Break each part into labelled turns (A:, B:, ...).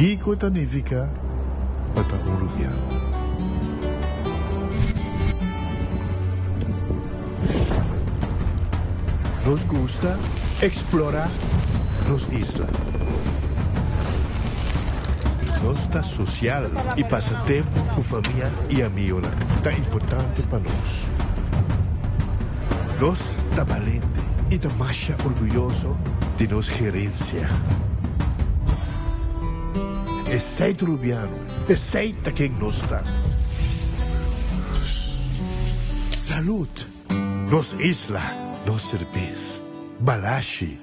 A: Kiko ta nifiká pa ta un rubiano? Nos gusta eksplorá nos isla. Nos ta sosial i pasa tempu ku famia i amigonan ta importante pa nos. Nos ta balente i ta masha orguyoso di nos gerensia. Esei ta Rubiano, esei ta ken nos ta. Salud! Nos isla, nos serbes. Balashi.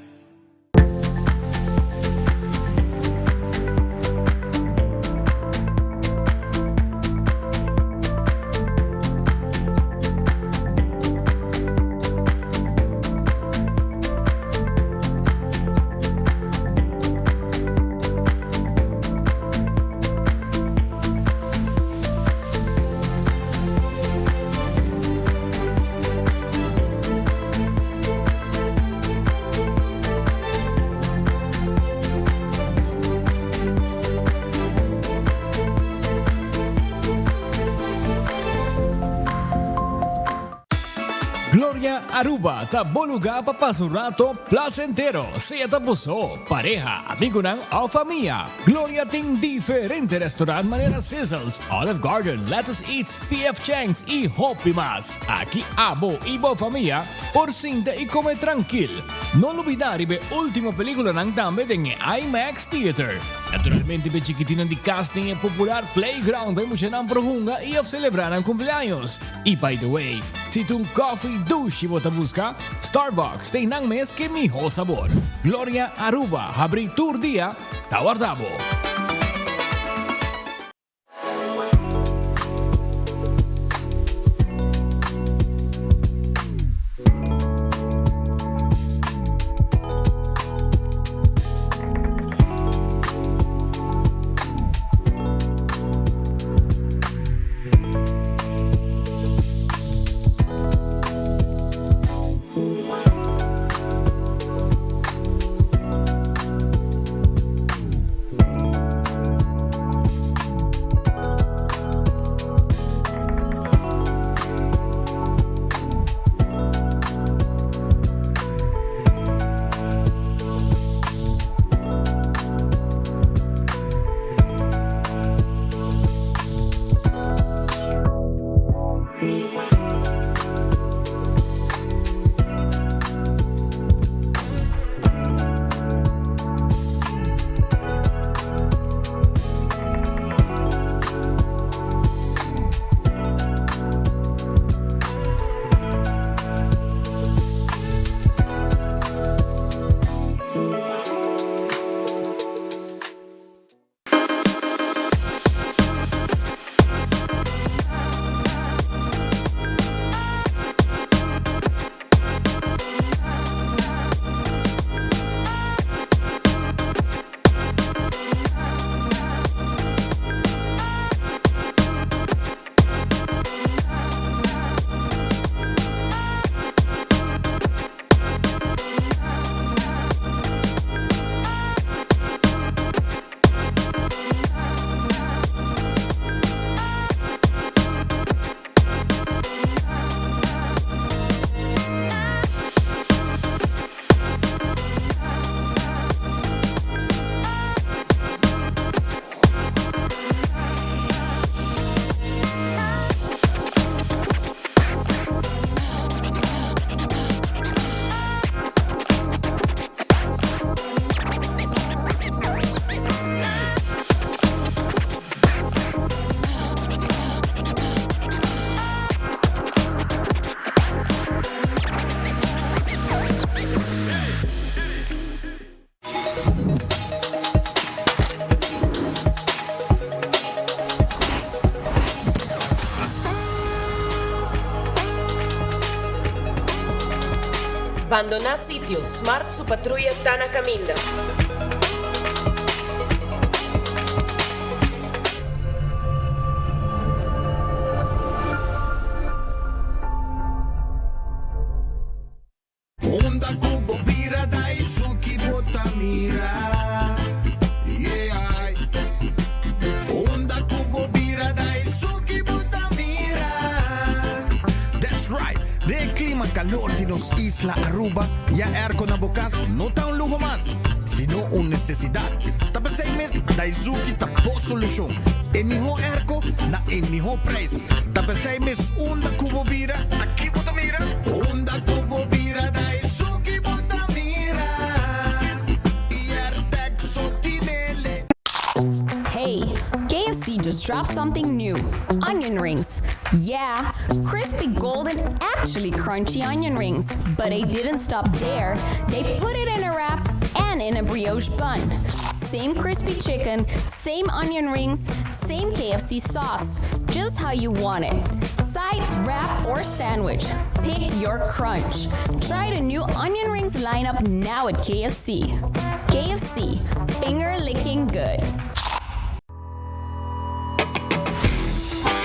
B: Gloria Aruba ta bo lugar pa pasa un rato placentero, sea ta bo so, pareha, amigonan of famia. Gloria tin diferente restaurant manera Sizzles, Olive Garden, Lettuce Eats, PF Chang's y hopi mas. Aki abo y bo famia por sinta y come trankil. No lubida riba e ultimo peliculanan tambe den e IMAX Theater. Naturalmente p'e chikitinnan di cas tin e popular playground pa e muchanan por hunga y of celebra nan cumpleaños. Y by the way, si ta un coffee dushi bo ta busca, Starbucks ta einan mes ke miho sabor. Gloria Aruba habri tur dia ta warda bo.
C: Bandoná sitio, Smart su patruya ta na kaminda.
D: Unda ku bo bira da esun ki bo ta mira, yeah. clima calor di nos isla Aruba, ya airco na bo cas no ta un luho mas, sino un necesidad. Ta p'esey mes Daizuki ta bo solucion. E miho airco na e miho prijs. Ta p'esey mes unda cu bo bira, aki bo ta mira. Unda cu bo bira, Daizuki bo ta mira. Airtec so tinele.
E: Hey, KFC just dropped something new. Onion rings. Yeah, crispy golden, actually crunchy onion rings. But they didn't stop there. They put it in a wrap and in a brioche bun. Same crispy chicken, same onion rings, same KFC sauce. Just how you want it. Side, wrap, or sandwich. Pick your crunch. Try the new onion rings lineup now at KFC. KFC, finger licking good.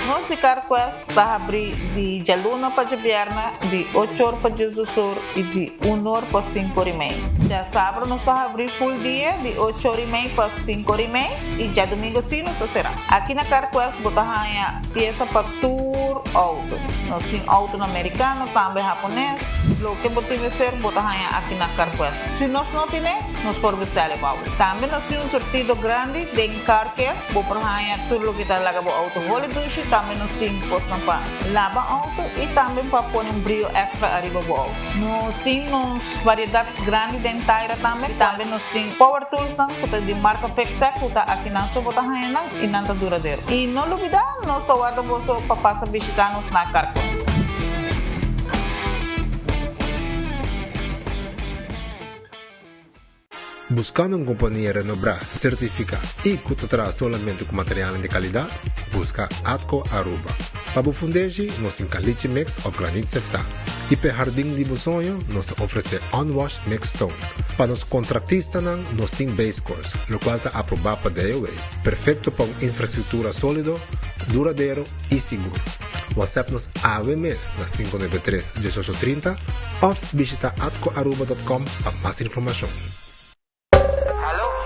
F: Nos di CarQuest ta habri di djaluna pa djabièrnè di ocho or pa diesdos or i di un or pa sinku or i mei. Djasabra nos ta habri full dia di ocho or i mei pa sinku or i mei i djadumingu si nos ta será. Aki na CarQuest bo ta haña piesa pa tur outo. Nos tin outonan merikano, tambe hapones. Loke bo tin mester bo ta haña aki na CarQuest. Si nos no tine, nos por bestèl e pa bo. Tambe nos tin un surtido grandi den Car Care. Bo por haña tur loke ta laga bo outo holi dushi. Tambe nos tin kosnan pa laba outo i tambe pa pone un brio èkstra ariba bo outo. Nos tin nos variedat grandi den taira tambe. Tambe nos tin power toolsnan ku ta di marka Fixtech ku ta akinan so bo ta haña nan i nan ta duradero. I no lubidá nos ta warda boso pa pasa bishitá nos na Carquest.
G: Buscando un compania renobrá, certificá y cu ta traha solamente cu materialnan di calidad? Busca Atco Aruba. Pa bo fundeshi, nos tin caliche mix of granit seftá. Y p'e hardin di bo soño, nos ta ofrece unwashed mixed stone. Pa nos contractistanan, nos tin base course, locual ta aprobá pa DOW, perfecto pa un infrastructura solido, duradero y sigur. WhatsApp nos awe mes na 593 1830 of bishita atcoaruba.com pa mas informacion.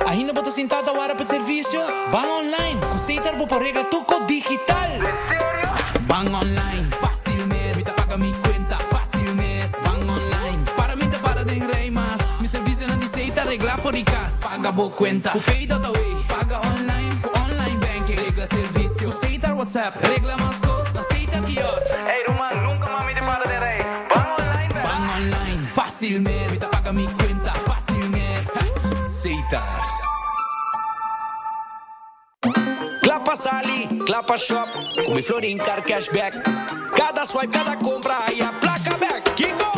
H: Ainda bo ta sinta ta wara pa servicio? Ban online! Cu Setar bo por regla tur cos digital! En serio? Ban online, facil mes! Mi ta paga mi cuenta, facil mes! Ban online, para mi ta para den rij mas! Mi servicionan di Setar regla for di cas! Paga bo cuenta cu Pay.awe! Paga online cu online banking! Regla servicio cu Setar WhatsApp! Regla mas cos na Setar Kiosk! Ey ruman, nunca mas mi ta para den rij! Ban online bek! Ban online, facil mes! Mi ta paga mi cuenta, facil mes! Setar.
I: Kla pa sali, kla pa shop, ku mi Florin Card Cashback. Kada swipe, kada kompra, haya plaka bek. Kiko?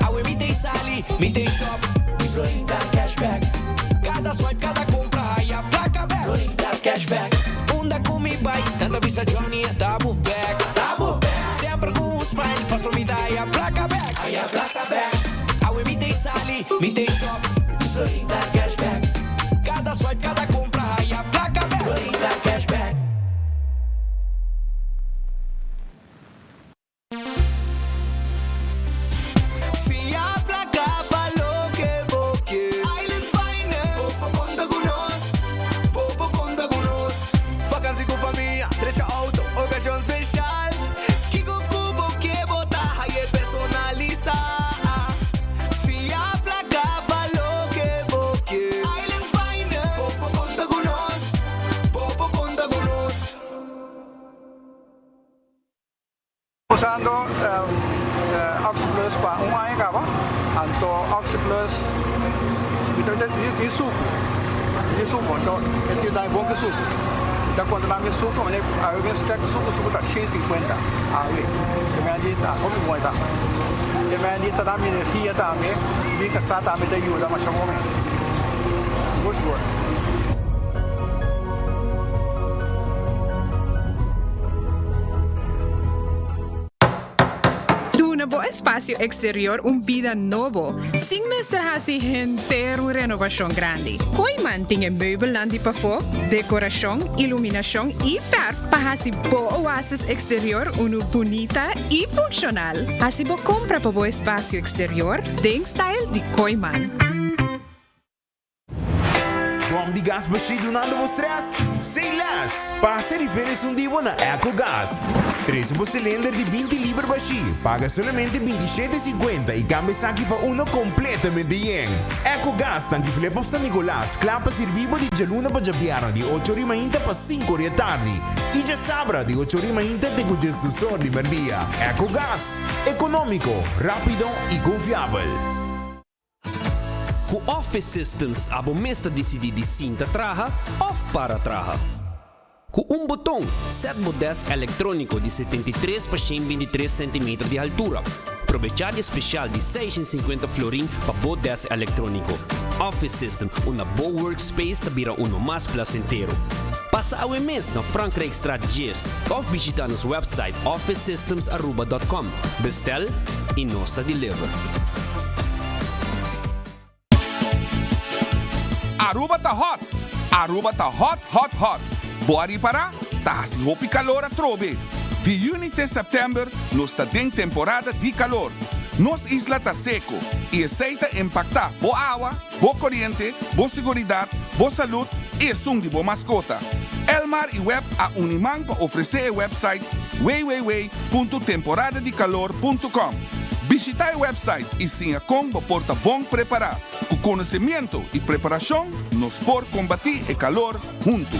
I: Awe mi t'ei sali, mi t'ei shop, mi Florin Card Cashback. Kada swipe, kada kompra, haya plaka bek. Florin Card Cashback. Unda ku mi bai, nan ta bisa Johnny a ta bo bek. Ta bo bek. Semper ku un smile, paso mi ta haya plaka bek. Haya plaka bek. Awe mi t'ei sali, mi t'ei shop, mi Florin Card Cashback. Kada swipe, kada kompra, haya plaka bek. Florin Card Cashback.
J: Fia placa pa loke bo ke. Island Finance. Bo por conta cu nos. Bo por conta cu nos. Vakantie cu famia, drecha auto, ocasion special. Kico cu bo ke bo ta haye personalisa. Fia placa pa loke bo ke. Island Finance. Bo por conta cu nos. Bo por conta cu nos.
K: Usando OxyPlus pa un aña caba, anto OxyPlus mi ta di sucu, di sucu, anto e tin dai bon ki sucu. Mi ta controla mi sucu, mane awe mes check sucu, sucu ta shen sinkuenta awe, te mei di ta hopi bon e ta. Te mei di ta da mi energia tambe, mi casa tambe ta yuda masha bon mes, sigur sigur.
L: Duna bo espacio exterior un bida nobo, sin mester haci henter un renovacion grandi. Kooiman tin e meubelnan di pafó, decoracion, iluminacion y verf pa haci bo oasis exterior unu bunita y funcional. Haci bo compra pa bo espacio exterior den style di Kooiman.
M: Bon. di gas bashí dunando bo stress? Say less! Pasa refill esun di bo na Ecogas. Trese bo cilinder di 20 liber bashí, paga solamente 27,50 y cambia esaki pa uno completamente yen. Ecogas tanki Flip of San Nicolas, kla pa sirbi bo di djaluna pa djabièrnè di ocho ori mainta pa sinku ori atardi y djasabra di ocho ori mainta te ku djesdus or di merdia. Ecogas, economico, rapido y confiabel.
N: Ku Office Systems abo mes ta disidí di sinta traha òf para traha. Ku un boton, sèt bo dèsk elektróniko di 73 pa 123 sentimeter di haltura. Probechá di e spesial di 650 florin pa bo dèsk elektróniko. Office System, unda bo workspace ta bira uno mas plasentero. Pasa awe mes na Frankrijkstraat 10 òf bishitá nos wèpsait officesystemsaruba.com. Bestel i nos ta deliver.
O: Aruba ta hot! Aruba ta hot hot hot! Bo a ripara? Ta hasi hopi calor atrobe! Di juni te september nos ta den temporada di calor. Nos isla ta seco y esey ta impacta bo awa, bo coriente, bo siguridad, bo salud y esun di bo mascota. Elmar y web a uni man pa ofrece e website www.temporadadicalor.com. Bishita e website y siña con bo por ta bon prepara. Cu conocimiento y preparacion nos por combati e calor hunto.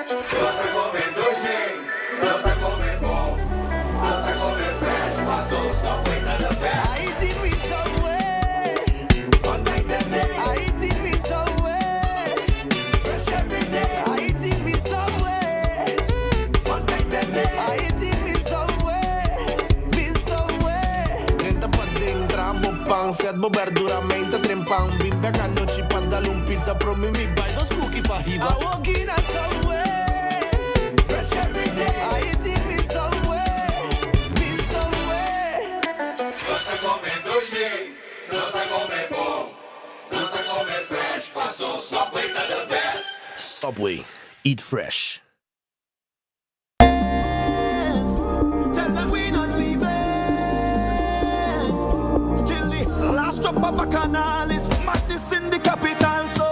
P: Nos ta come dushi, nos ta come bon, nos ta come fresh, paso Subway ta the best.
J: I eating with Subway, all night and day. I eating with Subway, fresh every day. I eating with Subway, all night and day. I eating with Subway, with Subway.
Q: Drenta paden, traha bo pan, set bo berdura, meinta trempan. Bin bek anochi pa dal un pizza, prome mi bai dos cookie pa hiba.
J: I walking a Subway, fresh every day. I eating with Subway, with Subway.
P: Nos ta come dushi, nos ta come bon, nos ta come fresh, paso Subway ta the best.
Q: Subway, eat fresh.
J: Tell them we not leaving till the last drop of a canal is madness in the capital. So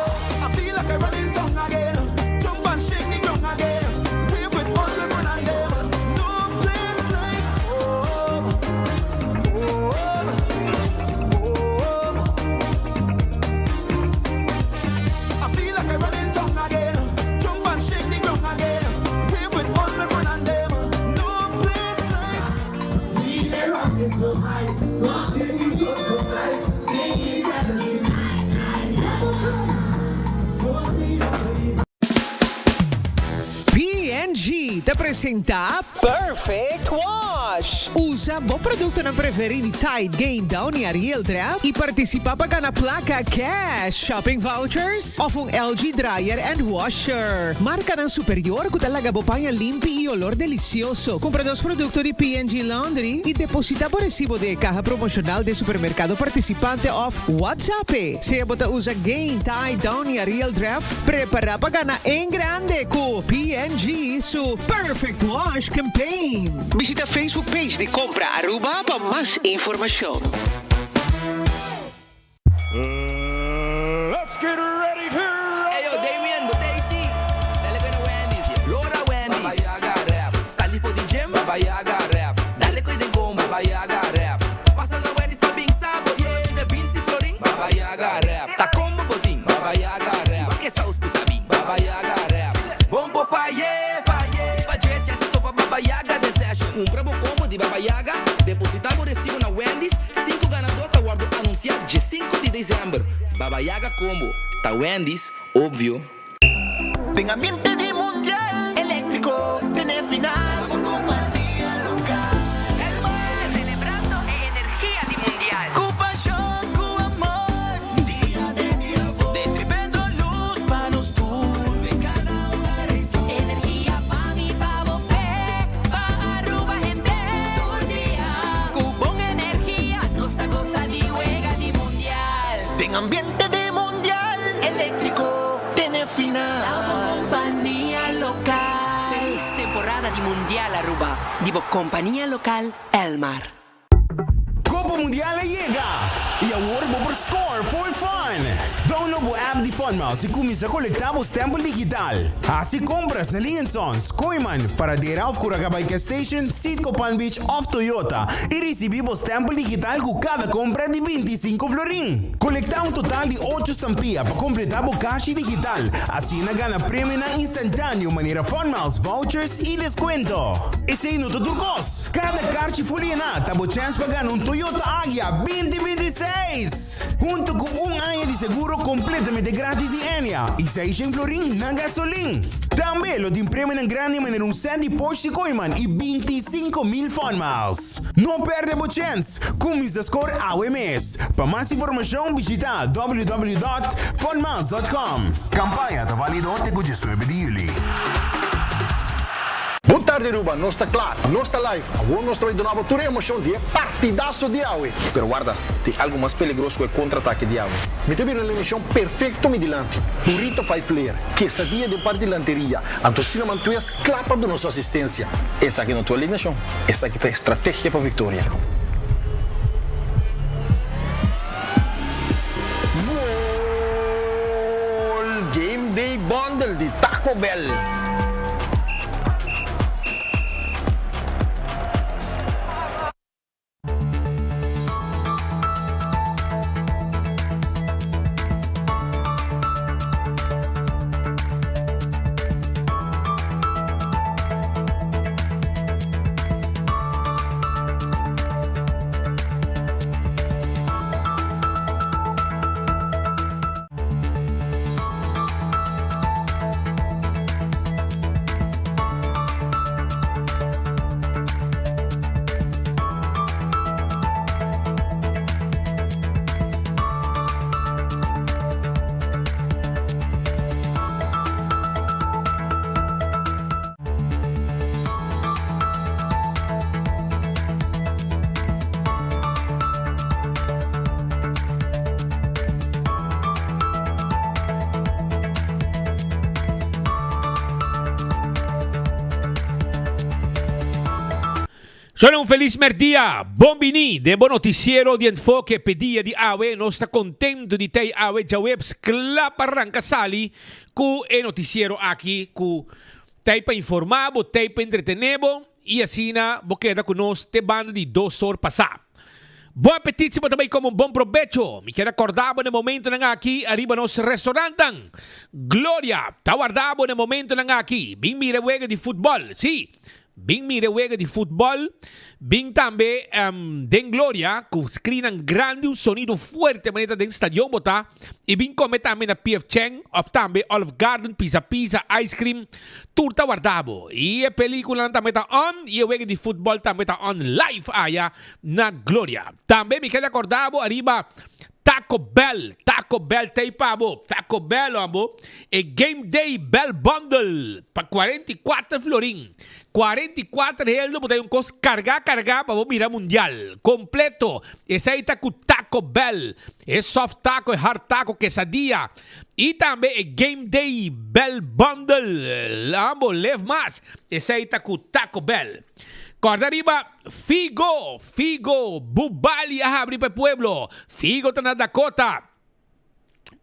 J: I feel like I'm running town again. Jump and shake the ground again. We with all the run and them. No place like home. Home. Home. I feel like I'm running town again. Jump and shake the ground again. We with all the run and them. No place like.
P: We the rock is so high, rocking it so nice, singing melody.
L: P&G ta presenta Perfect Wash! Usa bo productonan preferi di Tide, Gain, Downy, Ariel, Dreft y participa pa gana placa cash, shopping vouchers of un LG dryer and washer. Marcanan superior cu ta laga bo paña limpi y olor delicioso. Cumpra dos producto di P&G Laundry y deposita bo recibo den e caha promocional den supermercado participante of WhatsApp e. Sea bo ta usa Gain, Tide, Downy, Ariel, Dreft, Prepara pa gana en grande cu P&G su Perfect Wash Campaign. Bishita Facebook page di Compra Aruba pa mas informacion.
P: Let's get ready to
I: Ey yo, Damien, bo ta ey si? Dale koe na Wendy's, yeah. Lora Wendy's. Baba Yaga rap. Sali for di gym. Baba Yaga rap. Dale koe den combo. Baba Yaga rap. Pasa na Wendy's pa bin sa bo. Solamente 20 florin. Baba Yaga rap. Ta combo bo tin. Baba Yaga rap. Wak e saus ku ta bin. Baba Yaga rap. Bon por faye, faye. Pa dje chèns di topa Baba Yaga den session. Kumpra bo combo di Baba Yaga, depositá bo resibo na Wendy's. Sinku ganadó ta wòrdu anunsiá dje sinku di desèmber. Baba Yaga combo ta Wendy's, obvio.
J: Den ambiente di mundial eléctrico tene final. Bo compania local Elmar.
C: Celebrando e energia di mundial.
J: Cu pasion, cu amor. Dia den dia for. Distribendo luz pa nos tur. Den cada hogar ey for.
C: Energia pa mi, pa bo, p'e, pa Aruba hende. Tur dia. Cu bon energia nos ta goza di wega di mundial.
J: Den ambiente di mundial eléctrico tene final.
C: Ta bo compania local. Feliz temporada di mundial Aruba di bo compania local Elmar.
M: Kobo. pa Mundial a yega! I awor bo por score for fun! Download bo app di Funmiles i kuminsá kolektá bo stèmpel digital. Hasi kompras na Lee Sons, Kooyman, Paradera òf Curacabay Gas Station, Citgo Palm Beach òf Toyota i risibí bo stèmpel digital ku kada kompra di 25 florin. Kolektá un total di ocho stampia pa kompletá bo kashi digital, asina gana premionan instantáneo manera Funmiles vouchers i deskuento. Esei no ta tur kos! Kada karchi fuliená ta bo chèns pa gana un Toyota Agya 2026! Huntu ku un aña di seguro kompletamente gratis di Enya i seishen florin na gasolin. Tambe lo tin premionan grandi manera un sèt di Porsche Kooiman i 25,000 Fun Miles. No pèrdè bo chèns! Kuminsá skor awe mes! Pa mas informashon bishitá www.funmiles.com. Kampaña ta válido te ku 19 di yüli.
R: Bon tardi Aruba, nos ta kla, nos ta live, awor nos ta bai duna bo tur e emocion di e partidazo di awe.
S: Pero warda, tin algo mas peligroso ku e kontra-atake di awe.
R: Mi ta bira alineacion perfecto mi dilanti, burrito five layer, quesadilla den parti dilanteria, anto cinnamon twist kla pa duna su asistencia.
S: Esaki no ta un alineacion, esaki ta e strategia pa victoria.
R: Goal! Game Day Bundle di Taco Bell!
T: Shona un felis merdia, bon bini den bo noticiero di Enfoke p'e dia di awe. Nos ta contento di tei awe djaweps cla pa ranca sali cu e noticiero aki cu T'ei pa informá bo, t'ei pa entretené bo i asina bo keda ku nos te banda di dos or pasá. Bon apetit si bo ta bai kome un bon probecho. Mi kier a kòrda bo na e momentonan aki ariba nos restaurantnan. Gloria ta warda bo na e momentonan aki. Bin mira e wega di futbòl. Sí, bin mira e wega di futbòl. Bin tambe den Gloria ku screennan grandi, un sonido fuerte manera ta den stadion bo ta. I bin kome tambe na PF Chang of tambe Olive Garden, pizza pizza, ice cream, tur ta warda bo. I e peliculanan tambe ta on i e wega di futbol tambe ta on live aya na Gloria. Tambe mi keda korda bo ariba Taco Bell, Taco Bell ta ei pa bo, Taco Bell amo, e Game Day Bell Bundle pa 44 florin. 44 heldo bo ta un kos kargá kargá pa bo mira mundial kompleto. Esei ta ku Taco Bell, e soft taco, e hard taco, quesadilla i tambe e Game Day Bell Bundle. Lambo leef mas. Esei ta ku Taco Bell. Kòrda riba Figo, Figo, Bubali a habri pa e pueblo. Figo ta na Dakota.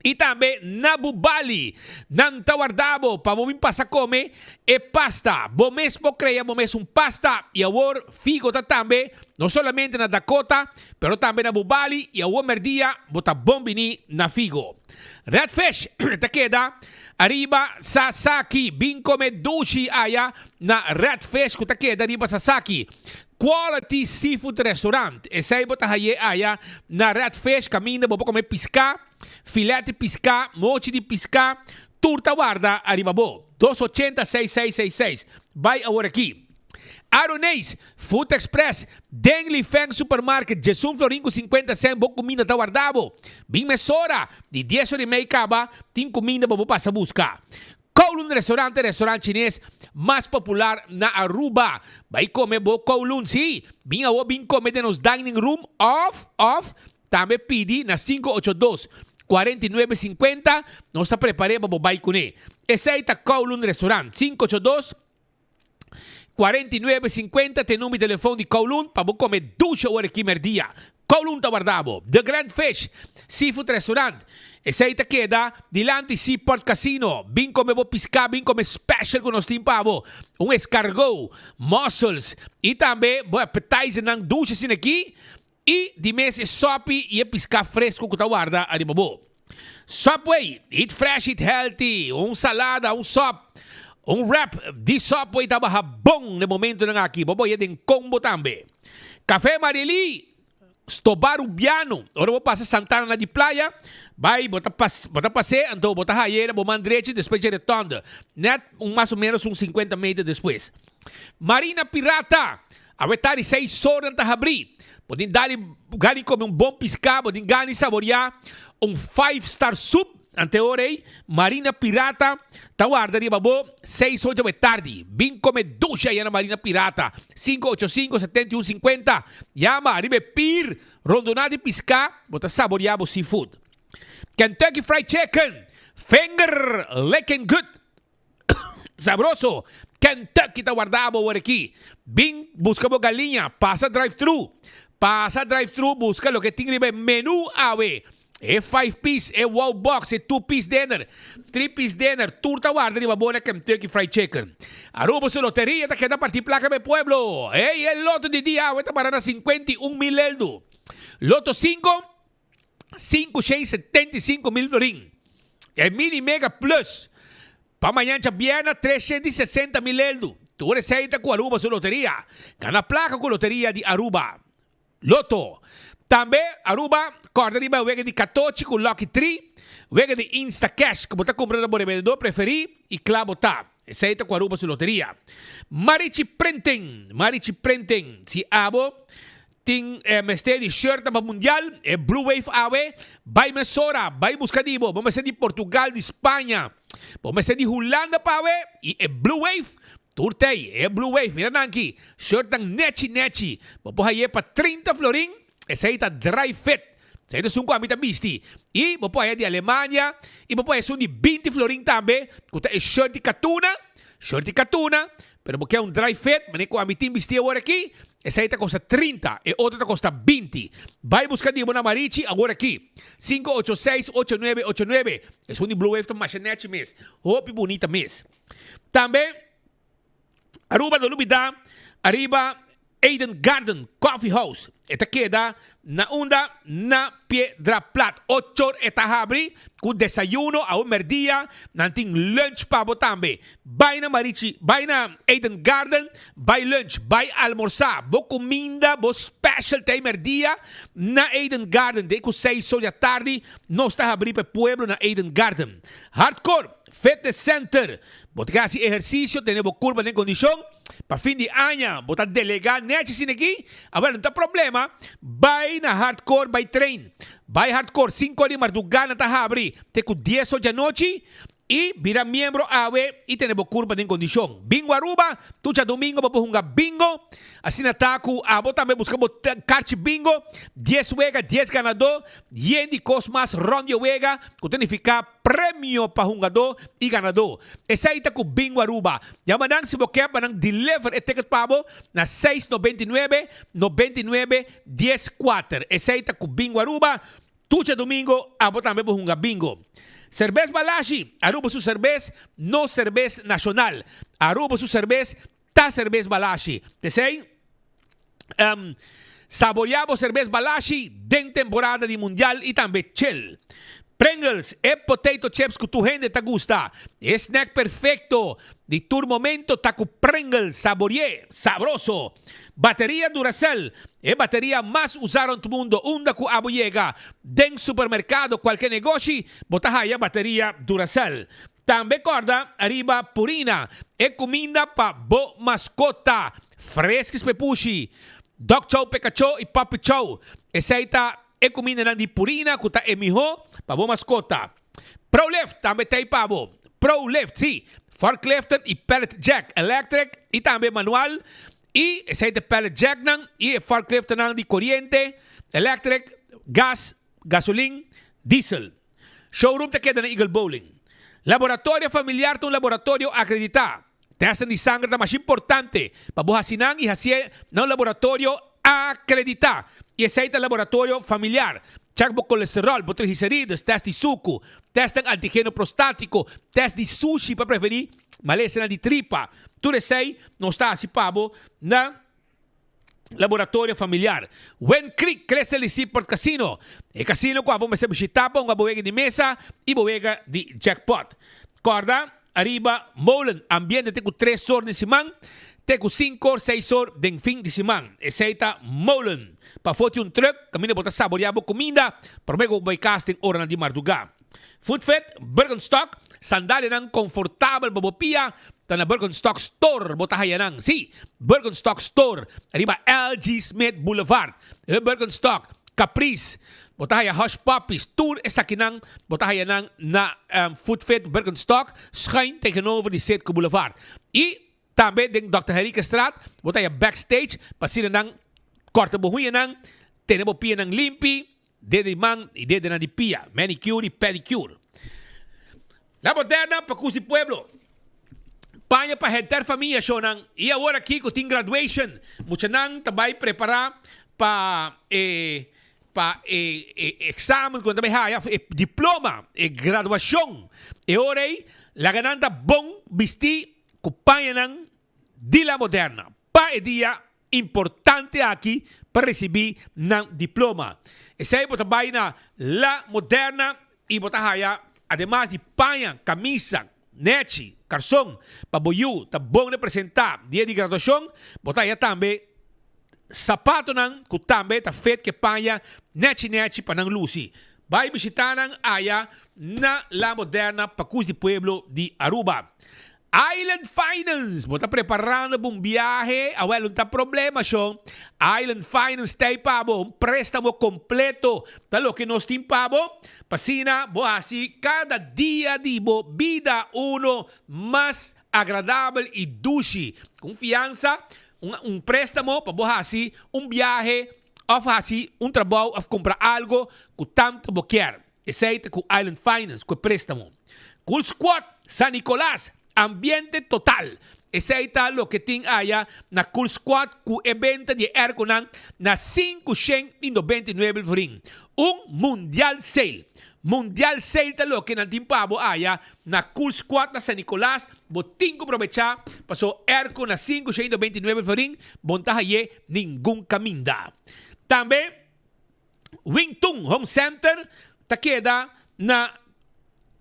T: I tambe na bu bali. Nan ta warda bo pa bo bin pasa kome e pasta. Bo mes por krea bo mes un pasta. I awor Figo ta tambe, no solamente na Dakota, pero tambe na bu bali i awor merdia bo ta bon bini na Figo. Red Fish ta keda ariba Sasaki. Bin kome dushi aya na Red Fish ku ta keda riba Sasaki. Quality Seafood Restaurant, esei bo ta haye aya na Red Fish kaminda bo por kome piská, filet di piská, mochi di piská, tur ta warda ariba bo. 280 6666. Bai awor aki. Aroneis, Food Express, den Li Feng Supermarket, djesun florin ku 50 sènt bo kuminda ta warda bo. Bin mesora, di dies ora i mei kaba, tin kuminda pa bo pasa buska. Kowloon Restaurant ta e restaurant chines mas popular na Aruba. Bai come bo Kowloon, si! Bin awo bin come den nos dining room of of tambe pidi na 582 49 50, nos ta prepare pa bo bai cune. Esey ta Kowloon Restaurant, 582 49 50 ta e number di telefon di Kowloon pa bo come dushi awor aki merdia. Kowloon ta warda bo. The Grand Fish Seafood Restaurant. Esei ta keda dilanti Seaport Casino. Bin kome bo piská, bin kome special ku nos tin pa bo. Un escargot, mussels i tambe bo appetizernan dushi asina aki. I di mes e sopi i e piská fresku ku ta warda ariba bo. Subway, eat fresh, eat healthy. Un salada, un sop, un wrap di Subway ta baha bon den momentonan aki. Bo boye den combo tambe. Café Marily, Stoba Rubiano. Ora bo pasa Santana na di playa, bai bo ta pas bo ta pas'é, anto bo ta haye na bo man drechi despues dje rotonde. Net un mas o menos un 50 meter despues. Marina Pirata, Awe tardi seis or nan ta habrí. Bo tin dali gana di kome un bon piská, bo tin gana di saboriá un five star soup. Ante ora ei, Marina Pirata ta warda riba bo seis or djawe tardi. Bin kome dushi aya na Marina Pirata, 585 71 50. Yama riba e pir rondoná di piská, bo ta saboriá bo seafood. Kentucky Fried Chicken, finger licking good. Sabroso! Kentucky ta warda bo awor aki. Bin buska bo galiña, pasa drive thru. Pasa drive thru buska loke tin riba e menu awe. E five piece, e wow box, e two piece dinner, three piece dinner, tur ta warda riba bo na Kentucky Fried Chicken. Aruba su loteria ta keda parti plaka pa e pueblo. Ey, e loto di dia awe ta para na 51 mil eldo. Loto 5. 575 mil florin. E Mini Mega Plus pa mañan djabièrnè 360 mil eldu. Tur esei ta ku Aruba su loteria. Gana plaka ku loteria di Aruba Lotto. Tambe Aruba kòrda riba e wega di katochi ku Lucky Tree, wega di Instacash ku bo ta kumpra na bo rebendedor preferí i kla bo ta. Esei ta ku Aruba su loteria. Marichi Printing, Marichi Printing, si abo Tin e mester di shirtnan pa mundial, e Blue Wave awe, bai mesora, bai buska di bo, bo mester di Portugal, di Spaña, bo mester di Hulanda pa awe, i e Blue Wave, tur tei, e Blue Wave, mira nan aki, shirtnan nechi nechi, bo por haye pa 30 florin, esei ta dry fit, esei ta esun ku ami ta bisti, i bo por haye di Alemania, i bo por haye esun di 20 florin tambe, ku ta e shirt di katuna, shirt di katuna, Pero bo ke un dry fit, manera ku ami tin bisti awor aki, esei ta kosta 30, e otro ta kosta 20. Bai buska di bo na Marichi awor aki. 586-8989. Esun di Blue Wave ta masha nechi mes. Hopi bunita mes. Tambe, Aruba no lubida ariba Eden Garden Coffee House. E ta keda na unda? Na Piedra Plat. Ochor e ta habri ku desayuno, awe merdia nan tin lunch pa bo tambe. Bai na Marichi, bai na Eden Garden, bai lunch, bai almorsá. Bo kuminda, bo special te merdia na Eden Garden. De ku seis or di atardi nos ta habri pa e pueblo na Eden Garden. Hardcore Fitness Center. Bo ta ke hasi ehersisio, tene bo kurpa den kondishon. Pa fin di aña bo ta delegá nèchi asina aki? Awel, no ta problema. Bai na Hardcore bai train. Bai Hardcore sinku or di mardugá nan ta habri te ku dies or djanochi i bira miembro awe i tene bo kurpa den kondishon. Bingo Aruba, tur djadumingo bo por hunga bingo. Asina ta ku abo tambe buska bo karchi bingo. Dies wega, dies ganadó. Yen di kos mas rònt di e wega ku ta nifiká premio pa hungadó i ganadó. Esei ta ku Bingo Aruba. Yama nan si bo ke pa nan deliver e ticket pa bo na seis 99 99 dies kuater. Esei ta ku Bingo Aruba. Tur djadumingo abo tambe por hunga bingo. Serbes Balashi, Aruba su serbes, nos serbes nashonal. Aruba su serbes ta serbes Balashi. P'esei, Saborea bo serbes Balashi den temporada di Mundial i tambe chill. Pringles, e potato chips ku tur hende ta gusta. E snack perfecto di tur momento ta ku Pringles, sabore'é, sabroso. Bateria Duracell, e bateria mas usa rond mundo unda ku abo yega den supermerkado kualke negoshi bo ta haya bateria Duracell. Tambe kòrda riba Purina, e kuminda pa bo maskota. Freskis pa e pushi, Dog Chow pa e kachó i Puppy Chow. Esei ta e kumindanan di Purina ku ta e mihó pa bo maskota. Prolift tambe ta ei pa bo. Prolift, sí, forkliften i pallet jack electric i tambe manual. I esei ta e pallet jacknan i e forkliftennan di koriente, electric, gas, gasolin, diesel. Showroom ta keda na Eagle Bowling. Laboratorio Familiar ta un laboratorio akreditá. Tèstnan di sanger ta masha importante pa bo hasi nan i hasié na un laboratorio. Akreditá! I esei ta laboratorio familiar. Chèk bo kolesteròl, bo triglicerides, tèst di suku, tèstnan antigeno prostátiko, tèst di sushi pa prevení malesanan di tripa. Tur esei nos ta hasi pa bo na Laboratorio Familiar. Wind Creek Crystal di Seaport Casino. E casino ku abo mester bishitá pa hunga bo wega di mesa i bo wega di jackpot. Kòrda ariba Molen ambiente te ku tres or den siman te ku sinku or seis or den fin di siman. Esei ta Molen. Pafó tin un trùk kaminda bo ta saboriá bo kuminda promé ku bo bai kas den oranan di mardugá. Footfit, Birkenstock, sandalianan konfortabel pa bo pia ta na Birkenstock Store bo ta haya nan. Sí, Birkenstock Store riba LG. Smith Boulevard. E Birkenstock, Caprice, bo ta haya Hush Puppies, tur esakinan bo ta haya nan na Footfit, Birkenstock, schuin tegenover di Citgo Boulevard. I tambe den Dòkter Henriquezstraat bo ta haya Backstage pa asina nan kòrta bo huñanan, tene bo pianan limpi. Dede di man i dedenan di pia, manicure i pedicure. La Moderna pa cus di pueblo. Paña pa henter famia, shownan. I awor aki cu tin graduation, muchanan ta bay prepara pa e pa e e examen cu nan ta bay haya, of e diploma, e graduacion. E ora ey laga nan ta bon bisti cu pañanan di La Moderna pa e dia importante aki pa ricibi nan diploma. Esey bo ta bay na La Moderna y bo ta haya ademas di paña, camisa, nechi, carson pa bo yu ta bon representa dia di graduacion, bo ta haya tambe sapatonan cu tambe ta fit ke paña nechi nechi pa nan luci. Bay bishita nan aya na La Moderna pa cus di pueblo di Aruba. Island Finance, bo ta preparando pa un biahe? Awel, un ta problema, shon. Island Finance ta ei pa bo. Un prestamo completo ta loke nos tin pa bo. Pa asina bo haci cada dia di bo bida uno mas agradabel y dushi. Cu un fiansa, un un prestamo pa bo haci un biahe of haci un trabou of cumpra algo cu tanto bo kier. Esei ta ku Island Finance ku e préstamo. Cool Squad, San Nicolas, ambiente total. Esei ta loke tin aya na Cool Squad ku e benta di e airconan na 599 florin. Un Mundial Sale. Mundial Sale ta loke nan tin pa bo aya na Cool Squad na San Nicolas. Bo tin ku probechá paso airco na 599 florin bo no ta haye ningun kaminda. Tambe. Wing Tun Home Center ta keda na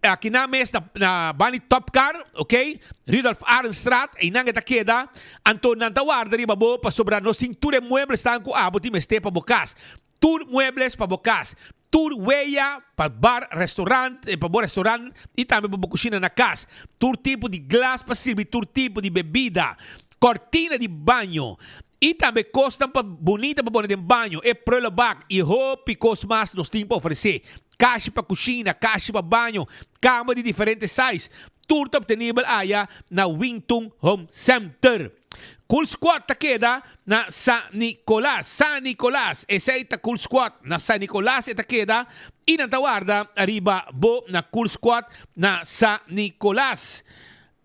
T: akinan mes na na bani Top Car, ok, Rudolf Arendstraat, einan e ta keda, anto nan ta warda riba bo pasobra nos tin tur e mueblesnan ku abo tin mester pa bo kas, tur muebles pa bo kas, tur weya pa bar, restaurant, pa bo restaurant i tambe pa bo kushina na kas, tur tipo di glas pa sirbi tur tipo di bebida, kortina di baño, I tambe kosnan pa bunita pa pone den baño, e prullenbak i hopi kos mas nos tin pa ofresé. Kashi pa kushina, kashi pa baño, kama di diferente size, tur ta obtenibel aya na Wingtun Home Center. Cool Squad ta keda na San Nicolas. San Nicolas, esei ta Cool Squad. Na San Nicolas e ta keda i nan ta warda ariba bo na Cool Squad na San Nicolas.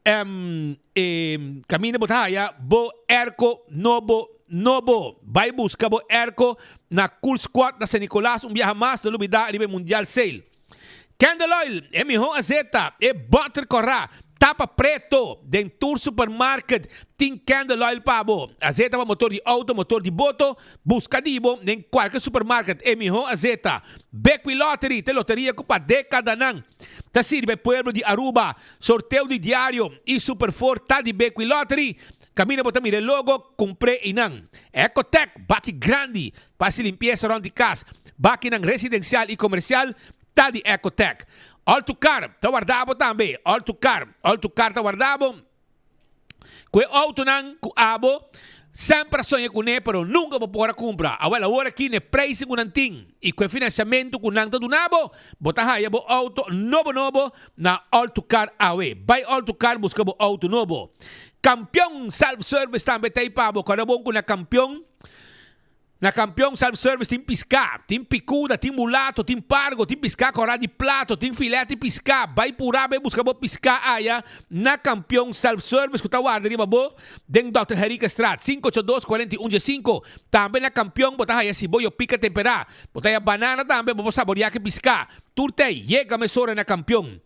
T: E kaminda bo ta haya bo airco nobo nobo. Bai buska bo airco na Cool Squad na San Nicolas un biaha mas no lubida riba e Mundial Sale. Candle Oil, e miho azeta, e boter kora, tapa preto den tur supermarket tin Candle Oil pa bo. Azeta pa motor di auto, motor di boto, buska di bo den kualke supermarket e miho azeta. Bequi Lottery ta e loteria ku pa dekadanan ta sirbi e pueblo di Aruba. Sorteo di diario y Super Four ta di Bequi Lottery. Caminda bo ta mira e logo, cumpr'e eynan. Ecotec, baki grandi pa haci limpieza rond di cas. Bakinan residencial y comercial ta di Ecotec. All to Car ta warda bo tambe. All to Car, All to Car ta warda bo. Ku e outonan ku abo semper a soña kuné pero nunka bo por a kumpra. Awel awor aki n'e preisen ku nan tin i ku e finansiamentu ku nan ta duna bo, bo ta haya bo outo nobo nobo na All to Car awe. Bai All to Car buska bo outo nobo. Kampion Self Service tambe ta ei pa bo. Kòrda bon ku na Kampion. Na Kampion Self Service tin piská, tin pikuda, tin mulato, tin pargo, tin piská kòrá di plato, tin filèt di piská. Bai purá bai buska bo piská aya na Kampion Self Service ku ta warda riba bo den Dòkter Henriquezstraat, 582 41 15. Tambe na Kampion bo ta haya siboyo pika temperá. Bo ta haya banana tambe bo por saboriá ku e piská. Tur tei, yega mesora na Kampion.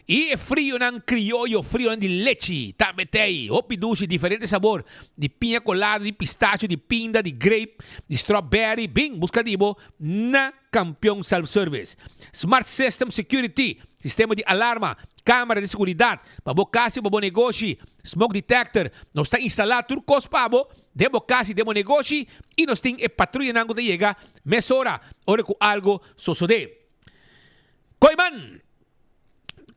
T: I e frionan krioyo, frionan di lechi, tambe tei. Hopi dushi, diferente sabor, di piña colada, di pistacho, di pinda, di grape, di strawberry. Bin buska di bo na Kampion Self Service. Smart System Security, sistema di alarma, camera di seguridad pa bo cas i pa bo negoshi, smoke detector. Nos ta instala tur cos pa bo den bo cas i den bo negoshi i nos tin e patruyanan cu ta yega mesora ora cu algo sosode. Koiman!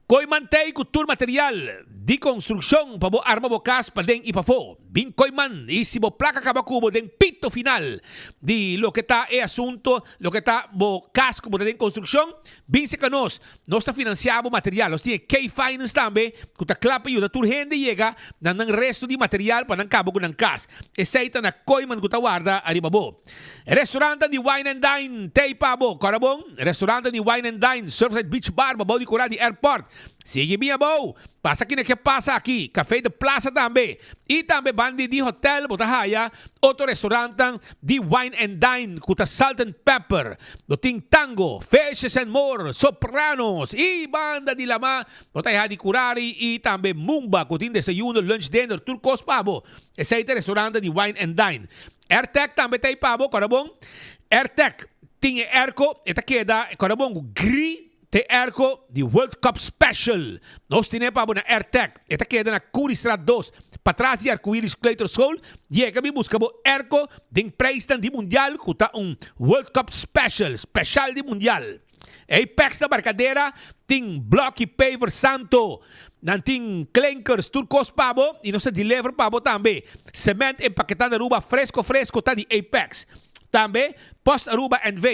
T: Koiman t'ei ku tur material di konstrukshon pa bo arma bo kas paden i pafó. Bin Koiman i si bo plaka kaba ku bo den pito final di loke ta e asunto, loke ta bo kas ku bo ta den konstrukshon, bin seka nos. Nos ta finansiá bo material. Nos tin e K-Finance tambe ku ta kla pa yuda tur hende yega na nan resto di material pa nan kaba ku nan kas. Esei ta na Koiman ku ta warda ariba bo. Restaurantnan di Wine and Dine t'ei pa bo. Kòrda bon, restaurantnan di Wine and Dine, Surfside Beach Bar, babou di kura di airport. Sigui bin abou. Pasa kina ke pasa aki. Café de Plaza tambe. I tambe bandi di hotel bo ta haya otro restaurantnan di Wine and Dine ku ta Salt and Pepper. Bo tin Tango, Fishes and More, Sopranos i banda di lama bo ta haya di Curari i tambe Mumba ku tin desayuno, lunch, dinner, tur kos pa bo. Esei ta restaurantnan di Wine and Dine. Airtec tambe ta ei pa bo, kòrda bon. Airtec tin e airco, e ta keda, kòrda bon, ku gri te airco di World Cup Special. Nos tine pa bo na Airtec. E ta keda na Curiestraat dos, patras di Arcoiris Kleuterschool. Yega bin buska bo airco den prijsnan di mundial ku ta un World Cup Special, special di mundial. Apex na Barcadera tin bloki paver santo. Nan tin klinkers, tur kos pa bo y nos ta deliver pa bo tambe. Cement empaketá na Aruba fresco fresco ta di Apex. Tambe Post Aruba NV.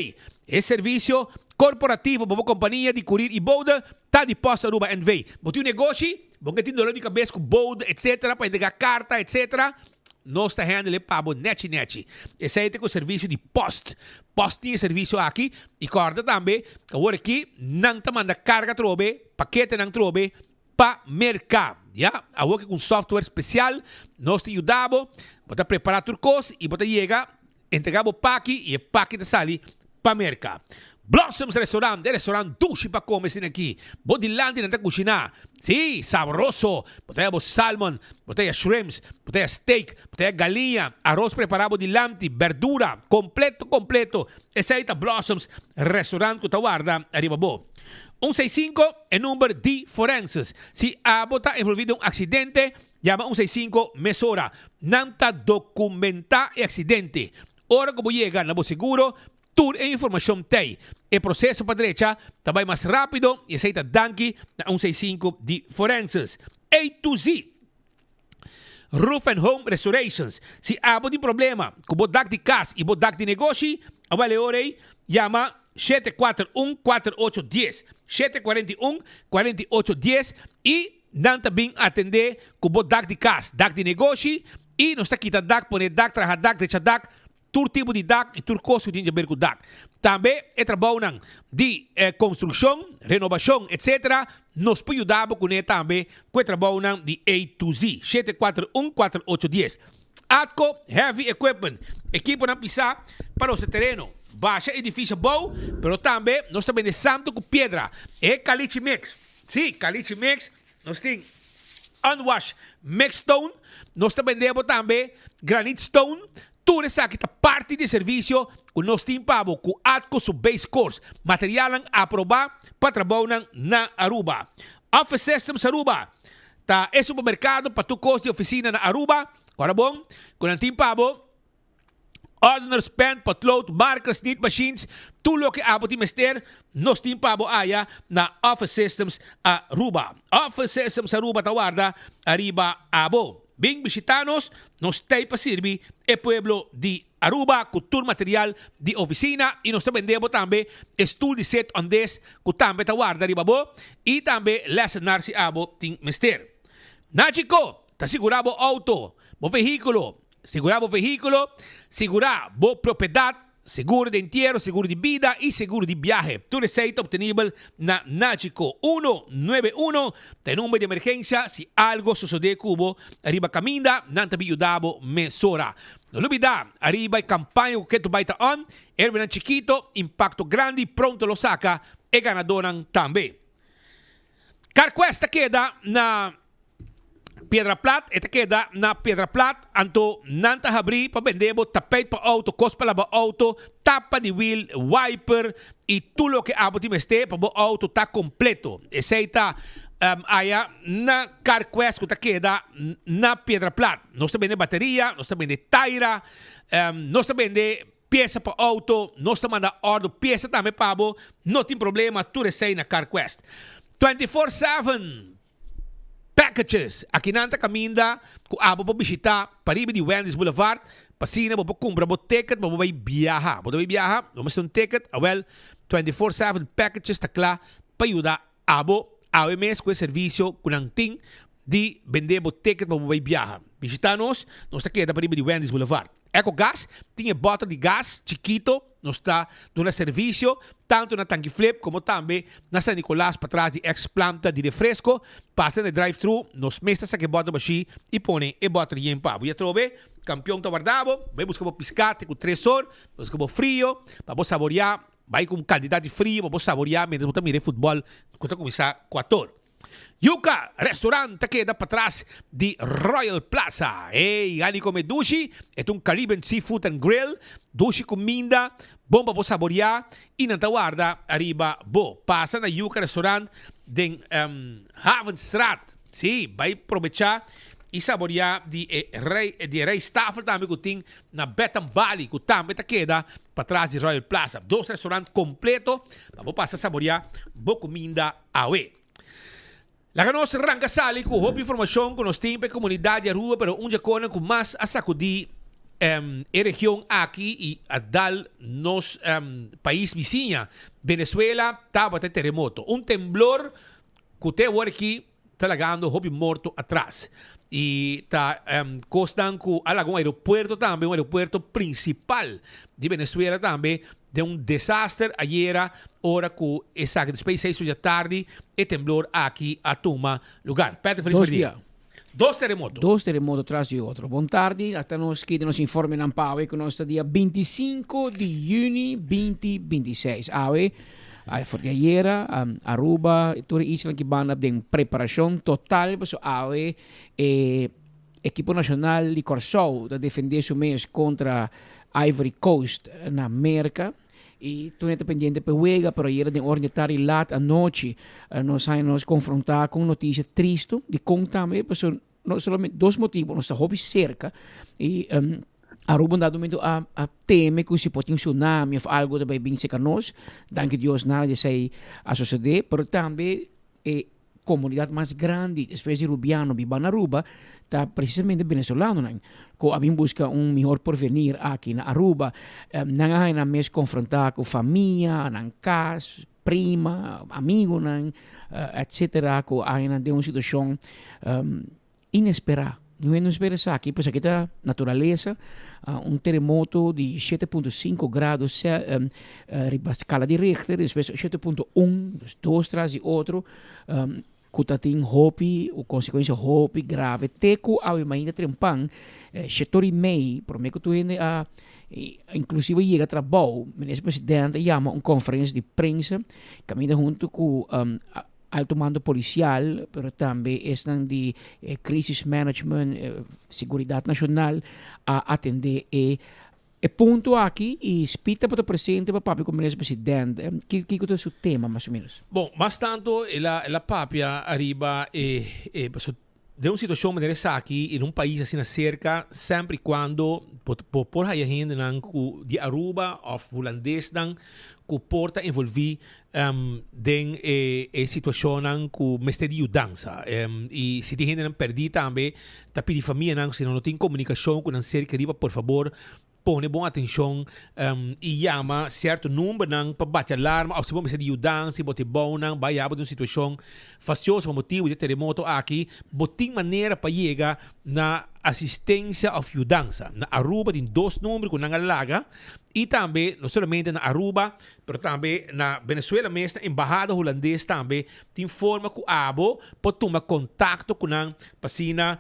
T: E servicio corporativo pa bo compania di curir y bode ta di Post Aruba NV. Bo tin un negoshi, bo ke tin dolor di cabes cu bode etc. Pa entrega carta etc. Nos ta handle pa bo nechi nechi. Esei ta ku servisio di post. Post tin e servisio aki i kòrda tambe ku awor aki nan ta manda karga atrobe, paketenan atrobe pa Merka. Ya, awor ki ku un software spesial nos ta yuda bo, bo ta prepará tur kos i bo ta yega Entrega bo paki y e paki ta sali pa Merca. Blossoms Restaurant, e restaurant dushi pa come asina aki. Bo dilanti nan ta cushina. Si, sabroso. Bo ta haya bo salmon, bo ta haya shrimps, bo ta haya steak, bo ta haya galiña, aros prepara bo dilanti, berdura, completo completo. Esey ta Blossoms Restaurant cu ta warda ariba bo. Un seis cinco, e number di forenses. Si abo ta envolvi den un accidente, Yama un seis sinku mesora. Nan ta dokumentá e aksidente. Ora ku bo yega na bo seguro, tur e informashon t'ei. E proseso pa drecha ta bai mas rápido i esei ta danki na un seis sinku di Forenses. A to Z. Roof and Home Restorations. Si abo tin problema ku bo dak di kas i bo dak di negoshi, awel e ora ei yama 741 4810, 741 4810 i Nan ta bin atendé ku bo dak di kas, dak di negoshi i nos ta kita dak, pone dak, traha dak, drecha dak, tur tipo di dak i tur kos ku tin di haber ku dak. Tambe e trabounan di konstrukshon, renobashon etc. Nos por yuda bo kuné tambe ku e trabounan di A to Z. 741 4810. Atco Heavy Equipment, ekiponan pisá pa nos tereno, basha edifisio abou, pero tambe nos ta bende santo ku piedra, e kalichi mix. Sí, caliche mix, nos tin unwash mix stone, nos ta bende bo tambe granite stone, tur esaki ta parti di e servicio cu nos tin pa bo cu Atco su base course, materialnan aproba pa trabounan na Aruba. Office Systems Aruba ta e supermercado pa tur cos di oficina na Aruba, ora bon cu nan tin pa bo. Ordeners, pen, potlood, markers, neat machines, tur loke abo tin mester, nos tin pa bo aya na Office Systems Aruba. Office Systems Aruba ta warda ariba abo. Bin bishita nos, nos t'ei pa sirbi e pueblo di Aruba ku tur material di oficina y nos ta bende bo tambe e stoel di sit on desk ku tambe ta warda riba bo y tambe lessenaar si abo tin mester. Nachi Ko ta sigura bo auto, bo vehiculo. Sigurá bo vehíkulo, sigurá bo propiedat, seguro di entiero, seguro di bida i seguro di biahe. Tur esei ta optenibel na Nagico. Uno nuebe uno ta e number di emergensia si algo sosodé ku bo riba kaminda, nan ta bin yuda bo mesora. No lubidá, ariba e kampaña ku Ketu Bai ta on, Herbenan Chikito, Impakto Grandi pronto lo saka e ganadónan tambe. Carquest ta keda na Piedra Plat, e ta keda na Piedra Plat, anto nan ta habrí pa bende bo tapijt pa auto, kos pa laba auto, tapa di wiel, wiper i tur loke abo tin mester pa bo auto ta kompleto. Esei ta aya na Carquest ku ta keda na Piedra Plat. Nos ta bende bateria, nos ta bende taira, nos ta bende piesa pa auto, nos ta manda ordo piesa tambe pa bo, no tin problema, tur esei na Carquest. 24/7 Packages, Akinan ta kaminda ku abo por bishitá pariba di Wendy's Boulevard, pa asina bo por kumpra bo ticket pa bo bai biaha. Bo ta bai biaha, bo mester un ticket, awel 24/7 Packages ta kla pa yuda abo awe mes ku e servisio ku nan tin di bende bo ticket pa bo bai biaha. Bishitá nos, nos ta keda pariba di Wendy's Boulevard. Ecogas tin e bòter di gas chikito. Nos ta duna servisio tantu na Tanki Flip komo tambe na San Nicolas patras di ex planta di refresko. Pasa na e drive thru, nos mes ta saka e bòter bashí i pone e bòter yen pa bo. I atrobe, kampion ta warda bo, bai buska bo piská te ku tres or, buska bo frio pa bo saboriá, bai ku un kantidat di frio pa bo saboriá mientras bo ta mira e futbòl ku ta kuminsá kuator. Yuca Restaurant ta keda patras di Royal Plaza. Ey, gani come dushi, e ta un Caribbean Seafood and Grill, dushi cuminda, bon pa bo saboria y nan ta warda ariba bo. Pasa na Yuca Restaurant den Havenstraat. Si, bay probecha y saboria di e rey di e rijsttafel tambe cu tin na Betam Bali cu tambe ta keda patras di Royal Plaza. Dos restaurant completo pa bo pasa saboria bo cuminda Awe. Laga nos ranka sali ku hopi informashon ku nos tin pa e komunidat di Aruba, pero un dje konan ku mas a sakudí e region aki i a dal nos pais bisiña, Venezuela, tabata e teremoto. Un temblor ku te awor aki ta lagando hopi morto atras. I ta kosnan ku a laga un aeropuerto tambe, un aeropuerto prinsipal di Venezuela tambe, Den un desaster ayera ora cu esaki despues di seis ora tardi e temblor aki a tuma lugar. Patrick feliz
U: Dos
T: merdia.
U: bia.
T: Dos terremoto.
U: Dos terremoto tras di otro. Bon tardi, ata nos kita nos informenan pa awe ku nos ta dia 25 di juni 2026. Awe, ay, for di ayera, um, Aruba, tur e isla ki banda den preparashon total, paso awe e Ekipo nashonal di Kòrsou ta defendé su mes kontra Ivory Coast na Merka i tur hende ta pendiente pa e wega, pero ayera den ora di tardi lat anochi nos haña nos konfrontá ku un notisia tristu dikon tambe pasobra no solamente dos motibu nos ta hopi serka i Aruba un dado momento a a teme ku si por tin un tsunami òf algu ta bai bin serka nos, danki Dios nada di esei a sosodé, pero tambe e komunidat mas grandi despues di Rubiano biba na Aruba ta precisamente Venezolanonan ku a bin buska un mihor porvenir aki na Aruba. Nan a haña nan mes konfrontá ku famia, nan kas, prima, amigunan, etcetera ku a haña nan den un situashon Inesperá. Niun hende no spera esaki, pues aki ta naturalesa, un teremoto di shete punto sinku grado riba skala di Richter, despues shete punto un, dus dos tras di otro, ku ta tin hopi konsekuensia hopi grave te ku awe mainta trempan shete ora i mei prome ku tur hende a inklusive yega trabou, minister presidente a yama un konferensia di prensa kaminda huntu ku Alto mando policial, pero tambe esnan di crisis management, seguridad nacional a atende e e punto aki y Speed tabata presente pa papia cu Minister President. Kico ta su tema mas o menos?
T: Bon, mas tanto el a el a papia ariba e e paso Den un situacion manera esaki y den un pais asina cerca, semper y cuando bo bo por haya hendenan cu di Aruba of Hulandesnan cu por ta envolvi den e e situacionnan cu mester di yudansa. Y si tin hendenan perdi tambe ta pidi famianan si nan no tin comunicacion cu nan ser keri pa por fabor. pone bon atenshon i yama sierto numbernan pa bati alarma òf si bo mester di yudansa, si bo ta e bounan bai abo den un situashon fastioso pa motibu di e teremoto aki, bo tin manera pa yega na asistensia òf yudansa. Na Aruba tin dos number ku nan a laga i tambe no solamente na Aruba pero tambe na Venezuela mes na embahada hulandes tambe tin forma ku abo por tuma kontakto ku nan pa asina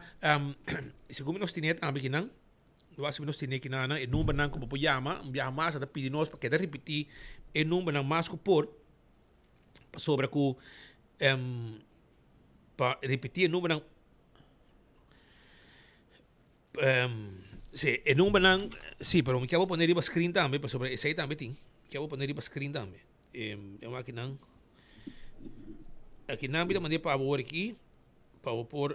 T: segun mi nos tine tambe kinan lo a si nos tine kinan e numbernan ku bo por yama un biaha mas a ta pidi nos pa keda ripiti e numbernan mas ku por pasobra ku pa ripiti e numbernan Si, e numbernan, si, pero mi kier bo pone riba screen tambe, pasobra esei tambe tin. Mi kier bo pone riba screen tambe. E makinan, akinan mi ta manda pa bo awor aki, pa bo por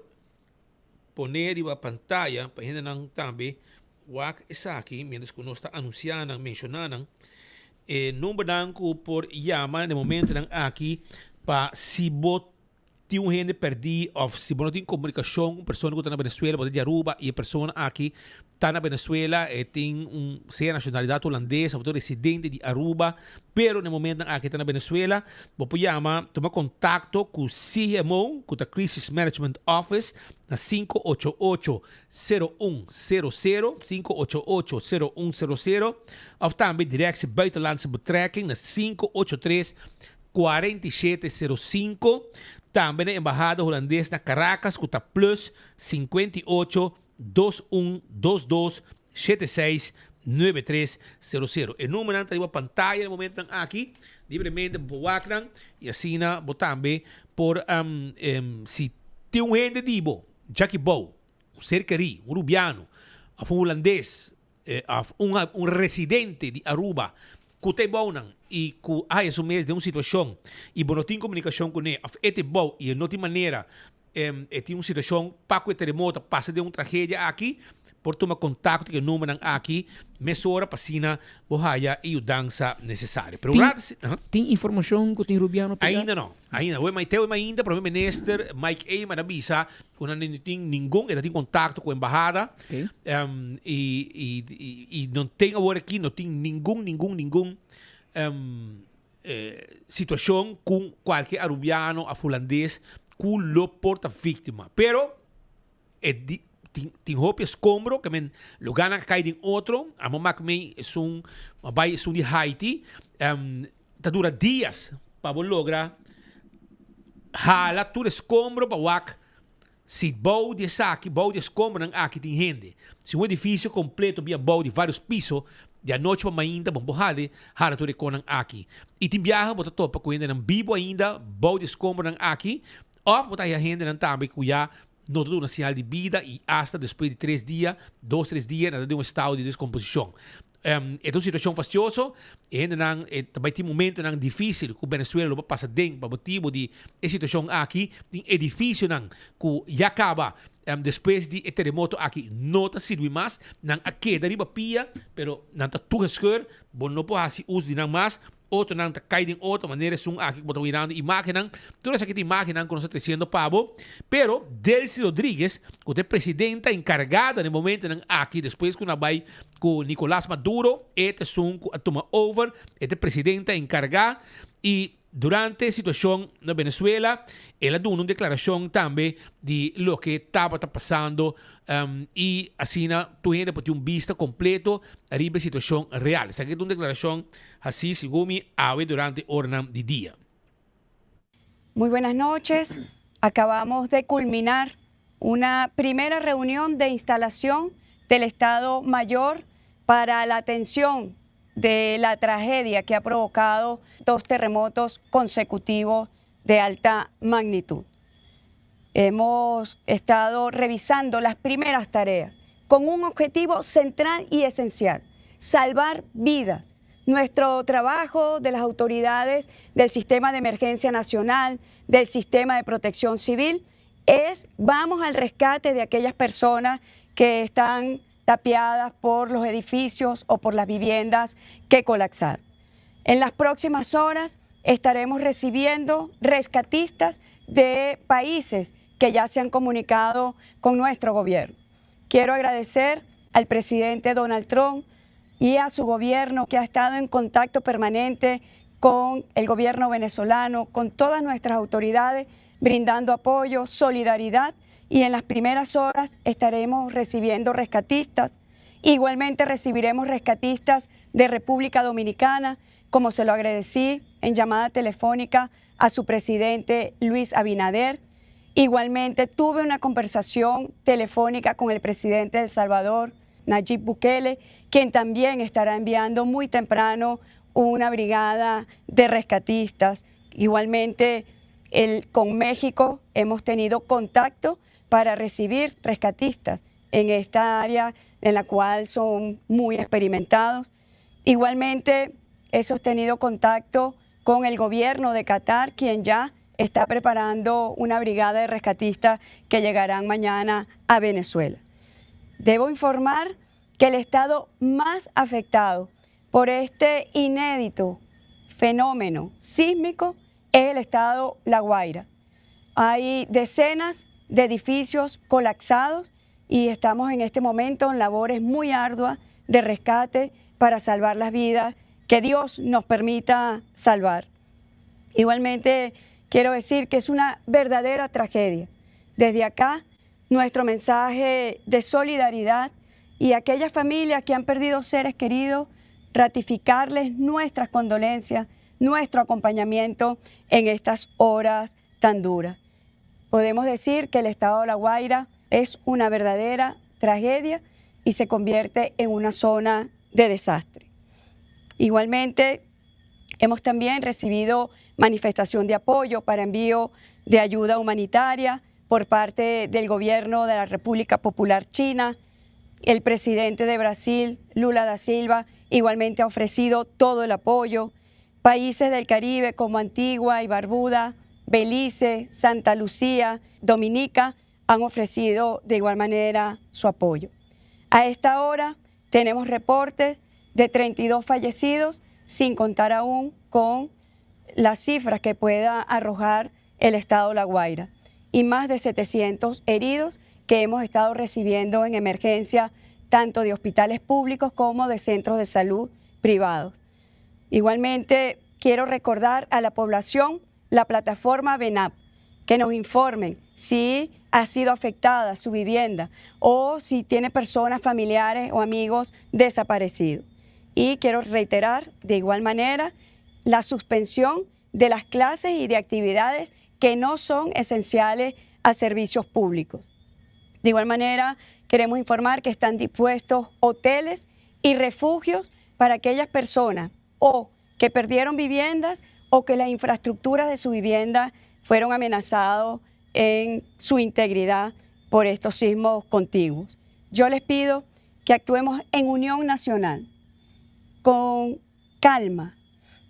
T: pone riba pantaya, pa hendenan tambe wak esaki, mientras ku nos ta anunsia nan, menshoná nan, e numbernan ku por yama na e momentonan aki pa si bo tin un hende perdí of si bo no tin komunikashon ku un persona ku ta na Venezuela, bo ta di Aruba i e persona aki ta na Venezuela, e tin un sea nashonalidat hulandes of ta un residente di Aruba, pero na e momentonan aki e ta na Venezuela, bo por yama, tuma kontakto ku CMO, ku ta Crisis Management Office, na 588 0100, 588 0100, of tambe Directie Buitenlandse Betrekking na 583 4705, tambe na Embahada Hulandes na Caracas ku ta plus 58 2122 76 9300. E numernan ta riba pantaya na momentonan aki, libremente bo por wak nan i asina bo tambe por si tin un hende di bo djaki bou, un ser kerí, un rubiano òf un hulandes Of un residente di Aruba cu ta e bounan y cu a haya su mes den un situacion y bo no tin comunicacion cune of e ta e bou y e no tin manera e tin un situacion pa cu e teremoto a pasa den un tragedia aki por tuma contacto cu e numbernan aki mesora pa asina bo haya e yudansa necesario. Pero un rato si.
U: Tin informacion cu tin Rubiano pega?
T: Ainda no. Ainda. Hoy Maiteo e ainda Prome Minister Mike Eman a bisa cu nan no tin ningun, e ta tin contacto cu embahada. Y, y, y, y no tin awor aki, no tin ningun, ningun, ningun situacion cu cualkier Arubiano of Hulandes cu lo por ta victima. Pero e di, tin, tin hopi escombro, ke men lugarnan a cay den otro, amo mak mey esun, a bay esun di Haiti, ta dura dias pa bo logra hala tur escombro pa wak si bou di esaki, bou di escombronan aki tin hende. Si un edificio completo bia bou di varios piso, di anochi pa mainta bo por hala, hala tur e konan aki. Y tin biaha bo ta topa cu hendenan bibo ainda bou di escombronan aki, of bo ta haya hendenan tambe cu ya no ta duna señal di bida y hasta despues di tres dia, dos tres dia, nan ta den un estado di descomposicion. E ta un situacion fastioso, e hendenan e ta bay tin momentonan dificil cu Venezuela lo por pasa den pa motibo di e situacion aki. Tin edificionan cu ya caba despues di e teremoto aki no ta sirbi mas, nan a keda riba pia, pero nan ta toegescheur, bo no por haci uso di nan mas. Otronan ta kai den otro manera esun aki ku bo ta mirando imágennan. Tur esaki ta imágennan ku nos ta tresiendo pa bo. Pero Delcy Rodriguez, ku ta e presidenta enkargada na e momentonan aki despues ku nan a bai ku Nicolas Maduro, e ta esun ku a tuma over, e ta e presidenta enkargá i durante e situashon na Venezuela el a duna un deklarashon tambe di loke tabata pasando I asina tur hende por tin un bista kompleto riba e situashon real. Esaki ta un deklarashon hasí segun mi awe durante oranan di dia.
A: Muy buenas noches. Acabamos de culminar una primera reunión de instalación del Estado Mayor para la atención de la tragedia que ha provocado dos terremotos consecutivos de alta magnitud. Hemos estado revisando las primeras tareas con un objetivo central y esencial, salvar vidas. Nuestro trabajo de las autoridades del sistema de emergencia nacional, del sistema de protección civil, es vamos al rescate de aquellas personas que están tapiadas por los edificios o por las viviendas que colapsaron. En las próximas horas estaremos recibiendo rescatistas de países que ya se han comunicado con nuestro gobierno. Quiero agradecer al presidente Donald Trump, y a su gobierno que ha estado en contacto permanente con el gobierno venezolano, con todas nuestras autoridades, brindando apoyo, solidaridad y en las primeras horas estaremos recibiendo rescatistas. Igualmente recibiremos rescatistas de República Dominicana, como se lo agradecí en llamada telefónica a su presidente Luis Abinader. Igualmente tuve una conversación telefónica con el presidente de El Salvador, Nayib Bukele, quien también estará enviando muy temprano una brigada de rescatistas. Igualmente con México hemos tenido contacto para recibir rescatistas en esta área en la cual son muy experimentados. Igualmente he sostenido contacto con el gobierno de Qatar, quien ya está preparando una brigada de rescatistas que llegarán mañana a Venezuela. Debo informar que el estado más afectado por este inédito fenómeno sísmico es el estado La Guaira. Hay decenas de edificios colapsados y estamos en este momento en labores muy arduas de rescate para salvar las vidas que Dios nos permita salvar. Igualmente quiero decir que es una verdadera tragedia. Desde acá, nuestro mensaje de solidaridad y a aquellas familias que han perdido seres queridos, ratificarles nuestras condolencias, nuestro acompañamiento en estas horas tan duras. Podemos decir que el estado de La Guaira es una verdadera tragedia y se convierte en una zona de desastre. Igualmente, hemos también recibido manifestación de apoyo para envío de ayuda humanitaria por parte del gobierno de la República Popular China. El presidente de Brasil, Lula da Silva, igualmente ha ofrecido todo el apoyo. Países del Caribe como Antigua y Barbuda, Belice, Santa Lucía, Dominica, han ofrecido de igual manera su apoyo. A esta hora tenemos reportes de 32 fallecidos, sin contar aún con las cifras que pueda arrojar el estado de La Guaira, y más de 700 heridos que hemos estado recibiendo en emergencia, tanto de hospitales públicos como de centros de salud privados. Igualmente, quiero recordar a la población la plataforma VENAP, que nos informen si ha sido afectada su vivienda o si tiene personas familiares o amigos desaparecidos. Y quiero reiterar de igual manera la suspensión de las clases y de actividades que no son esenciales a servicios públicos. De igual manera, queremos informar que están dispuestos hoteles y refugios para aquellas personas o que perdieron viviendas o que las infraestructuras de su vivienda fueron amenazadas en su integridad por estos sismos contiguos. Yo les pido que actuemos en unión nacional, con calma,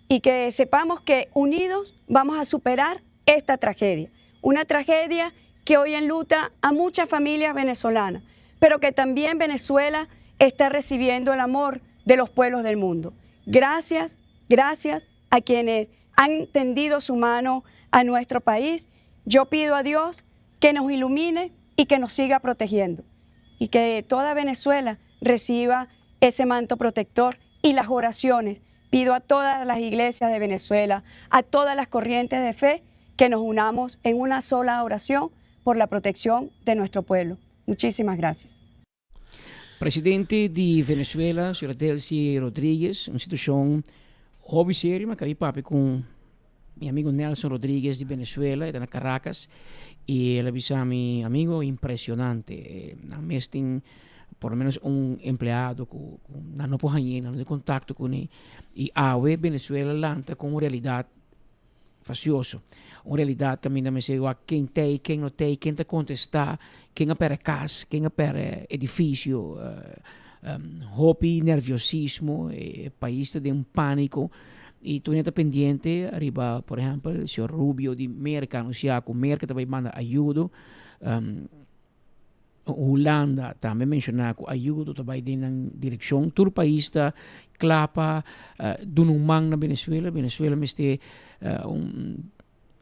A: y que sepamos que unidos vamos a superar esta tragedia. Una tragedia que hoy enluta a muchas familias venezolanas, pero que también Venezuela está recibiendo el amor de los pueblos del mundo. Gracias, gracias a quienes han tendido su mano a nuestro país. Yo pido a Dios que nos ilumine y que nos siga protegiendo y que toda Venezuela reciba ese manto protector y las oraciones. Pido a todas las iglesias de Venezuela, a todas las corrientes de fe, que nos unamos en una sola oración por la protección de nuestro pueblo. Muchísimas gracias.
U: Presidente di Venezuela, señora Delcy Rodríguez, un situacion hopi serio, mi a caba papia cu mi amigo Nelson Rodríguez di Venezuela, e ta na Caracas, y el a bisa mi amigo impresionante. Nan mes tin por lo menos un empleado cu nan no por hañ'é, nan no tin contacto cune, y awe Venezuela lanta cu un realidad Facioso. Un realidad caminda mester wak ken t'ey, ken no t'ey, ken ta contesta, ken a perde cas, ken a perde edificio. Hopi nerviosismo, e pais ta den un panico y tur hende ta pendiente riba, por ehempel, señor Rubio di Merca a anuncia cu Merca ta bay manda ayudo. Hulanda tambe menshoná ku ayudo ta bai den nan direkshon. Tur pais ta kla pa duna un man na Venezuela. Venezuela mester un,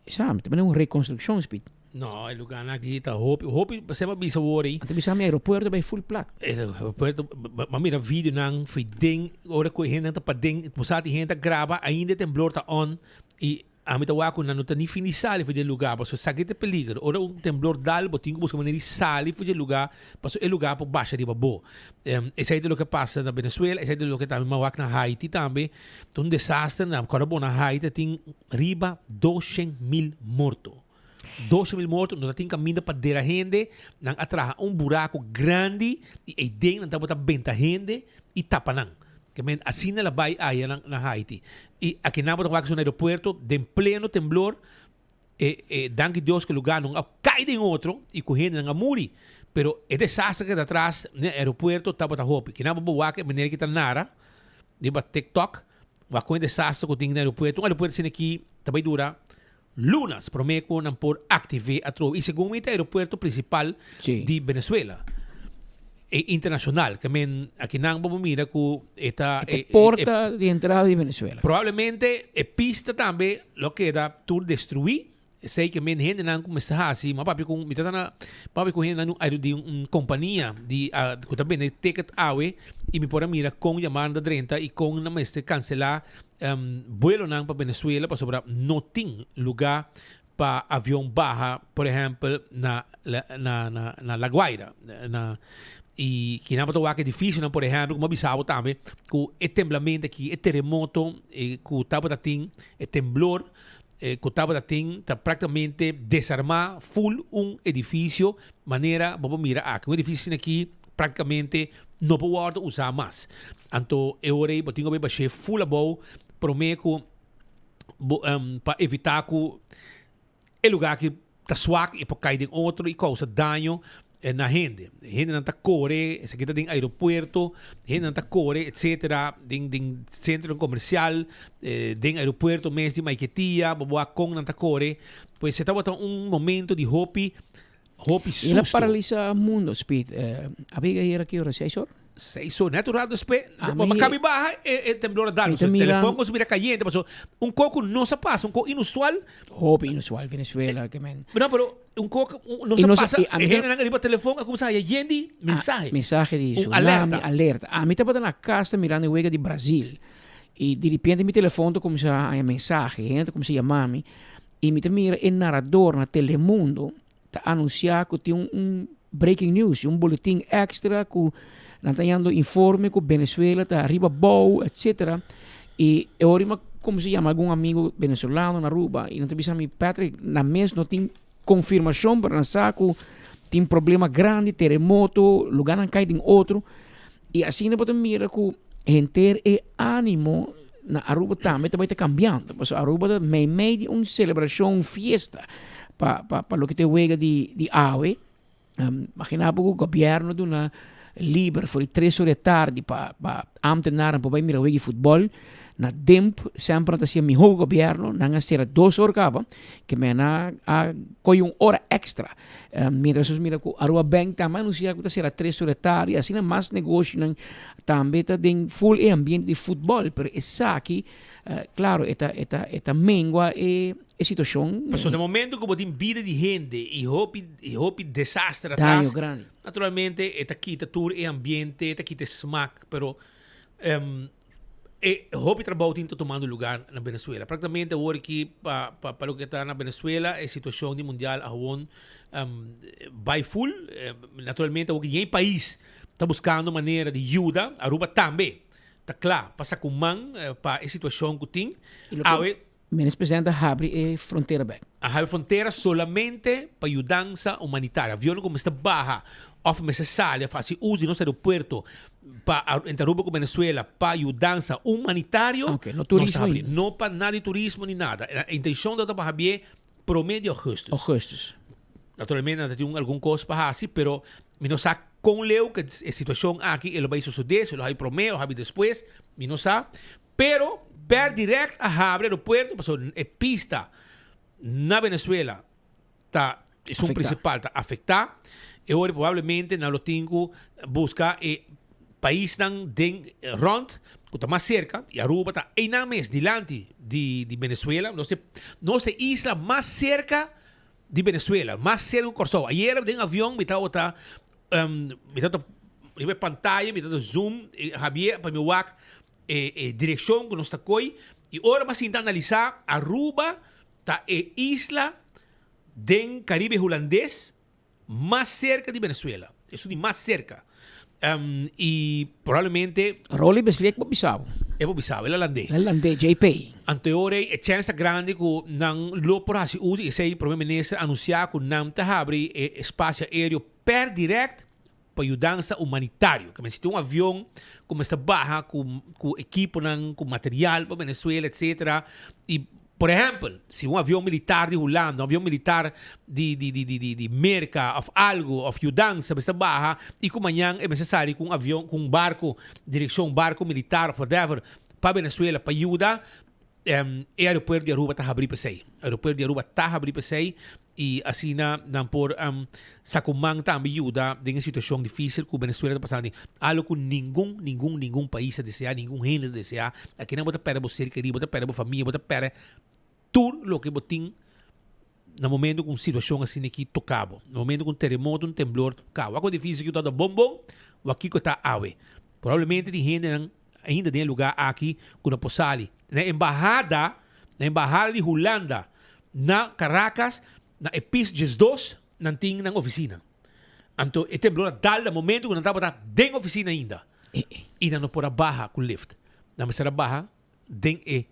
U: sa, ta manda un rekonstrukshon, Speed.
T: No, e lugarnan aki ta hopi, hopi, sema bisa wor ei.
U: Ante bisa mi aeropuerto bai full plat.
T: E aeropuerto, ma mira videonan fi den, ora ku e hendenan ta paden, bo sa tin hende ta graba, ainda e temblor ta on, i ami ta wak ku nan no ta ni fin di sali for di e lugar, pasobra esaki ta e peliger. Ora un temblor dal, bo tin ku buska manera di sali for di e lugar, pasobra e lugar por basha riba bo. Esei ta loke a pasa na Venezuela, esei ta loke tambe mi a wak na Haiti tambe, ta un desaster, na kòrda bo na Haiti tin riba 200,000 morto. 12,000 morto, no ta tin kaminda pa dera hende, nan a traha un buraku grandi i eiden nan tabata benta hende i tapa nan. Ke men asina la bai aya na na Haiti. I akinan bo ta wak esun aeropuerto den pleno temblor, e e danki Dios ku e lugar no a kai den otro i ku hendenan a muri, pero e desastre ku ta atras na e aeropuerto tabata hopi. Kinan bo bo wak e manera ki ta nara riba TikTok, wak kon e desastre ku tin na aeropuerto. Un aeropuerto asina aki ta bai dura lunas promé ku nan por aktiv'é atrobe. I segun mi ta aeropuerto prinsipal di Venezuela. E internashonal. Ke men akinan bo por mira ku e ta.
U: E ta porta di entrada di Venezuela.
T: Probablemente e pista tambe lo keda tur destruí. Esei ke men hendenan ku mester hasi. Mi a papia ku mi ta na papia ku hendenan di un kompania di ku ta bende ticket awe i mi por a mira kon yamada ta drenta i kon nan mester kanselá Buelonan pa Venezuela pasobra no tin luga pa avion baha, por ehempel na na na na La Guaira. Na y kinan bo ta wak edificionan por ehempel como a bisa bo tambe cu e temblamento aki, e teremoto cu tabata tin, e temblor cu tabata tin ta practicamente desarma full un edificio manera bo por mira aki. Un edificio asina aki Práktikamente no por wòrdu usá mas. Anto e ora ei bo tin ku bai bash'é ful abou promé ku bo pa evitá ku e lugá aki ta swak i por kai den otro i kousa daño na hende. Hendenan ta kore, esaki ta den aeropuerto, hendenan ta kore etcetera den den sentronan komersial, den aeropuerto mes di Maiquetía, bo wak kon nan ta kore. Pues e tabata un momento di hopi Hopi
U: El a
T: susto.
U: paralisa mundo, Speed. Abigail era ki ora? Seis or?
T: Seis or. Net un rato despues,
U: A
T: ma
U: mi-
T: kabi baha e, e temblor a dal.
U: Mi ta
T: So,
U: mira-
T: telefon kosa bira cayente, paso un koko no sa pasa, un koko inusual.
U: Hopi inusual, Venezuela, ke men.
T: No, pero un koko un- no
U: I
T: sa
U: no sa-
T: pasa.
U: i a mi
T: E
U: ta-
T: hendenan riba telefon a kumsa haya yen di mensahe.
U: Mensahe di
T: Un
U: tsunami,
T: alerta.
U: alerta. Ami tabata na kas ta mirando e wega di Brazil. I di repente mi telefon ta kumsa haña mensahe, hende ta kumsa yama mi. I mi ta mira e narador na Telemundo ta anuncia cu tin un breaking news, un boletin extra cu nan ta yando informe cu Venezuela ta riba bou, etcetera. Y e ora mi a cuminsa yama algun amigo venezolano na Aruba y nan ta bisa mi, Patrick, nan mes no tin confirmacion pero nan sa cu tin problema grandi, teremoto, lugarnan cay den otro. Y asina bo ta mira cu henter e animo na Aruba tambe ta bay ta cambiando. Pasobra Aruba ta meimei di un celebracion, un fiesta pa pa pa loke ta e wega di di awe. Imagina bo cu gobierno duna liber for di tres ora di tardi pa pa ambtenaren por bay mira wega di futbol. Na Demp semper nan ta hacia miho cu gobierno, nan a cera dos ora caba, ke men a a coge un ora extra. Mientras nos mira cu Aruba Bank tambe a anuncia cu ta cera tres ora tardi, asina mas negoshonan tambe ta den full e ambiente di futbol, pero esaki, claro, e ta, e ta, e ta mengua e e situacion.
T: Pasobra na momento cu bo tin bida di hende y hopi, y hopi desaster atras,
U: Daño grandi.
T: naturalmente e ta kita tur e ambiente, e ta kita e smaak, pero E hopi trabou tin ta tumando lugar na Venezuela. Prácticamente awor aki pa pa pa loke ta na Venezuela e situacion di mundial a gewoon bai full. Naturalmente awor ki yen pais ta buscando manera di yuda, Aruba tambe ta cla pa saca un man pa e situacion cu tin. Awe.
U: Minister Presidente a habri e frontera bek.
T: A habri frontera solamente pa yudansa humanitario. Avionnan ku mester baha òf mester sali òf hasi uso di nos aeropuerto pa entre Aruba ku Venezuela pa yudansa humanitario,
U: Ok, no
T: nos ta
U: turismo
T: habri.
U: ainda.
T: No pa nada di turismo ni nada. E intenshon tabata pa habié promé di ògùstùs.
U: Ògùstùs.
T: Naturalmente nan ta tin algun kos pa hasi, pero mi no sa kon leu ku e situashon aki e lo bai sosodé, si lo habi promé o habi despues, mi no sa. Pero per direct a habri aeropuerto pasobra e pista na Venezuela ta esun
U: Afecta.
T: principal ta afecta. E ora probablemente nan lo tin cu busca e paisnan den rond cu ta mas cerca y Aruba ta eynan mes dilanti di di Venezuela. Nos ta nos ta e isla mas cerca. di Venezuela, mas serka ku Kòrsou. Ayera den avion mi tabata mi tabata riba e pantaya mi tabata zoom Javier pa mi wak e e direkshon ku nos ta koi i ora mi a sinta analisá Aruba ta e isla den Karibe Hulandes mas serka di Venezuela. Esun di mas serka. I probablemente.
U: Rolly Besliek bo bisa bo.
T: E bo bisa bo, el a land'é.
U: El a land'é, JP.
T: Anto e ora ei e chèns ta grandi ku nan lo por hasi uso i esei Prome Minister a anunsiá ku nan ta habri e espasio aéreo per dirèkt pa yudansa humanitario. Ke men si tin un avion ku mester baha ku ku ekiponan, ku material pa Venezuela etcetera i Por ehempel, si un avion militar di Hulanda, un avion militar di di di di di Merca of algo of yudansa mester baha y cu mañan e mester sali cu un avion, cu un barco, direccion barco militar of whatever pa Venezuela pa yuda, e aeropuerto di Aruba ta habri p'esey. Aeropuerto di Aruba ta habri p'esey Y asina nan por sa cu man tambe yuda den e situacion dificil cu Venezuela ta pasando. Algo cu ningun, ningun, ningun pais ta desea, ningun hende ta desea. Akinan bo ta perde bo ser keri, bo ta perde bo famia, bo ta perde tur loke bo tin na momento cu un situacion asina aki toca bo. Na momento cu un teremoto, un temblor toca bo. Wak cu dificil cu ta bon bon, wak kico ta awe. Probablemente tin hendenan ainda den e lugar aki cu no por sali. Na embahada, na embahada di Hulanda na Caracas, na e pis 12, nan tin nan oficina. Anto e temblor a dal na momento cu nan tabata den oficina ainda. Y nan no por a baha cu lift. Nan mester a baha den e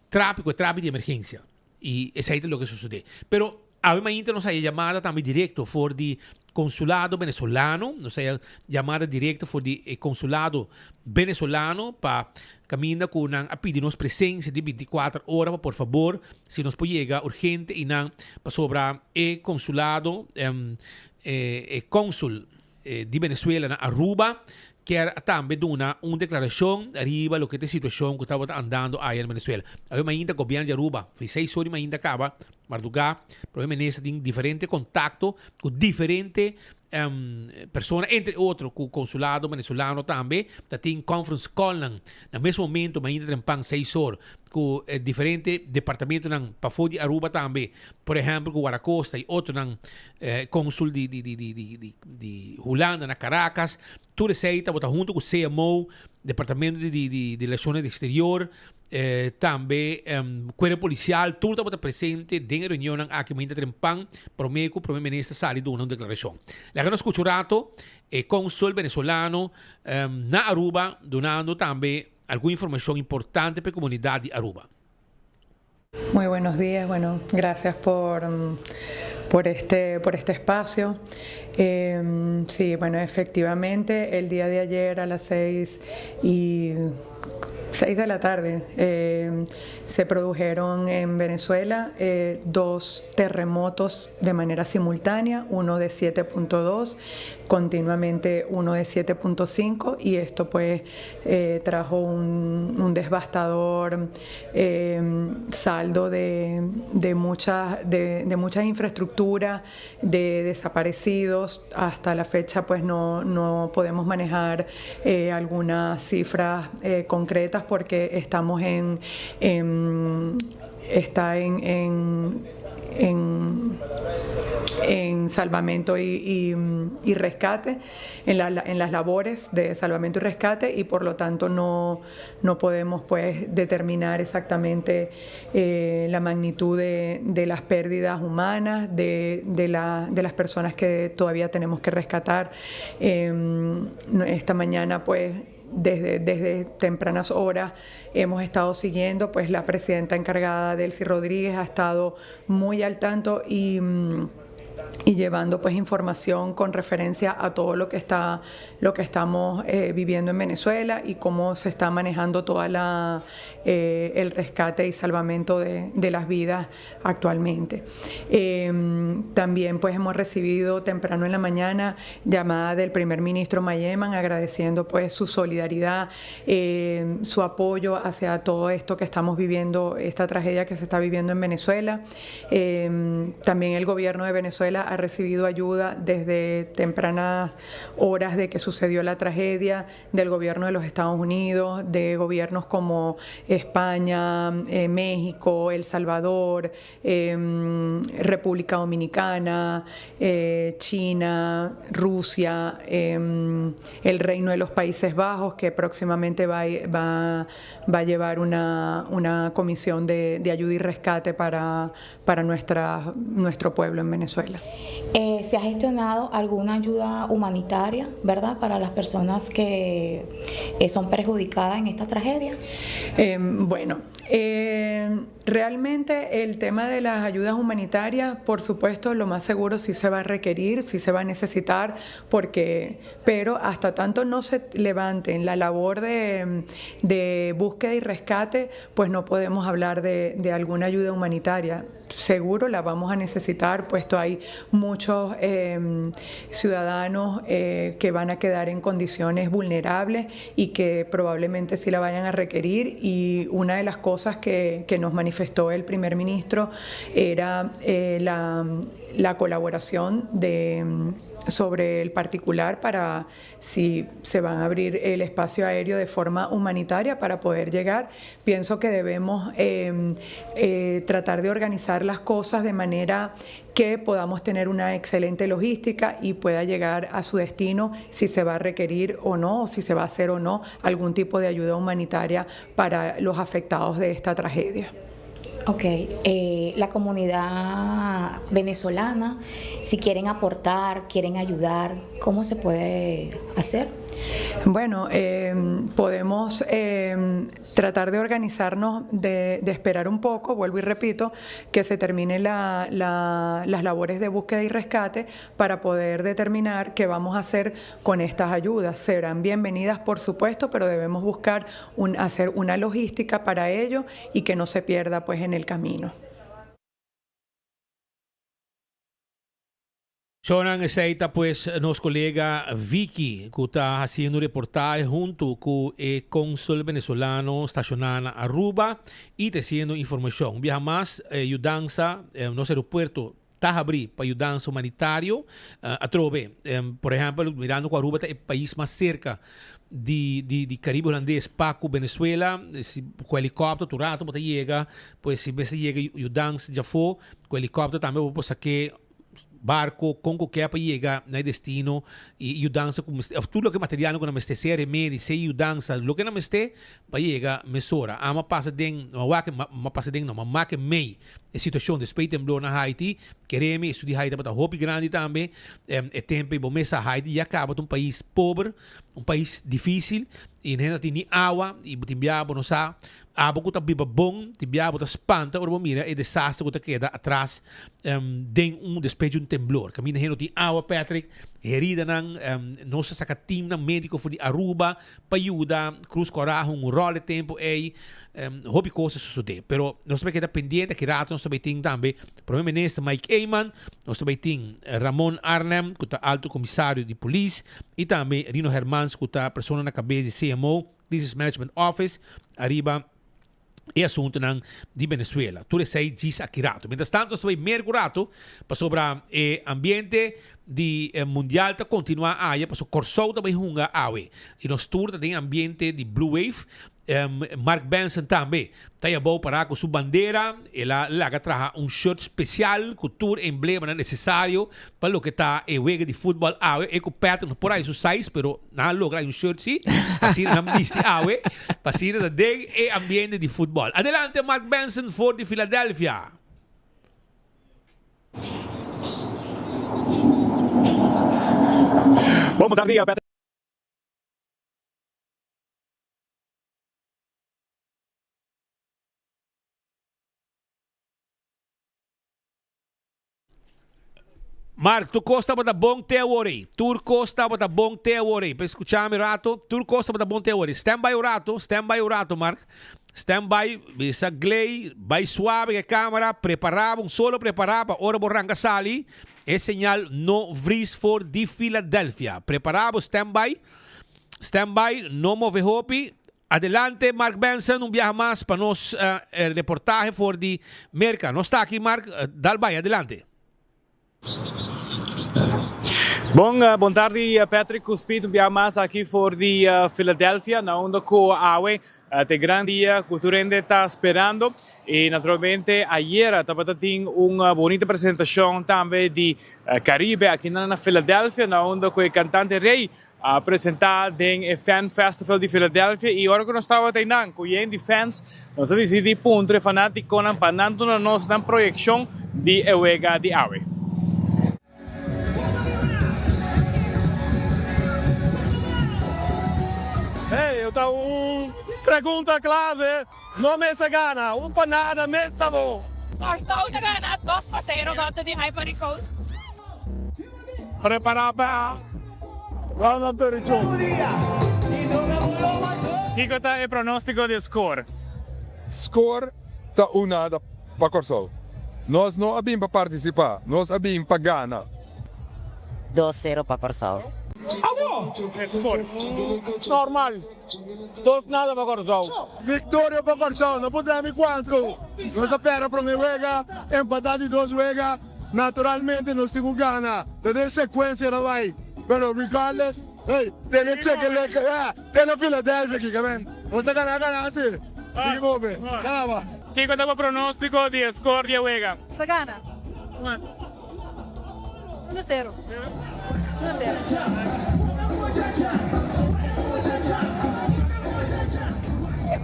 T: trapi cu e trapi di emergencia. Y esey ta loke sucede. Pero awe mainta nos haya yamada tambe directo for di consulado venezolano. Nos haya yamada directo for di e consulado venezolano pa caminda cu nan a pidi nos presencia di 24 ora pa por fabor si nos por yega urgente y nan pasobra e consulado e consul di Venezuela na Aruba kier a tambe duna un declaracion riba loke ta e situacion cu tabata andando aya na Venezuela. Awe mainta gobierno di Aruba, fi seis ora di mainta caba, marduga, Prome Minister tin diferente contacto cu diferente persona, entre otro cu consulado Venezolano tambe, ta tin conference callnan na mes momento mainta trempan seis or cu diferente departamentonan pafo di Aruba tambe, por ehempel cu Guardacosta y otronan consul di di di di di di di Hulanda na Caracas, tur esey tabata hunto cu CMO, Departamento di di di di Relaciones Exterior, tambe Cuerpo Policial, tur tabata presente den e reunionnan aki mainta trempan prome cu Prome Minister sali duna un declaracion. Laga nos scucha un rato e consul Venezolano na Aruba dunando tambe algun informacion importante pa e comunidad di Aruba.
B: Muy buenos días, bueno, gracias por, por, este, por este espacio. Eh, sí, bueno, efectivamente, el día de ayer a las seis y seis de la tarde eh, se produjeron en Venezuela eh, dos terremotos de manera simultánea, uno de 7.2, continuamente uno de 7.5 y esto pues eh, trajo un, un devastador eh, saldo de, de, muchas, de, de muchas infraestructuras, de desaparecidos. Hasta la fecha pues no, no podemos manejar eh, algunas cifras eh, concretas porque estamos en, en está en, en, en, en salvamento y, y, y rescate, en, la, en las labores de salvamento y rescate y por lo tanto no, no podemos pues determinar exactamente eh, la magnitud de, de las pérdidas humanas, de, de, la, de las personas que todavía tenemos que rescatar. Eh, esta mañana pues desde, desde tempranas horas hemos estado siguiendo, pues la presidenta encargada Delcy Rodríguez ha estado muy al tanto y y llevando pues información con referencia a todo lo que está lo que estamos eh, viviendo en Venezuela y cómo se está manejando toda la eh, el rescate y salvamento de, de las vidas actualmente. Eh, también pues hemos recibido temprano en la mañana llamada del primer ministro Mayeman agradeciendo pues su solidaridad, eh, su apoyo hacia todo esto que estamos viviendo, esta tragedia que se está viviendo en Venezuela. Eh, también el gobierno de Venezuela Venezuela ha recibido ayuda desde tempranas horas de que sucedió la tragedia del gobierno de los Estados Unidos, de gobiernos como España, eh, México, El Salvador, em, República Dominicana, eh, China, Rusia, em, el Reino de los Países Bajos, que próximamente va, va, va a llevar una, una comisión de, de ayuda y rescate para, para nuestra, nuestro pueblo en Venezuela.
D: Eh, ¿Se ha gestionado alguna ayuda humanitaria, verdad, para las personas que eh, son perjudicadas en esta tragedia?
B: Eh, bueno, eh, realmente el tema de las ayudas humanitarias, por supuesto, lo más seguro sí se va a requerir, sí se va a necesitar, porque, pero hasta tanto no se levanten la labor de, de búsqueda y rescate, pues no podemos hablar de, de alguna ayuda humanitaria. Seguro la vamos a necesitar, puesto hay muchos eh, ciudadanos eh, que van a quedar en condiciones vulnerables y que probablemente sí la vayan a requerir. Y una de las cosas que, que nos manifestó el primer ministro era eh, la, la colaboración de, sobre el particular para si se van a abrir el espacio aéreo de forma humanitaria para poder llegar. Pienso que debemos eh, eh, tratar de organizar las cosas de manera que podamos tener una excelente logística y pueda llegar a su destino si se va a requerir o no, o si se va a hacer o no algún tipo de ayuda humanitaria para los afectados de esta tragedia.
D: Ok, eh, la comunidad venezolana, si quieren aportar, quieren ayudar, ¿cómo se puede hacer?
B: Bueno, eh, podemos eh, tratar de organizarnos, de, de, esperar un poco, vuelvo y repito, que se termine la, la, las labores de búsqueda y rescate para poder determinar qué vamos a hacer con estas ayudas. Serán bienvenidas, por supuesto, pero debemos buscar un, hacer una logística para ello y que no se pierda pues en el camino.
T: Shonan esei ta pues nos colega Vicky cu ta haciendo un reportahe hunto cu e consul venezolano staciona na Aruba y ta haciendo informacion. Un biaha mas e yudansa nos aeropuerto ta habri pa yudansa humanitario atrobe. Por ehempel mirando cu Aruba ta e pais mas cerca di di di Caribe Hulandes pa cu Venezuela si cu helicopter tur rato bo ta yega pues si mester yega yudansa djafo cu helicopter tambe bo por sake Barco con cu ke pa yega na e destino y yudansa cu mester of tur loke materialnan cu nan mester sea remedi sea yudansa loke nan mester pa yega mesora. Amo a pasa den no a wak a pasa den no ma make mei e situacion despues di temblor na Haiti keremi esun di Haiti tabata hopi grandi tambe e tempo ey bo mes sa Haiti ya caba ta un pais pober un pais dificil y hende no tin ni awa y bo tin bia bo no sa Abo ku ta biba bon di bia bo ta spanta ora bo mira e desaster ku ta keda atras den un despues di un temblor. Kaminda hende no tin awa Patrick, heridanan, nos a saka teamnan mediko for di Aruba pa yuda Cruz Cora un ròl e tempu ei. Hopi kos a sosodé. Pero nos ta bai keda pendiente, aki rato nos ta bai tin tambe Prome Minister Mike Eman, nos ta bai tin Ramon Arnhem ku ta Alto Komisario di Polis i tambe Rino Hermans ku ta persona na kabes di CMO. Crisis Management Office ariba e asuntonan di Venezuela. Tur esei djis aki rato. Mientras tanto nos ta bai merku rato pasobra e ambiente di mundial ta kontinuá aya pasobra Kòrsou ta bai hunga awe i nos tur ta den ambiente di Blue Wave. Mark Benson tambe ta e abou pará ku su bandera. El a laga traha un shirt spesial ku tur emblemanan nesesario pa loke ta e wega di futbòl awe. E ku Patrick no por haña su size pero Nan a logra un shirt si, pa asina nan bisti awe, pa asina ta den e ambiente di futbol. Adelante Mark Benson for di Philadelphia.
V: Bon tardi, Patrick.
T: Mark, tur kos tabata bon te awor ei. Tur kos tabata bon te awor ei. Por skucha mi rato, tur kos tabata bon te awor ei. Stand by un rato, stand by un rato, Mark. Stand by, bisa Gley, bai suave ku e kamera, prepará bo, un solo prepará pa ora bo ranka sali, e señal no vries for di Philadelphia. Prepará bo, stand by, stand by, no move hopi. Adelante Mark Benson un biaha mas pa nos reportahe for di Merca. Nos ta aki Mark, dal bai, adelante.
E: Bon, bon tardi Patrick ku Speed un bia mas aki for di Philadelphia na unda ku awe ta e gran dia ku tur hende ta sperando i naturalmente ayera tabata tin un bonita presentashon tambe di Caribe aki na Philadelphia na unda ku e kantante Rey a presenta den e Fan Festival di Philadelphia y ora cu nos tabata eynan cu yen di fans nos a dicidi puntra e fanaticonan pa nan duna nos nan proyeccion di e wega di awe.
V: Hey, ta un pregunta clave. No mester gana, un pa nada mes ta bon.
W: Kòrsou ta gana 2-0 kontra di Ivory Coast.
V: Prepará pa round of 32.
E: Kiko ta e pronóstiko di e skor?
X: Skor ta un nada pa Kòrsou. Nos no a bin pa partisipá, nos a bin pa gana.
Y: 2-0 pa Kòrsou.
V: Awo! Normal. Dos nada pa Kòrsou. Viktoria pa Kòrsou, no por traha mi kuantu. Nos a pèrdè promé wega, empatá di dos wega, naturalmente nos tin ku gana. Ta den sekuensia ta bai, pero regardless, hey, tene chekeleke, yeah, te na Philadelphia kikamen. Nos ta gana gana si. Sigui move. Kaba.
E: Kiko ta bo pronóstiko di e skor di e wega?
W: Nos ta gana.
E: Kuantu?
W: Uno sero. Uno sero.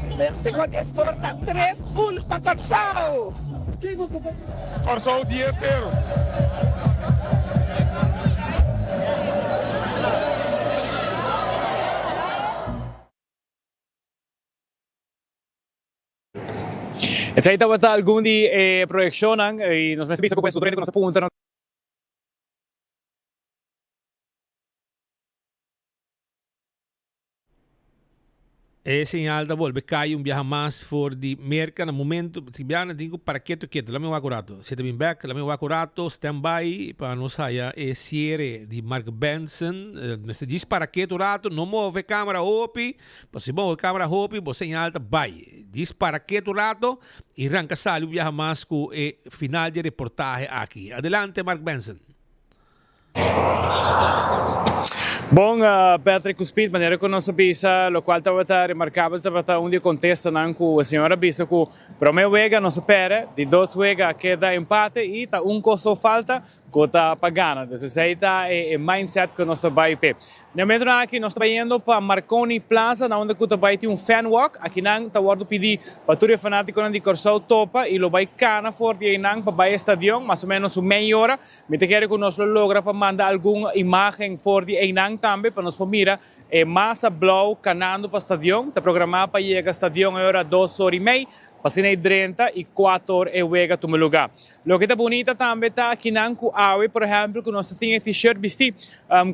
Z: Pronóstiko di e skor ta tres un pa Kòrsou.
X: Kòrsou dies sero.
E: Esei tabata algun di e proyekshonnan i nos mester bisa ku pues ku tur hende ku nos a puntra nos.
T: E señal ta bolbe kai un biaha mas for di Merca na momento si biaha nan tin cu para keto keto lami wak un rato si ta bin bek lami wak un rato stand by pa nos haya e ciere di Mark Benson mester djis para keto un rato no move camera hopi pasobra si bo move camera hopi bo señal ta bay djis para keto un rato y ranca sali un biaha mas cu e final di e reportahe aki adelante Mark Benson.
E: Bon, Patrick cu Speed, manera cu nos a bisa, locual tabata remarcabel tabata un di e contestanan cu e señor a bisa cu prome wega nos a perde, di dos wega a keda empate y ta un cos so falta cu ta pa gana. Dus esey ta e mindset cu nos ta bay p'e. Na e momentonan aki nos ta bayendo pa Marconi Plaza na unda cu ta bay tin un fan walk. Akinan ta wordo pidi pa tur e fanaticonan di Corsou topa y lo bay cana for di eynan pa bay e stadion, mas o menos un mey ora. Mi ta kere ku nos lo logra pa manda algun imágen for di einan tambe pa nos por mira e masa blou kanando pa stadion. Ta programá pa yega stadion e ora dos or i mei, pa asina e drenta i kuator e wega tuma lugá. Loke ta bunita tambe ta kinan ku awe, por ehèmpel, ku nos ta tin e t-shirt bistí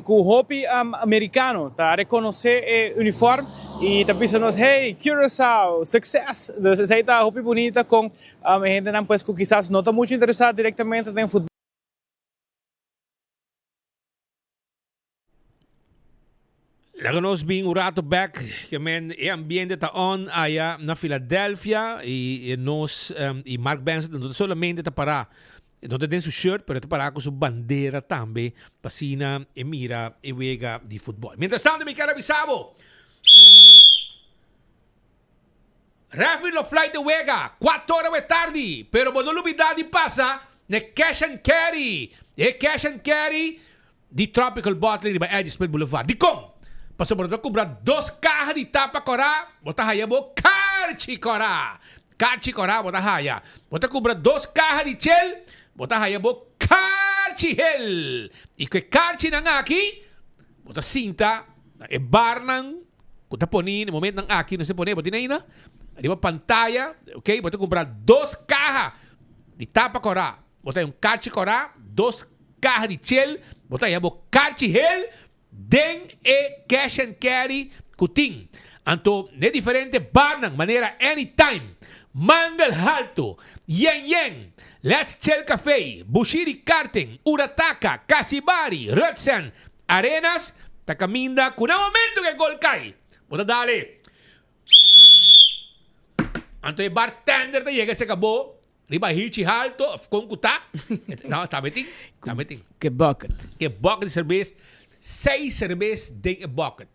E: ku hopi merikano ta rekonosé e unifòrm i ta bisa nos, Hey, Curaçao, success! Dus esei ta hopi bunita kon E hendenan pues ku kisas no ta muchu interesá direktamente den futbòl.
T: Laga nos bin un rato bek ke men e ambiente ta on aya na Philadelphia y nos y Mark Benson no ta solamente ta para no ta den su shirt pero ta para cu su bandera tambe pa asina e mira e wega di futbol. Mientras tanto mi kier a bisa bo. Referee lo fluit e wega cuatro ora we tardi, pero bo no lubida di pasa n'e Cash and Carry, e Cash and Carry di Tropical Bottling riba Eddie Smith Boulevard. Dikon? Pasobra bo ta kumpra dos kaha di tapa kòrá, bo ta haya bo karchi kòrá. Karchi kòrá bo ta haya. Bo ta kumpra dos kaha di chel, bo ta haya bo karchi hel. I ku e karchinan aki, bo ta sinta na e barnan Ku ta poni na momentonan aki nos ta pone, bo tin ainda? Riba pantaya, ok, bo ta kumpra dos kaha di tapa kòrá. Bo ta haña un karchi kòrá, dos kaha di chel, bo ta haña bo karchi hel den e cash and carry ku tin. Anto na e diferente barnan manera Anytime, Mangel Halto, Yen Yen, Let's Chel Café, Bushiri Karting, Urataka, Casibari, Rutsen, Arenas ta caminda cu na momento cu e gol cay, bo ta dale. Anto e bartender ta yega cerca bo. Riba hilchi halto of kon ku ta. No, tambe tin, tambe tin.
U: Ke bucket.
T: Ke bucket di serbes, seis serbes den e bucket.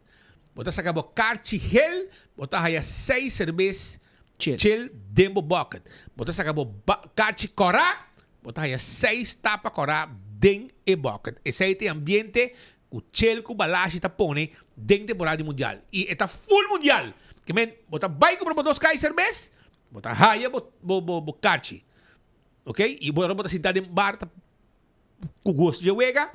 T: Bo ta saka bo karchi gel, bo ta haya seis serbes chill den bo bucket. Bo ta saka bo karchi kòrá, bo ta haya seis tapa kòrá den e bucket. Esei ta e ambiente ku Chel ku Balashi ta pone den temporada di mundial. I e ta full mundial. Ke men, bo ta bai kumpra bo dos kai serbes, Bo ta haya bo bo bo bo karchi. Ok? I bo bo ta sinta den bar ta ku gosto dje wega.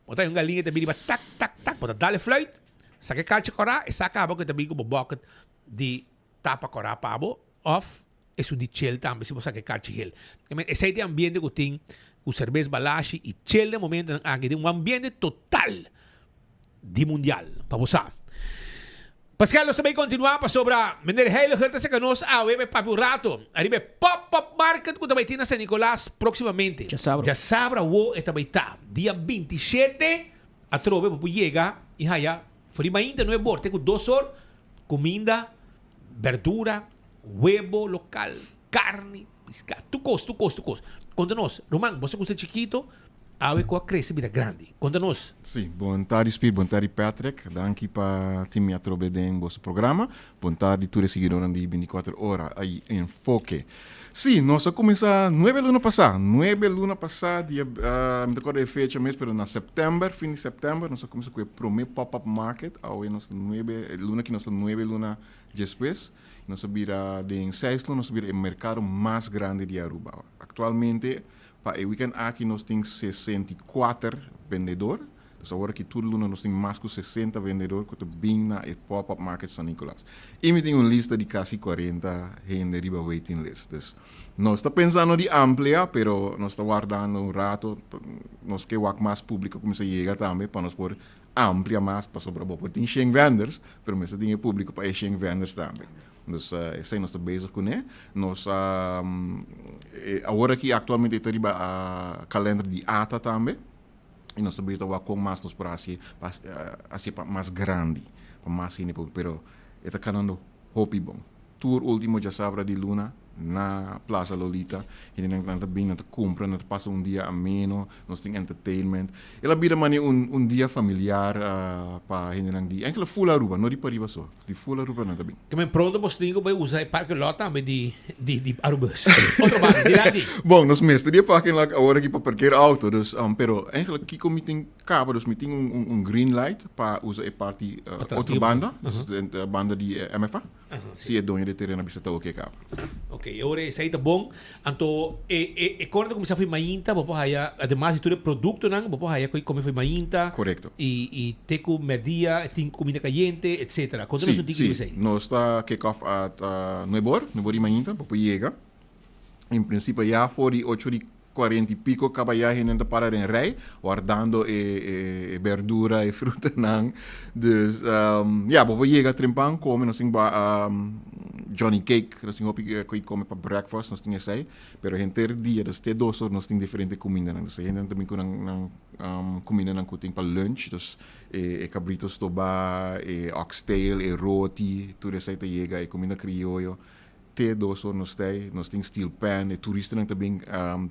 T: Bo ta un galiña ta bini ba tak tak tak. Bo ta dal e fluit, saka e karchi kòrá, e sa kaba ku e ta bini ku bo bucket di tapa kòrá pa bo òf esun di chel tambe si bo saka e karchi hel. Esei ta e ambiente ku tin ku serbes balashi i chel den momentonan aki den un ambiente total di mundial pa bo sa. Pascal nos ta bay continua pasobra Meneer Heiliger ta saca nos awe bay papia un rato ariba e Pop Up Market cu ta bay tin na San Nicolas proximamente.
U: Djasabra.
T: Djasabra awo e ta bay ta. Dia 27 atrobe bo por yega y haya for di mainta nuebe or te cu dos or cuminda, berdura, webo local, carni, pisca, tur cos, tur cos, tur cos. Conta nos, ruman, bo sa cu ta chikito, awe cu a crece bira grandi. Conta nos.
F: Sí, bon tardi Speed, bon tardi Patrick. Danki pa tin mi atrobe den boso programa. Bon tardi tur e siguidornan di 24 Ora y Enfoke. Sí, nos a cuminsa nuebe luna pasá, nuebe luna pasá, dia, mi ta corda e fecha mes, pero na september, fin di september, nos a cuminsa cu e prome pop-up market. Awe nos ta nuebe, e luna aki nos ta nuebe luna despues. Nos a bira den seis luna nos a bira e merkado mas grandi di Aruba. Aktualmente pa e weekend aki nos tin 64 bendedor. Dus awor aki tur luna nos tin mas ku 60 bendedor ku ta bin na e pop-up market San Nicolas. I mi tin un lista di kasi 40 hende riba waiting list. Dus nos ta pensando di amplia pero nos ta wardando un rato. Nos ke wak mas publico kuminsa yega tambe pa nos por amplia mas pasobra bo por tin shen vendors pero mester tin e publico pa e shen vendors tambe. Dus esei nos ta bezig kuné. Nos a awor aki aktualmente e ta riba kalender di ata tambe i nos ta bezig ta wak kon mas nos por hasi pa hasi pa mas grandi pa mas hende por pero e ta kanando hopi bon. Tur ultimo djasabra di luna na Plaza Lolita. Hendenan nan ta bin, nan ta kumpra, nan ta pasa un dia ameno, nos tin entertainment. El a bira manera un un dia familiar pa hendenan di enkele full Aruba, no di pariba so, di full Aruba nan ta bin.
T: Ke men pronto boso tin ku bai usa e parking lot tambe di di di Arubus. Otro banda, dilanti.
F: Bon, nos mester di e parking lot awor aki pa parkeer auto, dus pero enkele kiko mi tin Caba dus mi tin un un green light pa usa e parti otro banda, dus e banda di MFA, si e doño di e tereno a bisa ta oke caba.
T: Ok, e ora esei ta bon. Anto e e e kòrda ta kuminsá for mainta, bo por haya ademas di tur e produktonan, bo por haya ku kome for mainta.
F: Korekto.
T: I i te ku mèrdia tin kuminda kayente, etsetera. Konta nos un tiki riba esei.
F: Si, nos ta kick off at nuebe or, nuebe or di mainta, bo por yega. En prinsipio ya for di ocho di Cuarenta y pico caba ya hende ta para den rij wardando e e berdura e frutanan dus ya bo por yega trempan come nos tin johnny cake nos tin hopi cu come pa breakfast nos tin esey pero henter dia dus te dos or nos tin diferente cumindanan dus e hendenan ta bin cu nan nan cumindanan cu tin pa lunch dus e cabrito stoba e oxtail e roti tur esey ta yega e cuminda crioyo. Te dos or nos tei, nos tin steel pan, e turistanan ta bin,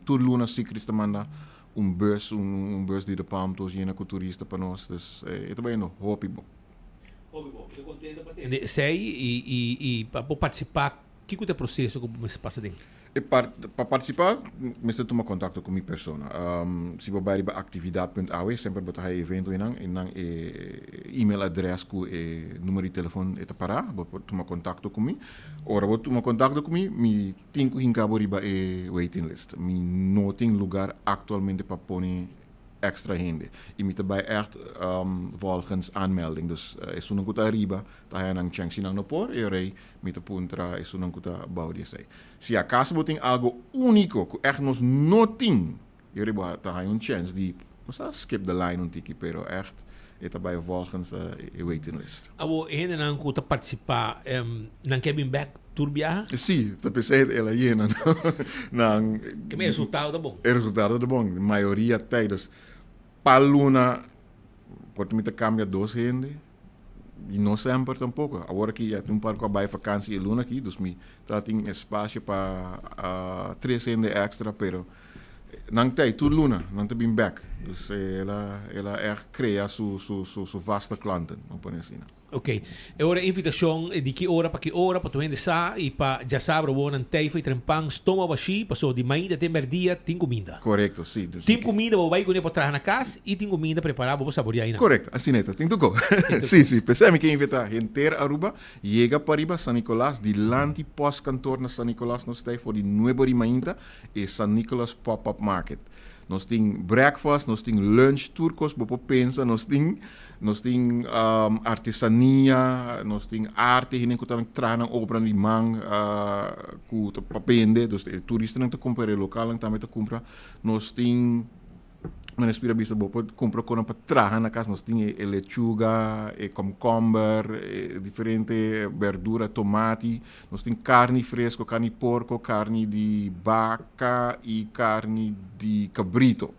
F: tur luna Secrets ta manda un bus, un bus di De Palm tos yena ku turista pa nos, dus e ta bayendo hopi bon.
T: Hopi bon, mi ta kontento pa tende esei i i i pa bo partisipá kiko ta e proseso ku bo mester pasa den?
F: E par pa partisipá mester tuma kontakto ku mi persona. Si bo bai riba actividad punt aw semper bo ta haya evento einan, einan e email adres ku e numero di telefon e ta pará, bo por tuma kontakto ku mi. Ora bo tuma kontakto ku mi, mi tin ku hinka bo riba e waiting list. Mi no tin lugar aktualmente pa pone extra hende. I mi ta bai ègt volgens aanmelding. Dus esunnan ku ta ariba ta haya nan chèns. Si nan no por, e ora ei mi ta puntra esunnan ku ta bou di esei. Si akaso bo tin algo úniko ku ègt nos no tin, e ora ei bo ta haña un chèns di, bo sa skip the line un tiki, pero ègt e ta bai volgens e waiting list.
T: Abo e hendenan ku ta partisipá, nan ke bin bèk tur biaha?
F: Sí, ta p'esei el a yena, no? Nan.
T: Ke e resultado ta bon?
F: E resultado ta bon. Mayoria tei. Dus pa luna por ta mi ta kambia dos hende i no. No semper tampoco. Awor aki ya tin un par cu a bay vakantie e luna aki, dus mi ta tin espacio pa tres hende extra, pero nan ta ey tur luna, nan ta bin bek. Dus el a el a echt crea su su su vaste klanten, bo pone asina.
T: Ok. E ora e invitacion di ki ora pa ki ora pa tur hende sa y pa djasabra wonan teifa y trempan stoma bashi paso di mainta te merdia tin cuminda.
F: Corecto, si. Dus
T: Tin cuminda bo bay cune pa traha na cas y tin cuminda prepara bo por saborea aynan.
F: Corecto, asina e ta. Tin tuco. Si, si. P'esei mi ke invita henter Aruba yega pariba San Nicolas dilanti postkantoor na San Nicolas nos ta for di nuebe ora di mainta e San Nicolas Pop Up Market. Nos tin breakfast, nos tin lunch, tur cos bo por pensa nos tin. Nos tin artesania, nos tin arte, hende ku ta traha nan obra di man ku ta pa bende, dus e turistanan ta kumpra, e lokalnan tambe ta kumpra. Nos tin, mi a bisa bo por kumpra konan pa traha na kas, nos tin e lechuga, e komkomber, e diferente berdura, tomati, nos tin karni fresko, karni porko, karni di baka i karni di kabrito.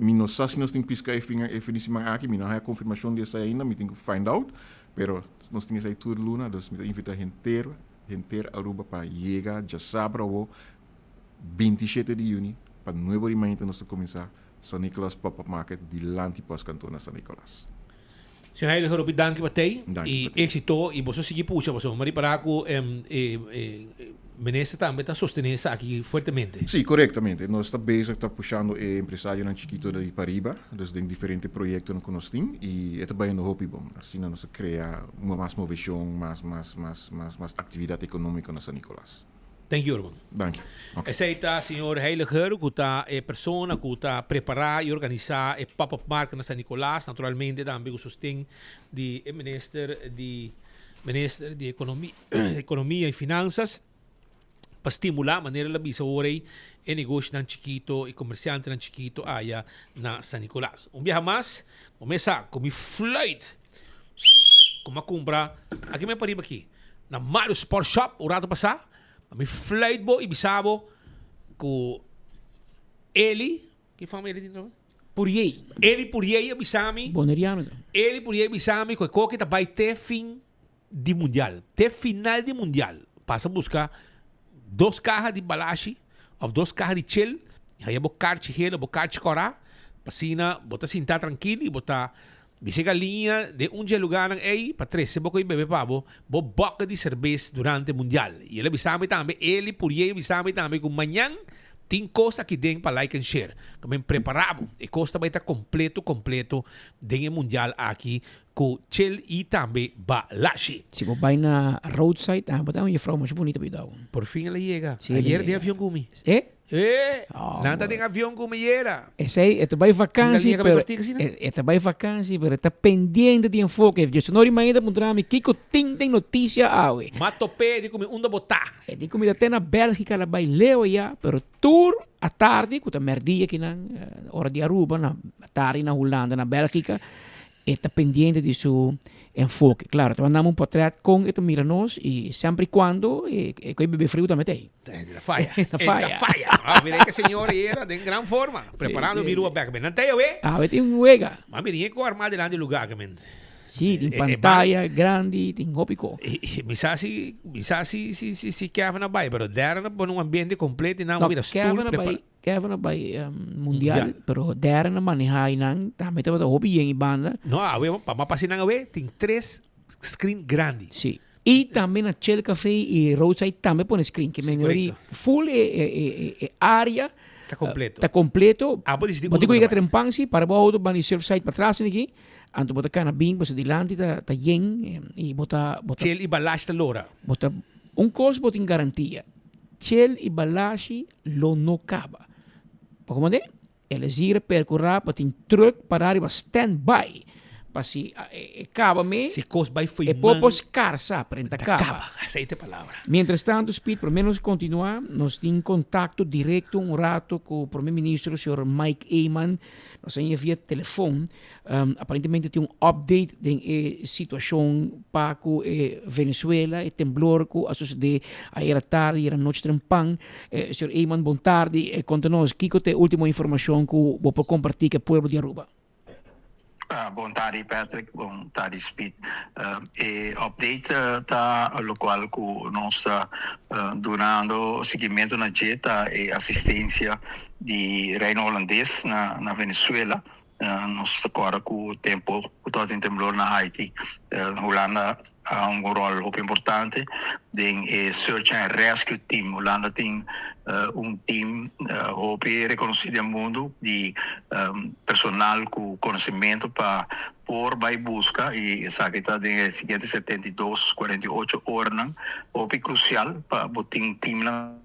F: Mi no sa si nos tin pisca e fin e fin di siman aki, mi no haya confirmacion di esai ainda, mi tin cu find out, pero nos tin esai tur luna, dus mi ta invita henter, henter Aruba pa yega djasabra awo 27 di juni pa nuebe ora y mainta nos ta cuminsa San Nicolas Pop Up Market dilanti Postkantoor na San Nicolas.
T: Señor Heiliger hopi danki pa tei y exito y boso sigui pusha pasobra mi a ripara cu e minister tambe ta sostene esaki fuertemente.
F: Si, corectamente. Nos ta bezig ta pushando e empresarionan chikito di pariba, dus den diferente proyectonan cu nos tin y e ta bayendo hopi bon. Asina nos ta crea mas movecion, mas, mas, mas, mas, mas actividad economico na San Nicolas.
T: Thank you herman.
F: Danki.
T: Ok. Esei ta señor Heiliger cu ta e persona cu ta prepara y organisa e pop-up market na San Nicolas, naturalmente tambe cu sosten di e minister di minister di economia economia y finanzas pa stimula manera el a bisa awor ey e negoshinan chikito y comerciantenan chikito aya na San Nicolas. Un biaha mas bo mesa cu mi fluit cu mi a cumpra aki mi a pariba aki. Na Mario Sport Shop un rato pasá, pa mi fluit bo i bisa bo ku Eli, ki fama Eli tin trobe?
U: Puriey.
T: Eli Puriey a bisa mi.
U: Boneriano ta.
T: Eli Puriey a bisa mi ku e koki ta bai te fin di mundial, te final di mundial. Pasa buska dos kaha di balashi of dos kaha di chel, haya bo karchi hel of bo karchi kòrá, pa asina bo ta sinta trankil i bo ta Bisa e galiña den un dje lugánan ei pa trese bo ku i bebe pa bo, bo bòke di serbes durante mundial. I el a bisa mi tambe, Eli Puriey a bisa mi tambe ku mañan tin kos aki den pa like and share. Ku men prepará bo, e kos ta bai ta kompleto kompleto den e mundial aki ku Chel i tambe Balashi.
U: Si bo bai na roadside tambe bo ta un jefrou masha bunita pa yuda bo.
T: Por fin el a yega.
U: Si, el a
T: Ayer den
U: yega.
T: avion ku mi.
U: E?
T: E, nan ta den avion ku mi yera.
U: Esei, e ta bai vakansi,
T: Galinha
U: pero e ta bai vakansi, pero e ta pendiente di enfoke. Dje no riba ainda puntra mi kiko tin den notisia awe.
T: M'a top'é, di ku mi unda bo ta.
U: E di ku mi ta te na Bèlgika, el a bai leu ayá, pero tur atardi, ku ta mèrdia kinan, ora di Aruba, na atardi na Hulanda, na Bèlgika, E ta pendiente di su enfoke. Claro, ta mandami un portret con e ta mira nos y semper y cuando e e coy bebe friu tambe ta ey.
T: E ta faya.
U: E ta faya.
T: E ta faya. Ah, mira e señor era den gran forma. Preparando mi rua bek. Men nan ta ey awe.
U: Awe tin un wega.
T: Ma mira e cu arma dilanti lugar ke men.
U: Si, tin pantaya grandi, tin hopi co.
T: Mi sa si, mi sa si si si Kevin a bay, pero Darren a pone un ambiente completo y nan
U: No,
T: mira stoel
U: Kevin a
T: prepara.
U: bay Kevin a bai mundial, pero Darren a maneha einan, tambe tabata hopi yen i banda.
T: No, awe, pa mapa asina awe, tin tres screen grandi.
U: Sí. I tambe na Chill Café i Roadside tambe pone screen. Ke men ori full e, e, e, e area.
T: Ta completo.
U: Ta completo.
T: Ah, bo disidi
U: Bo tin ku
T: unda
U: yega trempan si, para bo auto banda di Surfside patras aki, anto bo ta kana bin, pasobra dilanti ta, ta yen i bo ta, bo ta.
T: Chill i Balash ta lora.
U: Bo ta, un kos bo tin garantia, Chel i Balashi lo no kaba. Pa komand'é, Elezir a perkurá pa tin trùk pará riba stand-by pa si e kaba me,
T: Si kos bai fo'i
U: e por
T: man.
U: por skarsa, pero e ta
T: Ta
U: kaba.
T: kaba, esei ta e palabra.
U: Mientras tanto, Speed, promé nos kontinuá, nos tin kontakto direkto un rato ku Prome Ministro, señor Mike Eman. Nos a haña via telefon. Aparentemente tin un update den e situacion pa cu e Venezuela, e temblor cu a sucede ayera tardi, ayera nochi trempan. Señor Eman, bon tardi. Conta nos, kico ta e ultimo informacion cu bo por comparti cu e pueblo di Aruba?
G: Bon tardi Patrick, bon tardi Speed. E update ta locual cu nos ta dunando siguimento na dje ta e asistencia di Reino Holandes na Venezuela. Nos ta corda cu tempo cu tabatin temblor na Haiti, Hulanda a hunga un rol hopi importante den e search and rescue team. Hulanda tin un team hopi reconoci den mundo di personal cu conocimento pa por bay busca y esaki ta den e siguiente 72, 48 oranan hopi crucial pa bo tin teamnan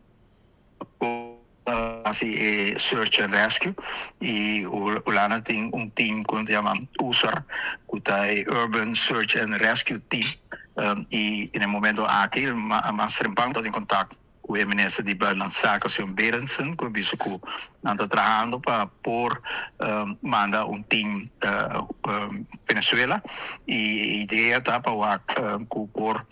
G: Hasi e search and rescue y Hulanda tin un team cu nan ta yama USAR cu ta e Urban Search and Rescue Team y na e momento aki mas trempan ta den contact cu e minister di Buitenlandse Zaken señor Berendsen cu a bisa cu nan ta trahando pa por manda un team Venezuela y e idea ta pa wak cu por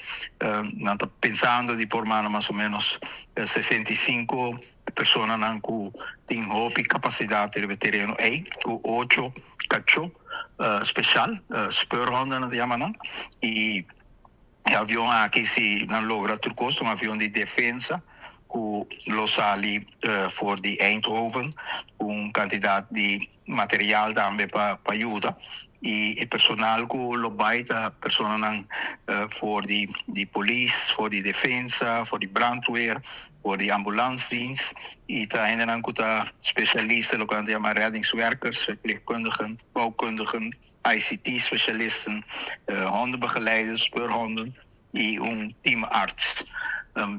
G: nan ta pensando di por manda mas o menos 65 personanan ku tin hopi kapasidat riba e tereno ei, ku ocho kachó speshal, speurhonden nan ta yama nan, i e avion aki si nan logra tur kos ta un avion di defensa ku lo sali for di Eindhoven ku un kantidat di material tambe pa pa yuda y e personal cu lo bay ta personanan for di di polis, for di defensa, for di brandweer, for di ambulansdienst y ta hendenan cu ta specialista loke nan ta yama reddingswerkers, verpleegkundigen, bouwkundigen, ICT specialisten, hondenbegeleiders, speurhonden y un team arts.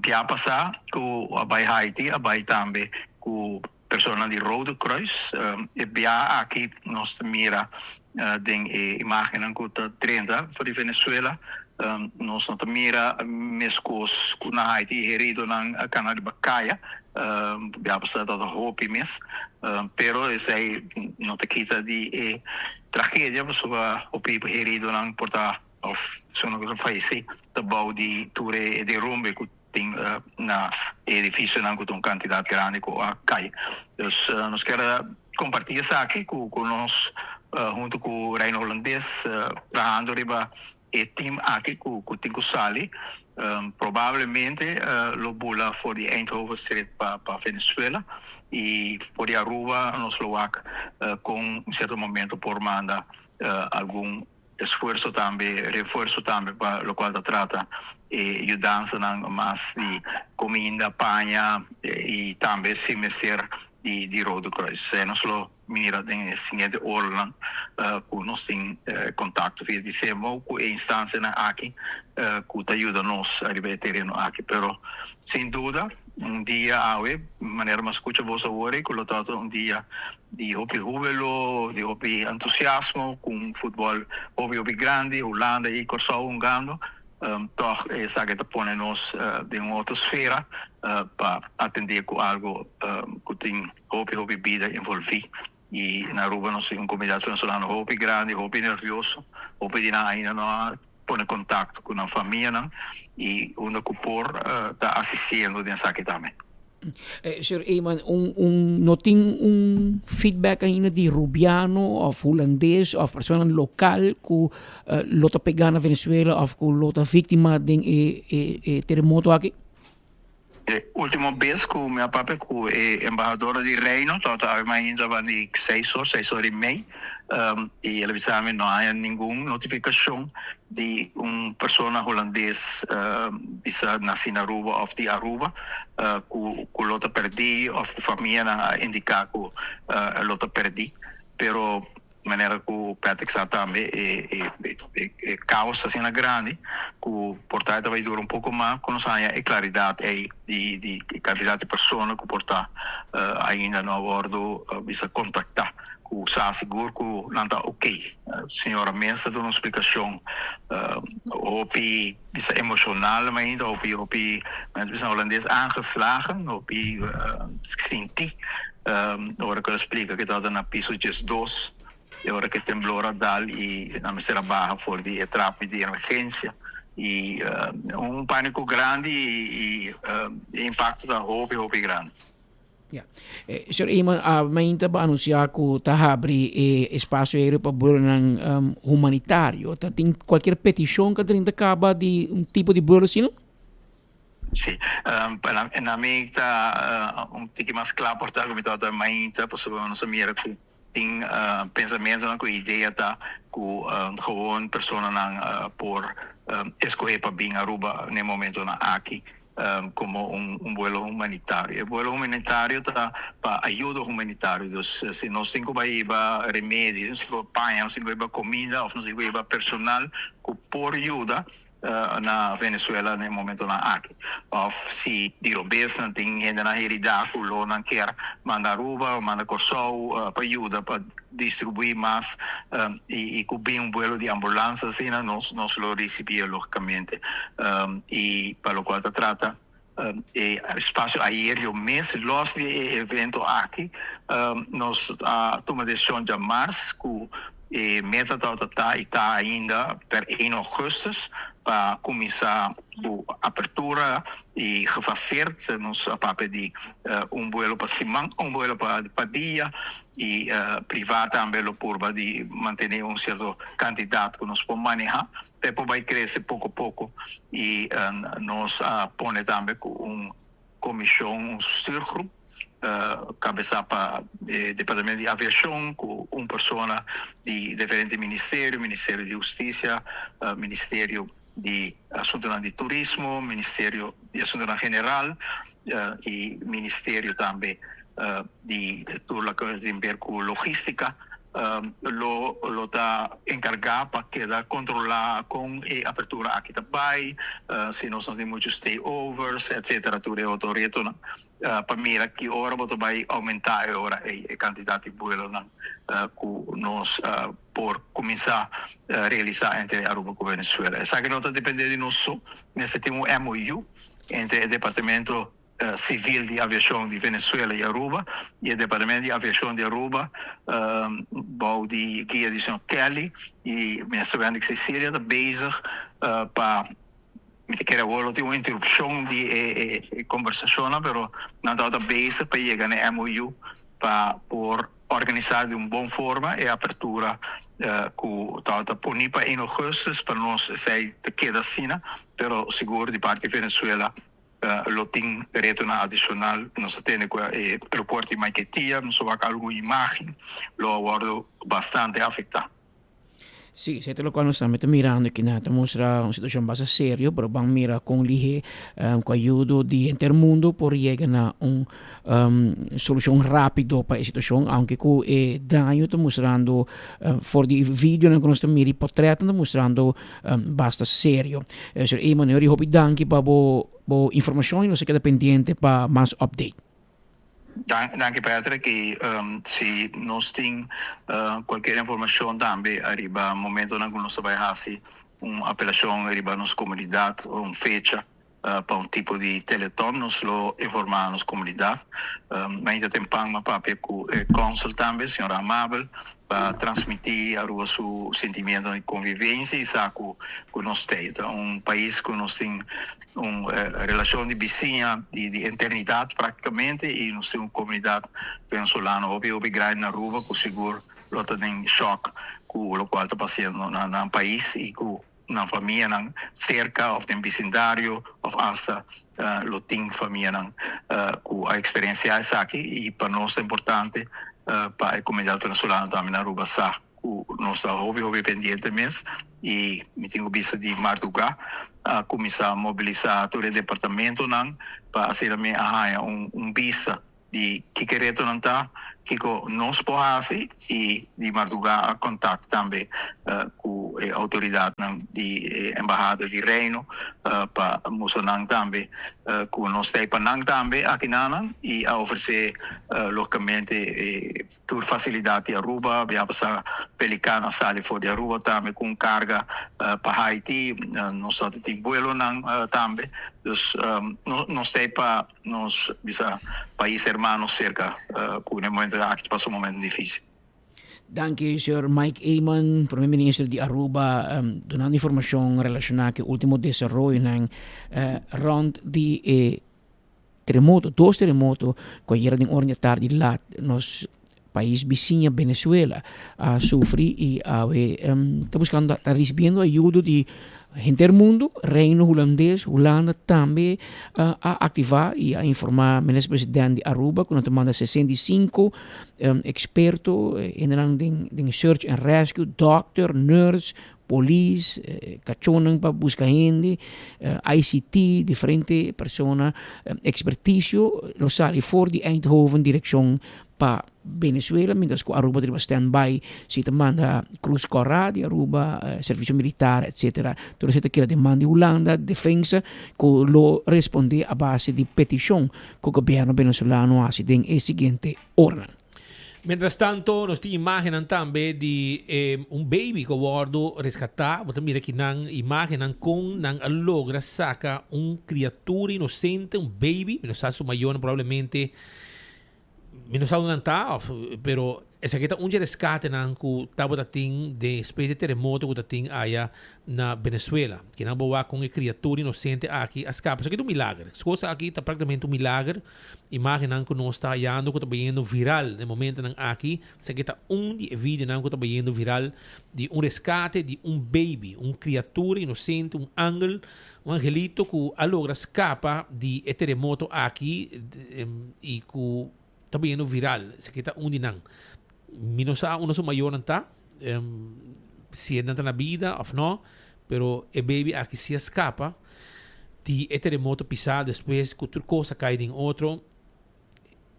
G: Bia pasa cu a bay Haiti a bay tambe cu Personanan di Rode Kruis. E bia aki nos ta mira den e imagennan ku ta drenta for di Venezuela. Nos no ta mira meskos ku na Haiti e heridonan a kana riba kaya. Bia pasá tabata hopi mes. Pero esei no ta kita di e tragedia pasobra hopi heridonan por ta òf esunnan ku ta fayesé ta bou di tur e derumbe ku Tin na e edificionan cu ta un cantidad grandi cu a cay. Dus nos kier a comparti esaki cu cu nos hunto cu Reino Holandes trahando riba e team aki cu cu tin cu sali. Probablemente lo bula for di Eindhoven straight pa pa Venezuela y for di Aruba nos lo wak con un cierto momento por manda algun Esfuerso tambe, refuerso tambe pa locual ta trata e yudansanan mas di cominda, paña y tambe si mester di Rode Kruis. Nos lo mira den e siguiente oranan cu nos tin contacto via di CMO cu e instancianan aki cu ta yuda nos ariba e tereno aki. Pero sin duda un dia awe, manera mi a scucha boso awor cu lo ta un dia di hopi hubelo, di hopi entusiasmo, ku un futbòl hopi hopi grandi, Hulanda i Kòrsou hungando, tòg esaki ta pone nos den un otro sfera pa atendé ku algu ku tin hopi hopi bida envolví. I na Aruba nos tin un komunidat venezolano hopi grandi, hopi nervioso, hopi di nan ainda no a pone kontakto ku nan famianan i unda ku por ta asistiendo den esaki tambe.
U: Señor Eman, un, un, no tin un feedback ainda di Rubiano of Hulandes of personanan local cu lo ta pega na Venezuela of cu lo ta victima den e, e, e terremoto aki?
G: E ultimo bes cu mi a papia cu e embahadora di Reino tabata awe mainta ban di seis or, seis or y mei, y el a bisa mi no haya ningun notificacion di un persona Hulandes bisa naci na Aruba of di Aruba cu cu lo ta perdi of cu famianan a indica cu lo ta perdi. Pero manera cu Patrick sa tambe e e e caos ta asina grandi cu por ta e ta bay dura un poco mas cu nos haya e claridad ey di di cantidad di persona cu por ta ainda no a wordo bisa contacta. Ku sa sigur ku nan ta ok. Señora mes ta duna un splikashon hopi bisa emoshonal mainta, hopi hopi men ta bisa na holandes aangeslagen, hopi sinti ora ku el a splika ku e tabata na piso diesdos e ora ku e temblor a dal i nan mester a baha for di e trapi di emergensia i un paniko grandi i e impakto ta hopi hopi grandi.
U: Ya. Señor Eman, a mainta bo anuncia cu ta habri e espacio aereo pa buelonan humanitario. Ta tin cualkier peticion cu a drenta caba di un tipo di buelo asina?
G: Si. Na mi ta un tiki mas cla por ta cu mi tabata mainta pasobra nos a mira cu tin pensamentonan cu idea ta cu gewoon personanan por escoge pa bin Aruba na e momentonan aki. Como un vuelo humanitario. E vuelo humanitario ta pa ayudo humanitario. Dus si nos tin cu bay hiba remedi, nos tin cu paña, nos tin cu hiba comida of nos tin cu hiba personal cu por yuda na Venezuela na e momentonan aki. Of si di robes nan tin hendenan herida cu lo nan kier manda Aruba of manda Corsou pa yuda pa distribui mas y cu bin un vuelo di ambulance asina nos nos lo ricibié logicamente y pa locual ta trata e espacio aereo mes los di e evento aki nos a tuma decision djamars cu e meta tabata ta y ta ainda per 1 augustus pa cuminsa cu apertura y gefaseerd nos a papia di un vuelo pa siman, un vuelo pa dia y priva tambe lo purba di mantene un cierto cantidad cu nos por maneha pe por bay crece poco poco y nos a pone tambe cu un comision, un stuurgroep cabeza pa e departamento di aviacion cu un persona di diferente ministerio, ministerio di husticia, ministerio di Asuntonan di Turismo, Ministerio di Asuntonan General y Ministerio tambe di tur loke tin ber cu logistica lo lo ta encarga pa keda controla con e apertura aki ta bay, si nos no tin mucho stayovers etcetera tur e otro retonan pa mira ki ora bo ta bay aumenta e ora ey e cantidad di buelonan cu nos por cuminsa realisa entre Aruba cu Venezuela. Esaki no ta depende di nos so, mester tin un MOU entre e Departamento Civil di Aviacion di Venezuela y Aruba y e Departamento di Aviacion di Aruba bou di guia di señor Kelly y Minister Wendrick Cecilia ta bezig pa mi ta kere awor lo tin un interupcion di e conversacionnan pero nan tabata bezig pa yega na e MOU pa por Organisá di un bon forma e apertura ku tabata poni pa 1 augustus, pa nos esei ta keda asina, pero sigur di parti Venezuela lo tin retonan adishonal. Nos a tende ku e aeropuerto di Maiquetía, nos a wak algun imagen, lo a wòrdu bastante afektá.
U: Sí, esei ta lokual nos tambe ta mirando aki nan. Ta mustra un situashon basta serio, pero ban mira kon lihé ku ayudo di henter mundu por yega na un solushon rápido pa e situashon, aunke ku e daño ta mustrando for di e videonan ku nos ta mira i potrètnan ta mustrando basta serio. Señor Eman, hopi danki pa bo bo informashon i nos ta keda pendiente pa mas update.
G: Danki Patrick y si nos tin cualkier informacion tambe ariba momentonan cu nos ta bay haci un apelacion riba nos comunidad o un fecha pa un tipo di teleton nos lo informa nos comunidad. Mainta tempan mi a papia cu e consul tambe señora Amabel pa transmiti Aruba su sentimientonan di convivencia y sa cu nos ta ta un pais cu nos tin un relacion di bisiña di eternidad practicamente y nos tin un comunidad venezolano hopi hopi grandi na Aruba cu sigur lo ta den shock cu locual ta pasando na nan pais y cu nan famianan cerca of den bisindario of hasta lo tin famianan cu a experiencia esaki y pa nos ta importante pa e comunidad venezolano tambe na Aruba sa cu nos ta hopi hopi pendiente mes y mi tin cu bisa di marduga a cuminsa mobilisa tur e departamentonan pa asina mi a haya un bista di kiko e retonan ta, kiko nos por hasi i di mardugá a kontakt tambe ku e outoridatnan di e embahada di Reino pa mustra nan tambe ku nos ta ei pa nan tambe akinanan i a ofresé logikamente e tur fasilidat di Aruba. Bia pasá Pelican a sali for di Aruba tambe ku un karga pa Haiti. Nos ta tin buelonan tambe. Dus nos ta ei pa Nos bisa pais hermano cerca cu na e momento aki ta pasa un momento dificil.
U: Danki señor Mike Eman, Prome Minister di Aruba, dunando informacion relaciona cu e ultimo desaroyonan rond di e. teremoto, dos teremoto ku ayera den ora di atardi lat nos pais bisiña Venezuela a sufri i awe ta buskando ta risibiendo ayudo di henter mundu. Reino Hulandes, Hulanda tambe a aktivá i a informá Minister President di Aruba ku nan ta manda 65 eksperto, hendenan den search and rescue, dòkter, nurse, polis, kachónan pa buska hende, ICT, diferente persona, ekspertisio lo sali for di Eindhoven direkshon pa Venezuela, mientras ku Aruba ta riba stand by si ta manda Cruz Kòrá di Aruba, servisio militar etcetera. Tur esei ta keda den man di Hulanda, Defensa, ku lo respondé a base di petishon ku gobièrnu venezolano hasi den e siguiente oranan.
T: Mientras tanto nos tin imagennan tambe di un baby ku a wòrdu reskatá. Bo ta mira kinan imagennan kon nan a logra saka un kriatura inosente, un baby. Mi no sa su mayornan probablemente mi no sa unda nan ta òf pero esaki ta un dje reskatenan ku tabata tin despues di e teremoto ku ta tin aya na Venezuela. Kinan bo wak kon e kriatura inosente aki a skapa. Esaki ta un milager. Es kos aki ta praktikamente un milager. Imagennan ku nos ta hayando ku ta bayendo viral den momentonan aki, esaki ta un di e videonan ku ta bayendo viral di un reskate di un baby, un kriatura inosente, un angel, un angelito ku a logra skapa di e teremoto aki i ku ta bayendo viral. Esaki ta un di nan. Mi no sa unda su mayornan ta, si nan ta na bida òf no, pero e baby aki si a skapa. Di e teremoto pisá despues ku tur kos a kai den otro,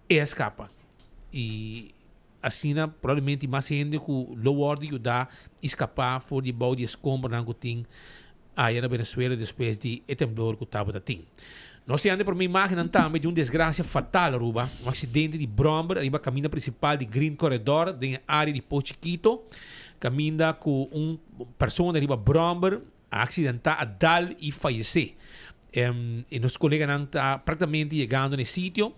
T: e a skapa. I asina probablemente mas hende ku lo wòrdu yudá i skapá for di bou di e skombernan ku tin aya na Venezuela despues di e temblor ku tabata tin. Nos tin anda promé imágennan tambe di un desgrasia fatal Aruba, un aksidente di bròmber ariba kaminda prinsipal di Green Corredor den e área di Pos Chikito, kaminda ku un persona riba bròmber A accidenta, a dal y fayece. Y nos coleganan ta practicamente yegando na e sitio,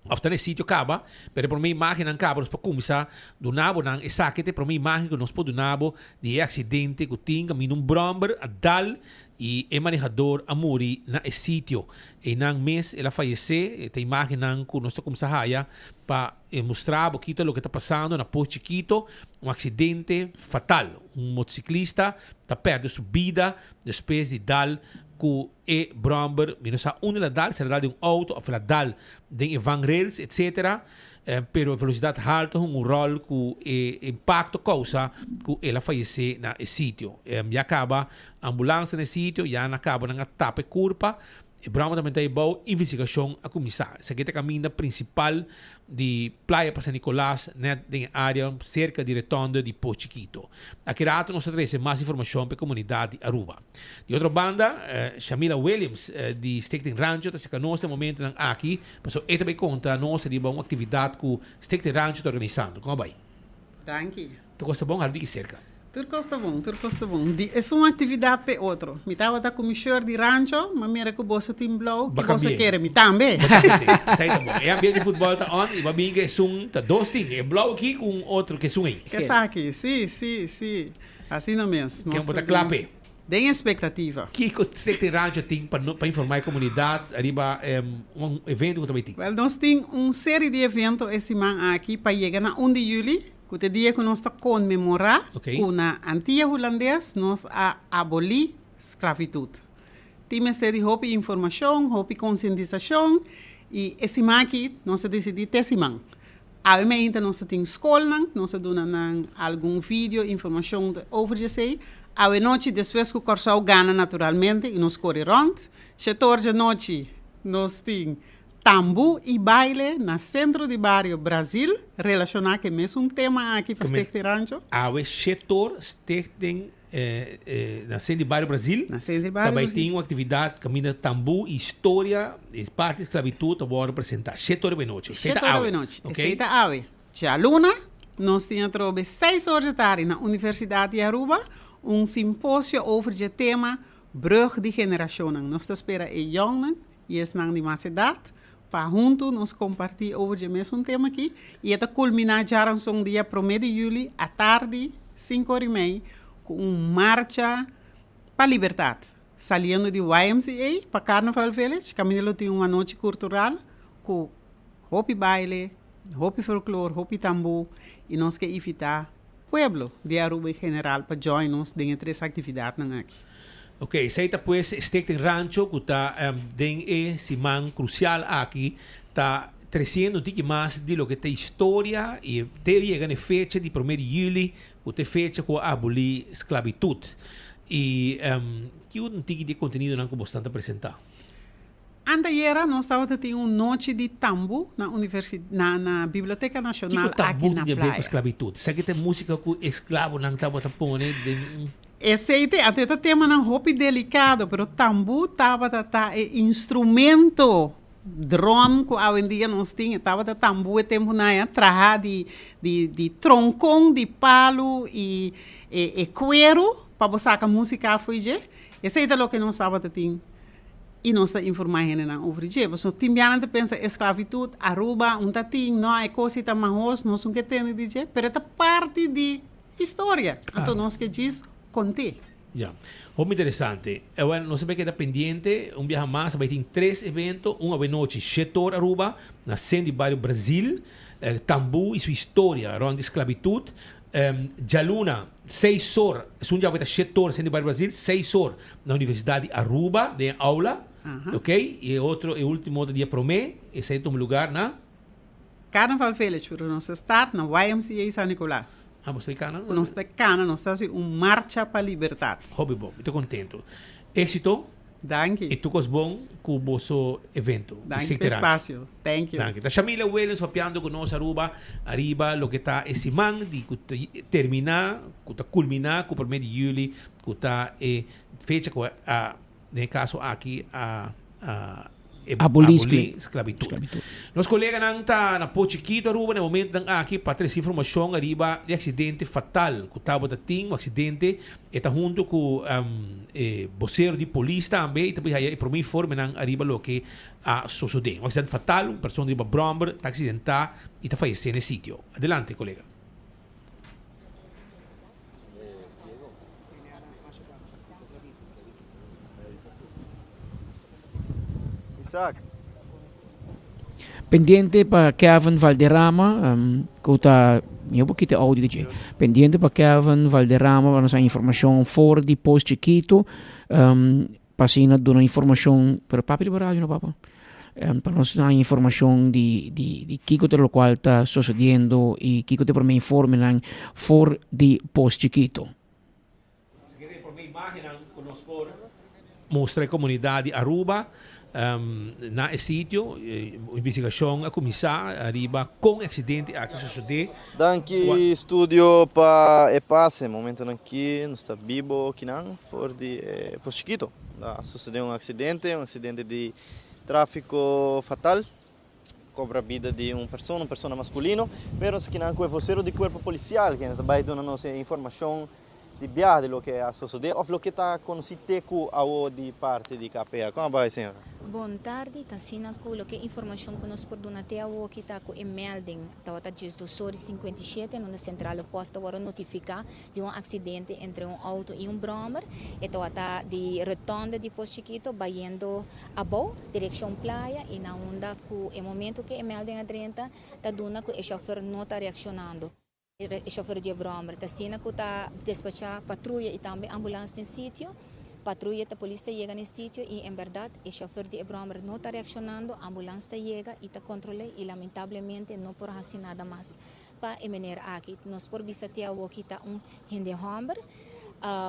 T: of ta na e sitio caba, pero e prome imagennan caba nos por cuminsa duna bo nan esaki ta e prome imagen cu nos por duna bo di e accidente cu tin caminda un bromber a dal y e manehador a muri na e sitio. Eynan mes el a fayece, e ta imagennan cu nos ta cuminsa haya pa E mustra bo kito loke ta pasando na Pos Chikito, un aksidente fatal. Un motosiklista ta pèrdè su bida despues di dal ku e bròmber. Mi no sa unda el a dal, si el a dal den un outo òf el a dal den e vangrails etsetera. Pero e velosidat haltu hunga un ròl ku e impakto kousa ku el a fayesé na e sitio. Ya kaba ambulansa na e sitio, ya na kaba nan a tapa e kurpa. E broma ta menta ebou investigashon a kuminsá. Esaki ta kaminda prinsipal di Playa pa San Nicolas, nèt den e área serka di retònde di Pos Chikito. Aki rato nos ta trese mas informashon pa e komunidat di Aruba. Di otro banda, Shamila Williams di Stichting Rancho ta seka nos den momentonan aki, pasobra e ta bai konta nos riba un aktividat ku Stichting Rancho ta organisando. Kon a bai?
H: Danki.
T: Tur kos ta bon? Halu di ki serka.
H: Tur kos ta bon, tur kos ta bon. Di esun aktividat p'e otro. Mi tabata ku mi shirt di rancho, m'a mira ku boso tin blou, ki boso kere mi tambe.
T: Bo tambe tin. Esei ta bon. E ambiente di futbòl ta on i bo a bin ku esun ta dos tin, e blou aki ku un otro ku esun ei.
H: Esaki, si, si, si. Asina mes.
T: Ken bo ta kla p'e?
H: Den espektativa.
T: Kiko Stichting Rancho tin pa pa informá e komunidat riba un evento ku ta bai tin?
H: Wèl, nos tin un seri di evento e siman aki pa yega na un di yüli, ku ta e dia ku nos ta konmemorá ku na Antia Hulandes nos a abolí sklavitut. Tin mester di hopi informashon, hopi konsientisashon i e siman aki nos a disidí te siman. Awe meinta nos ta tin skolnan, nos a duna nan algun video, informashon over di esei. Awe nochi despues ku Kòrsou gana naturalmente i nos kore rònt, shetor djanochi nos tin tambu i baile na Sentro di Bario Brazil relashoná ku e mesun tema aki pa Stichting Rancho.
T: Awe shetor Stichting Na Centro di Bario Brasil ta bai tin un actividad caminda tambú y historia di parti di esclavitud ta worde presenta. Shete ora benochi.
H: Shete ora benochi. Esey ta awe. Djaluna nos tin atrobe seis ora dje tardi na Universidad di Aruba un simposio over dje tema Brug di Generacionnan. Nos ta spera e yongnan y esnan di mas edad pa hunto nos comparti over dje mesun tema aki y e ta culmina djaranson dia prome di juli atardi cinco ora y mei cu un marcha pa libertad. saliendo di YMCA pa Carnaval Village, kaminda lo tin un anochi kultural ku hopi baile, hopi folklor, hopi tambú i nos ke invitá pueblo di Aruba en general pa join nos den e tres aktividatnan aki.
T: Ok, esei ta pues Stichting Rancho ku ta den e siman krusial aki ta tresiendo un tiki mas di loke ta historia i te yega na e fecha di prome di yüli ku ta e fecha ku a abolí sklabitut. I ki un tiki di e kontenidonan ku bosnan ta presentá?
H: Antayera nos tabata tin un nochi di tambu na universi na na Biblioteca Nacional
T: Kiko
H: aki
T: tambu
H: na
T: tin di haber ku
H: playa.
T: sklabitut? Esaki ta e músika ku esklabonan tabata pone den un.
H: Esei te anto e ta temanan hopi delikado, pero tambu tabata ta e instrumento drum ku awendia nos tin, e tabata tambu e tempunan ei a traha di di di tronkon di palu i e e kueru pa bo saka músika afui dje. Esei ta loke nos tabata tin. I nos ta informá hendenan over dje. Pasobra tin bianan ta pensa esclavitud, Aruba un ta tin, no, e cos ei ta mahos, nos un ke tende di dje, pero e ta parti di historia. Anto nos ke djis cont'é.
T: Ya. Hopi interesante. Awor nos a bay keda pendiente un biaha mas, a bay tin tres evento, un awenochi Shetor Aruba, na Centro di Bario Brazil, Tambú y su historia rond di esclavitud, Djaluna, seis or, esun djawe ta shet or Centro di Bario Brazil, seis or na Universidad di Aruba den e aula, ok, y e otro, e ultimo ta dia prome, esei ta tuma lugar na?
H: Carnaval Village, pero nos ta start na YMCA San Nicolas.
T: Ah, boso ta cana?
H: Nos ta cana, nos ta haci un marcha pa libertad.
T: Hopi bon, mi ta contento. Exito.
H: Danki.
T: Y tur cos bon cu boso evento.
H: Danki pa e espacio. Thank you.
T: Danki. Ta Shamila Williams papiando cu nos Aruba ariba loke ta e siman di cu ta termina, cu ta culmina cu primer di juli cu ta e fecha cu a den e caso aki a a
U: Aboli
T: sclavitud. Nos coleganan ta na Pos Chiquito Aruba na e momentonan aki pa trece informacion ariba e accidente fatal cu tabata tin, un accidente E ta hunto cu e bocero di polis tambe y ta por haya e prome informenan ariba loke a sosode. Un accidente fatal, un persona riba brommer ta accidenta y ta fayece na e sitio. Adelante colega.
U: Pendiente pa Kevin Valderrama ku ta mi a kita e audio di dje. Pendiente pa Kevin Valderrama pa nos a informashon for di Pos Chikitu pa asina duna informashon pero papia riba radio no papa pa nos haña informashon di di di kiko ta lokual ta sosediendo i kiko ta e prome informenan for di Pos Chikitu.
T: Esaki ta e prome imagennan ku nos por mustra e komunidat di Aruba na e sitio. Investigashon a kuminsá ariba kon e aksidente aki sosodé.
K: Danki studio pa e pase. Momentonan ki nos ta bibo kinan for di e Pos Chikito. A sosode un aksidente, un aksidente di trafiko fatal. Cobra bida di un persona, un persona masculino, pero esakinan cu e vocero di cuerpo policial kende ta bay duna nos e informacion di biaha di loke a sosode of loke ta conoci te cu awo di parti di KPA. Con a bay señora?
D: Bon tardi, ta asina cu loke informacion cu nos por duna te awoki ta cu e melding tabata diesdos ora y 57 en unda centrale post ta worde notifica di un accidente entre un auto y un brommer. E tabata di rotonde di Pos Chiquito bayendo abou direccion playa y na unda cu e momento cu e melding a drenta ta duna cu e chauffeur no ta reaccionando. E chauffeur di e brommer ta asina cu ta despacha patruya y tambe ambulance den sitio. Patruya ta polis ta yega na e sitio y en berdad e chauffeur di e brommer no ta reaccionando, ambulance ta yega y ta controle y lamentablemente no por haci nada mas pa e meneer aki. Nos por bisa te awoki ta un hende homber.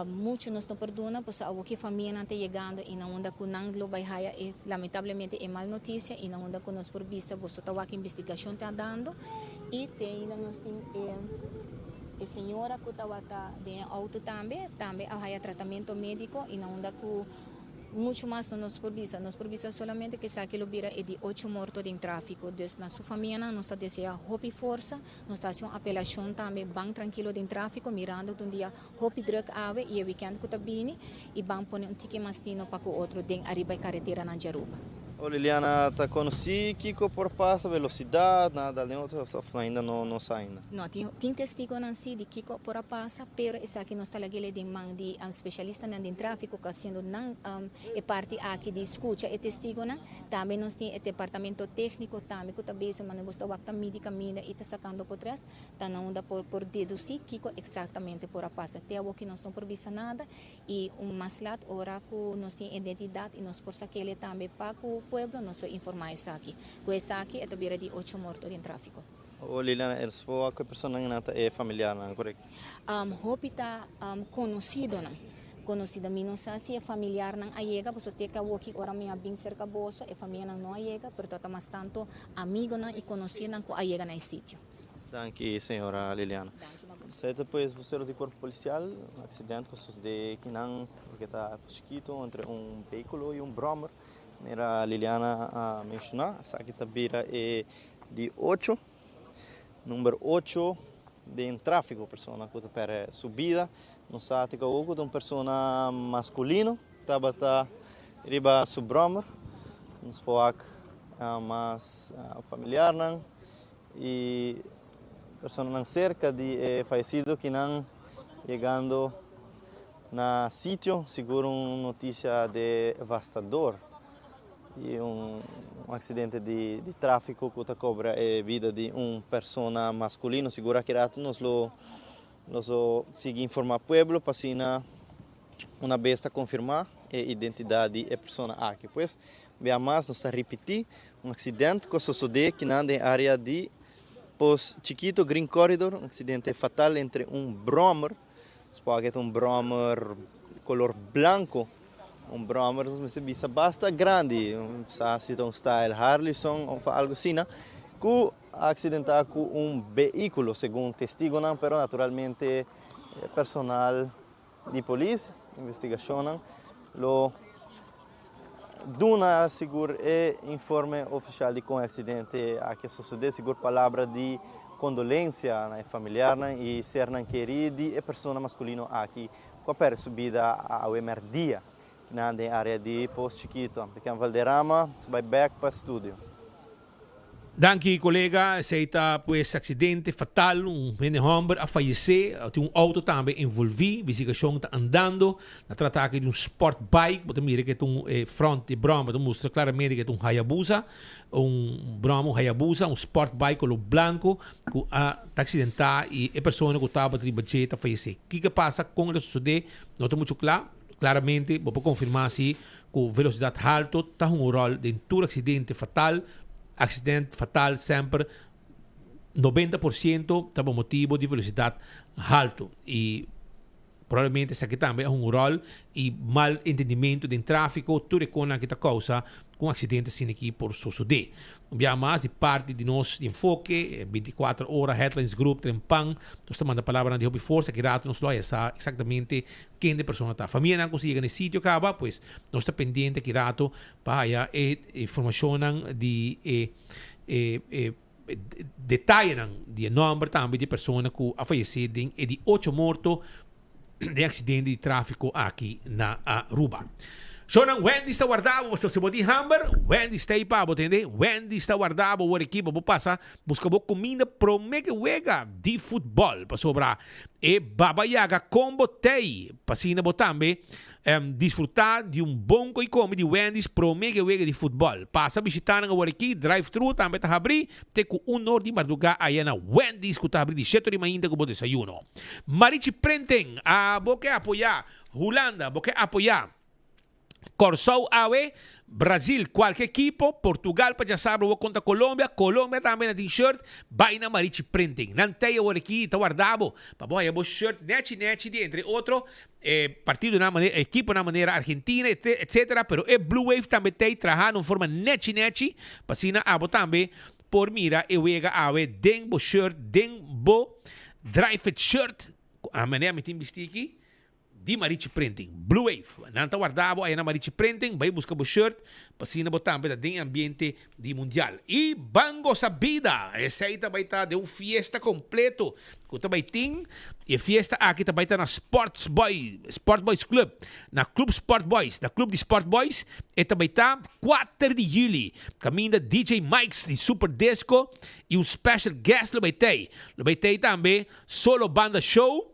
D: Mucho nos no por duna pasobra awoki e famianan ta yegando y na unda cu nan lo bay haya e lamentablemente e mal noticia y na unda cu nos por bisa boso ta wak investigacion ta dando y te ainda nos tin e e señora cu tawata den e auto tambe, tambe a haya tratamento medico y na unda cu Mucho mas no nos por bisa. Nos por bisa solamente cu esaki lo bira e di ocho morto den trafico. Dus na su famianan nos ta desea hopi forsa. Nos ta haci un apelacion tambe, ban trankilo den trafico mirando ta un dia hopi druk awe y e weekend cu ta bini y ban pone un tiki mas tino pa cu otro den ariba e careteranan di Aruba.
K: O Liliana ta conoci kico por pasa, velocidad, nada den otro of ainda no no sa ainda?
D: No, tin tin testigonan si di kico por a pasa, pero esaki nos ta lag'e den man di specialistanan den trafico cu haciendo nan e parti aki di scucha e testigonan. Tambe nos tin e departamento tecnico tambe cu ta bezig, mane bos ta wak ta midi caminda y ta sacando potres, ta na unda por por deduci kico exactamente por a pasa. Te awoki nos no por bisa nada Y un mas lat ora cu nos tin identidad y nos por sakele tambe pa cu pueblo nos lo informa esaki. Cu esaki e ta bira di ocho morto den trafico.
K: O Liliana, e por cu e personanan nan ta e familiarnan, correcto?
D: Hopi ta conocidonan. Conocido. Mi no sa si e familiarnan a yega, pasobra te cu awoki ora mi a bin cerca boso e famianan no a yega, pero ta mas tanto amigonan y conocidonan cu a yega na e sitio.
K: Danki señora Liliana. Esei ta pues vocero di cuerpo policial, un accidente cu sucede kinan porque ta chiquito entre un vehiculo y un brommer. Manera Liliana a menciona, esaki ta bira e di ocho, number ocho den trafico, persona cu ta perde su bida. Nos sa te cu ta un persona masculino tabata riba su brommer. Nos por wak mas familiarnan. Y personanan cerca di e fayecido kinan yegando na sitio, sigur un noticia devastador y un accidente di trafico cu ta cobra e bida di un persona masculino. Sigur aki rato nos lo nos lo sigui informa pueblo pa asina una bes ta confirma e identidad di e persona aki. Pues bia mas nos ta ripiti Un accident cu a sosode kinan den area di Pos Chiquito Green Corridor, un accidente fatal entre un brommer, supongo que ta un brommer color blanco, un brommer nos mester bisa basta grandi, sa si ta un style Harleyson of algo asina, cu a accidenta cu un vehiculo segun testigonan, pero naturalmente personal di polis, investigacionnan lo duna sigur e informe oficial di con e accidente aki a sucede, sigur palabra di condolencia na e familiarnan y sernan keri di e persona masculino aki cu a perde su bida awe merdia kinan den area di Pos Chikito. Ante Ken Valderrama, nos bay bek pa studio.
T: Danki colega, esey ta pues accidente fatal, un hende homber a fayece, tin un auto tambe envolvi, investigacion ta andando, ta trata aki di un sport bike, bo ta mira ke ta un front di brommer ta mustra claramente ke ta un Hayabusa, un brommer un Hayabusa, un sport bike color blanco cu a ta accidenta y e persona cu tabata riba dje ta fayece. Kiko a pasa, con el a sucede, no ta mucho cla, claramente bo por confirma si Ku velosidat haltu ta hunga un ròl den tur aksidente fatal. Aksident fatal semper 90% ta pa motibu di velosidat haltu. I probablemente esaki tambe a hunga un ròl i mal entendimentu den tráfiko, tur e konan aki ta kousa ku un aksidente asina aki por sosodé. Un biaha mas di parti di nos di Enfoke, 24 ora, Headlines Group, Trempan, nos ta manda palabranan di hopi forsa. Aki rato nos lo haya sa eksaktamente Ken de persona ta. Famianan ku si yega na e sitio kaba, pues nos ta pendiente aki rato pa haya e informashonnan di e e e detayenan di e nòmber tambe di e persona ku a fayesé den e di ocho morto den aksidente di tráfiko aki na Aruba. Shownan Wendy's ta warda bo, pasobra si bo tin hamber, Wendy's ta ei pa bo, tende? Wendy's ta warda bo wor aki pa bo pasa buska bo kuminda promé ke wega di futbòl, pasobra E Baba Yaga combo tey p'asina bo tambe disfruta di un bon ko'i komi di Wendy's prome ke wega di futbol. Pasa bishita nan awor aki, drive thru tambe ta habri te ku un or di marduga aya na Wendy's ku ta habri di shete ori mainta ku bo desayuno. Marichi Printing, abo ke apoya Hulanda, bo ke apoya. Kòrsou awe, Brazil kualke ekipo, Portugal pa djasabra wou kontra Colombia, Colombia tambe na tin shirt, bai na Marichi Printing. Nan tei awor aki ta warda bo pa bo haya bo shirt nechi nechi di entre otro e partidonan manera ekiponan manera Argentina etcetera pero e Blue Wave tambe tei traha na un forma nechi nechi pa asina abo tambe por mira e wega awe den bo shirt den bo dry fit shirt ku a manera mi tin bisti aki. Di Marichi Printing, Blue Wave. Nan ta warda bo aya na Marichi Printing, bai buska bo shirt pa asina bo tambe ta den e ambiente di Mundial. Y ban gosa bida! Esey ta bai ta den un fiesta completo cu ta bai tin. Y e fiesta aki ta bai ta na Sports Boy, Sport Boys Club, na Club Sport Boys, na Club di Sport Boys. E ta bai ta kuater di juli, caminda DJ Mikes di Super Disco y un special guest lo bai tey. Lo bai tey tambe Solo Banda Show.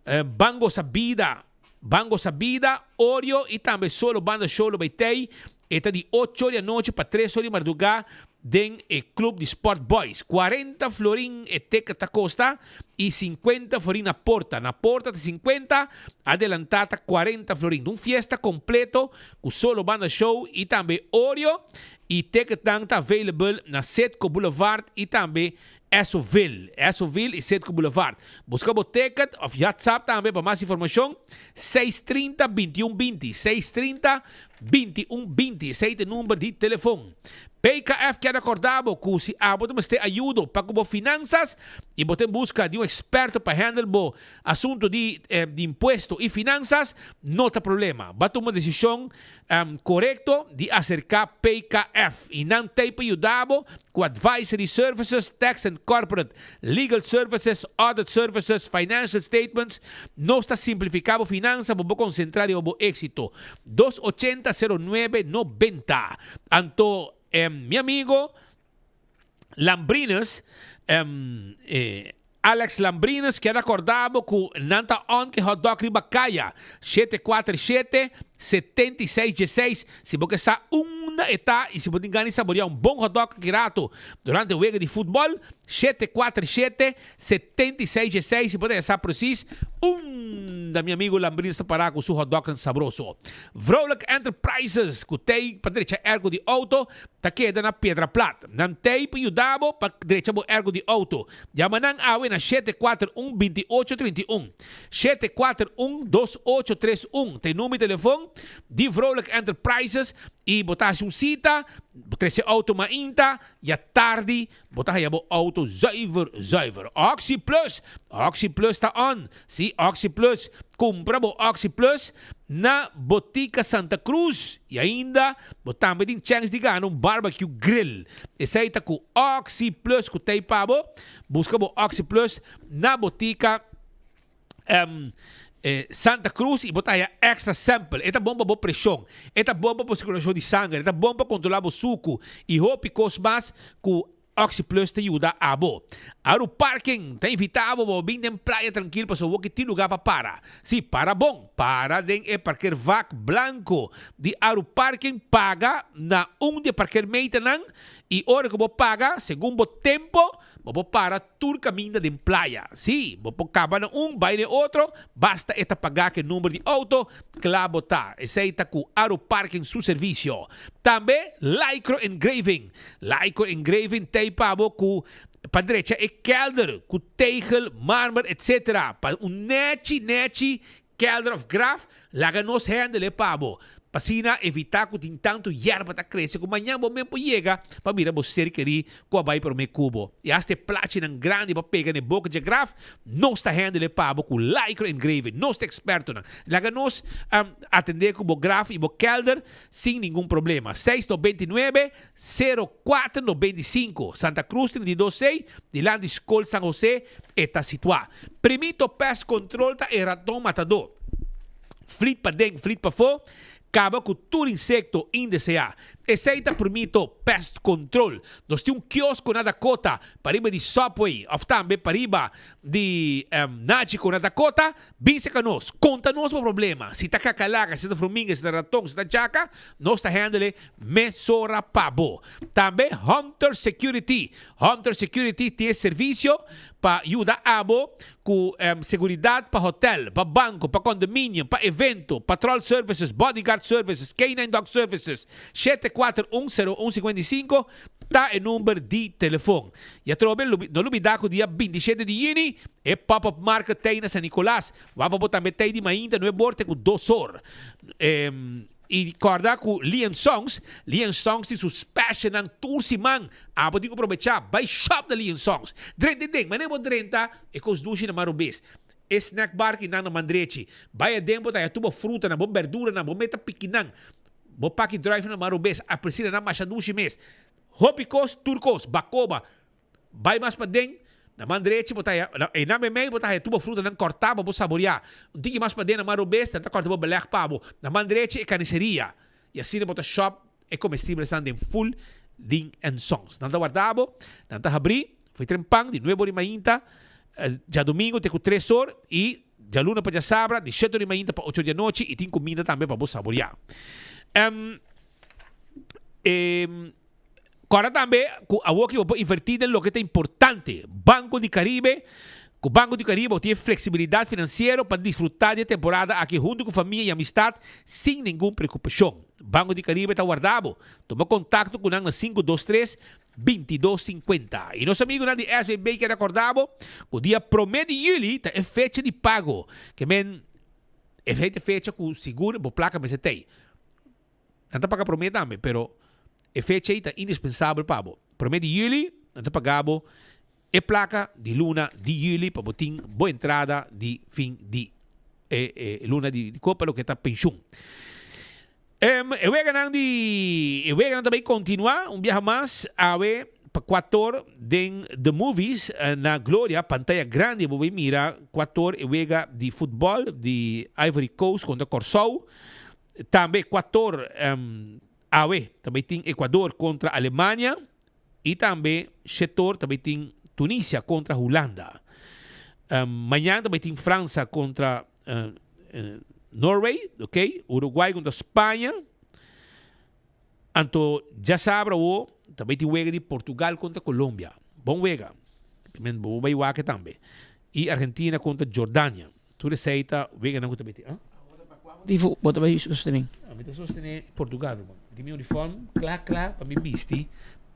T: Ban gosa bida, ban gosa bida, Oreo y tambe Solo Banda Show lo bay tey. E ta di ocho di anochi pa tres or di marduga den e club di Sport Boys. Cuarenta florin e ticket ta costa y cincuenta florin na porta. Na porta ta cincuenta, adelanta ta cuarenta florin. Un fiesta completo cu Solo Banda Show y tambe Oreo y ticketnan ta available na Citgo Boulevard y tambe Essoville, Essoville y Citgo Boulevard. Busca bo ticket of WhatsApp tambe pa mas informacion, 630 21 20, 630 21 20, esey ta e number di telefon. PKF kier recorda bo cu si abo ta mester ayudo pa cu bo finanzas y bo ta en busca di un experto pa handle bo asunto di di impuesto y finanzas, no ta problema. Bo a tuma decision Korekto di aserká PKF i nan t'ei pa yuda bo ku advisory services, tax and corporate legal services, audit services, financial statements. Nos ta simplifiká bo finansa pa bo konsentrá riba bo éksito. Dos ochenta sero nuebe nobenta. Anto, mi amigo Lambrinus, Alex Lambrinus kier acorda bo cu nan ta on ke hotdog riba caya, 747 76 16, si bo ke sa unda e ta y si bo tin gana di saborea un bon hotdog aki rato durante wega di futbol, 747 76 16, si bo ta ya sa precies unda mi amigo Lambrinus ta para cu su hotdognan sabroso. Vrolijk Enterprises cu tey pa drecha airco di auto ta keda na Piedra Plat. Nan tei pa yuda bo pa drecha bo ergo di outo. Yama nan awe na 741 28 31. 741 28 31 ta e number di telefon di Vrolijk Enterprises y bo ta haci un cita, bo trece auto mainta y atardi bo ta haya bo auto zuiver zuiver. Oxi Plus! Oxi Plus ta on! Si, Oxi Plus. Cumpra bo Oxi Plus na Botica Santa Cruz y ainda bo tambe tin chance di gana un barbecue grill. Esey ta cu Oxi Plus cu t'ey pa bo. Busca bo Oxi Plus na Botica Santa Cruz y bo ta haya extra sample. E ta bon pa bo presion, e ta bon pa bo circulacion di sanger, e ta bon pa controla bo sucu y hopi cos mas cu Oxi Plus ta yuda abo. Aru Parking ta invita abo pa bo bin den playa trankil pasobra bo ke tin luga pa para. Si, para bon, para den e parkeervak blanco di Aru Parking, paga na un di e parkeermeternan y ora cu bo paga, segun bo tempo, bo por para tur caminda den playa. Si, bo por caba na un, bay na e otro, basta e ta paga cu e number di auto, cla bo ta. Esey ta cu Aru Parking su servicio. Tambe Lycro Engraving. Lycro Engraving t'ei pa bo ku pa drecha e kelder ku tegel, marmer etc. Pa un nechi nechi kelder of graf laga nos handle e pa bo. Pa asina evita ku tin tantu yerba ta krese ku mañan bo men por yega pa mira bo ser kerí ku a bai promé ku bo. I hasta e plachinan grandi pa pega na e boka dje graf nos ta handle e pa bo ku Lycro Engraving. Nos ta ekspertonan. Laga nos atendé ku bo graf i bo kelder sin ningun problema. Seis 99, 04 95, Santa Cruz 32 C, dilanti Skol San Jose e ta situá. Primito Pest Control ta e raton matadó. Flit paden, flit pafó, kaba ku tur insekto indeseá. Esei ta Primito Pest Control. Nos tin un kiosko na Dakota, pariba di Subway òf tambe pariba di Nachico na Dakota. Bin seka nos, konta nos bo problema. Si ta kakalaka, si ta fruminga, si ta raton, si ta chaka, nos ta handle mesora pa bo. Tambe Hunter Security. Hunter Security tin e servisio pa yuda abo ku seguridat pa hotel, pa banko, pa condominium, pa evento, patrol services, bodyguard services, K-nine dog services. 741 01 55 ta e number di telefon. Y atrobe no lubida cu dia 27 di juni e pop-up market t'ey na San Nicolas. Wak pa bo tambe t'ey di mainta nuebe or te cu dos or. Y corda cu Lee and Songs, Lee and Songs tin su specialnan tur siman. Abo tin cu probecha, bay shop na Lee and Songs. Drenta den, manera bo drenta e cos dushi na marobes. E snack bar ki nan na man drechi. Bai aden bo ta haya tur bo frutanan, bo berduranan, bo meta pikinan, bo paki druifnan na man robes, apelsinanan masha dushi mes. Hopi kos, tur kos. Bakoba. Bai mas paden, na man drechi bo ta haya, einan meimei bo ta haya tur bo frutanan kòrtá pa bo saboriá. Un tiki mas paden na man robes nan ta kòrta bo belèg pa bo. Na man drechi e kaniseria. I asina bo ta shòp e komestibelesnan den full Ding and Sons. Nan ta warda bo, nan ta habrí for tren pan di nuebe ora di mainta djadumingu te ku tres or i djaluna pa djasabra di shete ora di mainta pa ocho or di anochi i tin kuminda tambe pa bo saboriá. Kòrda tambe ku awoki bo por invertí den loke ta importante. Banco di Caribe, Ku Banco di Caribe bo tin e fleksibilidat finansiero pa disfrutá di e temporada aki huntu ku famia i amistat sin ningun preokupashon. Banco di Caribe ta warda bo. Tuma kontakto ku nan na 523 22 50. I nos amigunan di SVB kier rekordá bo ku dia promé di yüli ta e fecha di pago. Ke men e fecha ku sigur bo plaka mester t'ei. Nan ta paga promé tambe, pero e fecha ei ta indispensabel pa bo. Promé di yüli nan ta paga bo e plaka di luna di yüli pa bo tin bo entrada di fin di e e luna di kopa loke ta penshun. E weganan di e weganan ta bai kontinuá un biaha mas awe pa kuator den The Movies na Gloria, pantaya grandi bo bai mira kuator e wega di futbòl di Ivory Coast kontra Kòrsou. Tambe Ecuator awe ta bay tin Ecuador contra Alemania y tambe shetor ta bay tin Tunisia contra Hulanda. Mañan ta bay tin Fransa contra Norway, ok, Uruguay contra Spaña. Anto djasabra awo ta bay tin wega di Portugal contra Colombia. Bon wega. Men bo bay wak tambe. Y Argentina contra Jordania. Tur esey ta weganan cu ta bay tin. Ah?
U: Bo ta bay sostene?
T: Mi ta sostene Portugal ruman. Mi tin mi uniform cla cla pa mi bisti.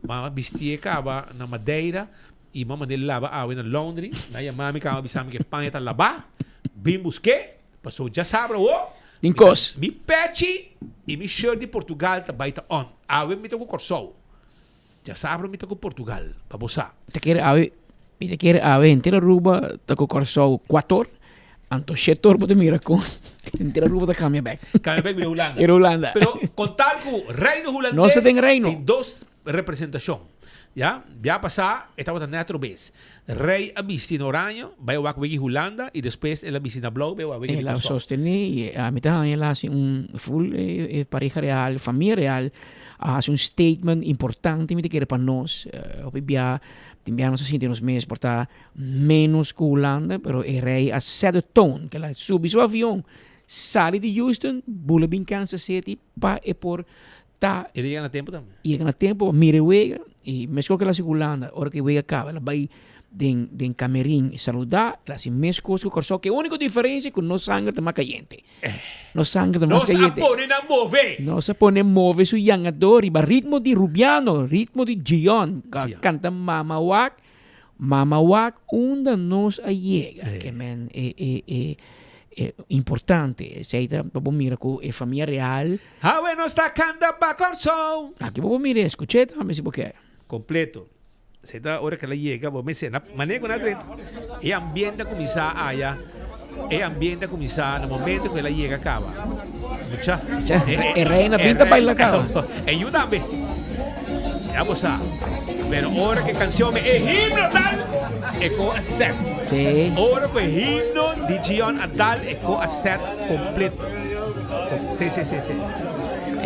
T: Mama bisti'e caba na Madeira y mama mand'e laba awe na laundry. Nan yama mi caba bisa mi cu e paña ta laba. Bin busk'e. Paso djasabra awo.
U: Tin kos.
T: Mi pechi y mi shirt di Portugal ta bay ta on. Awe mi ta cu Corsou. Djasabra mi ta cu Portugal, pa bo sa.
U: Ta kere awe, mi ta kere awe henter Aruba ta cu Corsou kuator, anto shetor bo ta mira con henter Aruba ta cambia bek.
T: Cambia bek bira Hulanda.
U: Bira Hulanda.
T: Pero con tal cu Reino Hulandes
U: Nos ta den Reino.
T: tin dos representacion. Ya, bia pasá e tabata net robes. Rey a bisti na oraño, bai a wak wegi Hulanda y despues el a bisti na blou, bai a wak wegi di
U: El a
T: Kòrsou.
U: sostené y ami ta haña el a hasi un full pareha real, famia real a hasi un statement importante mi ta kere pa nos. Hopi bia tin bia nos a sinti nos mes por ta menos ku Hulanda, pero e rey a set the tone, ke el a subi su avion, sali di Houston, bula bin Kansas City pa e por ta.
T: E ta yega na tempo tambe.
U: Yega na tempo pa mira e wega y mescos cu el haci cu Hulanda, ora cu e wega caba el a bay den den camerin y saluda, el haci mescos cu Corsou, cu e unico diferencia cu nos sanger ta mas cayente. Nos sanger ta mas cayente.
T: Nos a pone nan move.
U: Nos a pone move su yangador riba ritmo di Rubiano, ritmo di Gion, cu a canta Mama Wak, Mama wak unda nos a yega. Ke men e e e e importante. Esei ta pa bo mira ku e famia real.
T: Awe nos ta kanta pa Kòrsou.
U: Aki bo por mira e skuch'é tambe si bo ke.
T: Kompleto. Esei ta ora ku el a yega bo mester na manera ku nan a drenta e ambiente a kuminsá aya e ambiente a kuminsá na momento ku el a yega kaba. Mucha.
U: E reina bin ta baila kaba.
T: E yu tambe. Ya bo sa. Pero ora ku e kanshon me e himno dal, e ko a set.
U: Sí.
T: Ora ku e himno di Gion a dal, e ko a set kompleto. Sí, sí, sí, sí.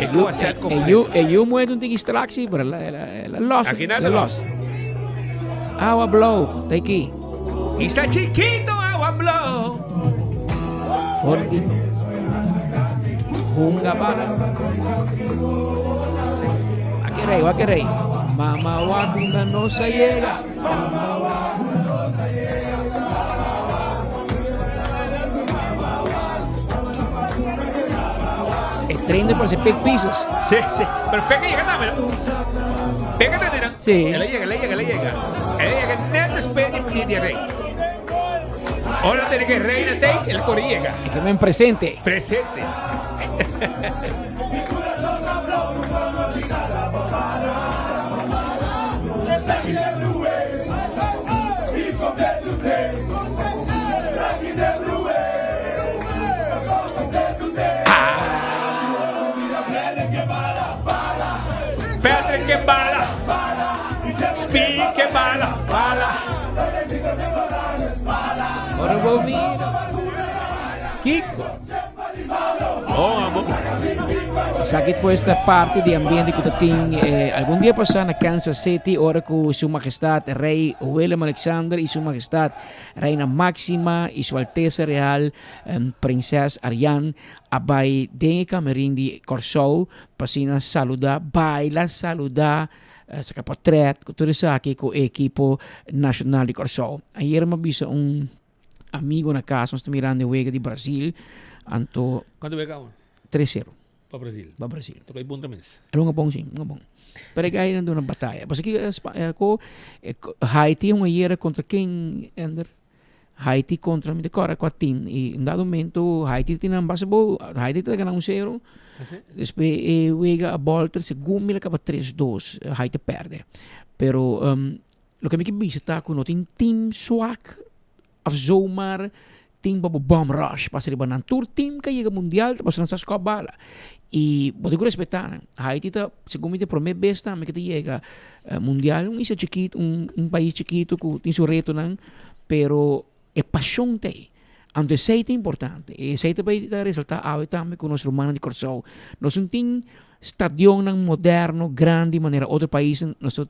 T: E ko a set kompleto.
U: E yu, e yu muerto un tiki strak sí, pero el a los.
T: Aki na
U: los. Awa blou, ta aki.
T: Isla chikito awa blou.
U: For di hunga bala. Wak e rei, wak e rei. Mama wak unda nos a yega. E trainer parece Pek Pieces.
T: Sí, sí. Pero Pek a yega tambe, no? Pek a tende, no?
U: Sí.
T: El a yega, el a yega, el a yega. El a yega net despues di di rei. Ora tiene que reina tei, el corre llega.
U: Es que men presente.
T: Presente. Patrick ke bala. Speed ke bala. Bala.
U: Ora bo mira. Kiko.
T: Oh, amo.
U: Esaki pues ta parti di ambiente ku ta tin eh, algun dia pasá na Kansas City ora ku Su Majestad Rey Willem Alexander i Su Majestad Reina Máxima i Su Altesa Real Prinses Ariane a bai den e kamerin di Kòrsou pa asina saludá, baila, saludá, saka potrèt ku tur esaki ku e ekipo nashonal di Kòrsou. Ayer mi a bisa un amigo na kas, nos ta mirando e wega di Brasil, anto.
T: Kuantu wega awe?
U: Tres sero.
T: Pa Brasil?
U: Pa Brasil.
T: Toka e bon ta mes.
U: El hunga bon si, hunga bon. Pero e gai nan duna bataya. Pasobra ki ko Haiti hunga ayera kontra ken, Ender? Haiti kontra mi ta kòrda kua tim i un dado momento Haiti tin nan base bo Haiti ta gana un sero despues e wega a bòlter segun mi la kaba 3-2 Haiti a pèrdè pero loke mi ke bisa ta ku no tin tim swak òf zomaar tin pa bo bum rush pasa riba nan tur tim ke yega mundial ta pasobra nan sa skòp bala i bo tin ku respetá nan Haiti ta segun mi ta e promé bes tambe ke ta yega Mundial un isla chikitu, un pais chikitu ku tin su retonan, pero e pashon ta ei. Anto esei ta importante. E esei ta bai ta resaltá awe tambe ku nos rumannan di Kòrsou. Nos no tin stadionnan moderno, grandi manera otro paisnan. Nos ta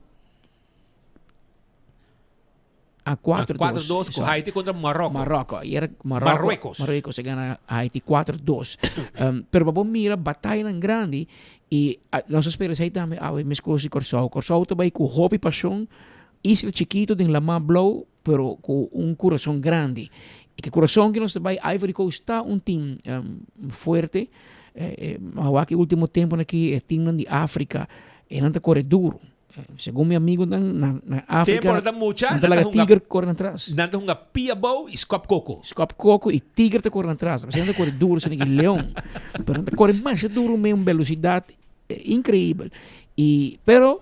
U: a 4-2.
T: 4-2 ku Haiti kontra Maroko.
U: Maroko. Ayer Maroko,
T: Marruecos.
U: Marruecos a gana Haiti 4-2. Um, pero pa bo mira batayanan grandi i a, nos a spera esei tambe awe meskos di Kòrsou. Kòrsou ta bai ku hopi pashon, isla chikitu den lamá blou, pero ku un kurason grandi. I ke kurason ke nos ta bai, Ivory Coast ta un tim um, fuerte. Eh, eh, awor aki ultimo temponan aki e timnan di Afrika, e nan ta kore duru. Segun mi amigunan na na Afrika,
T: Tempo nan ta mucha,
U: nan ta
T: nan ta
U: laga
T: hunga
U: tiger kore nan tras.
T: Nan ta hunga pia bou i skop koko.
U: Skop koko i tiger ta kore nan tras. Pasobra nan ta kore duru asina ki leon. Pero nan ta kore masha duru me un belosidat inkreibel. I pero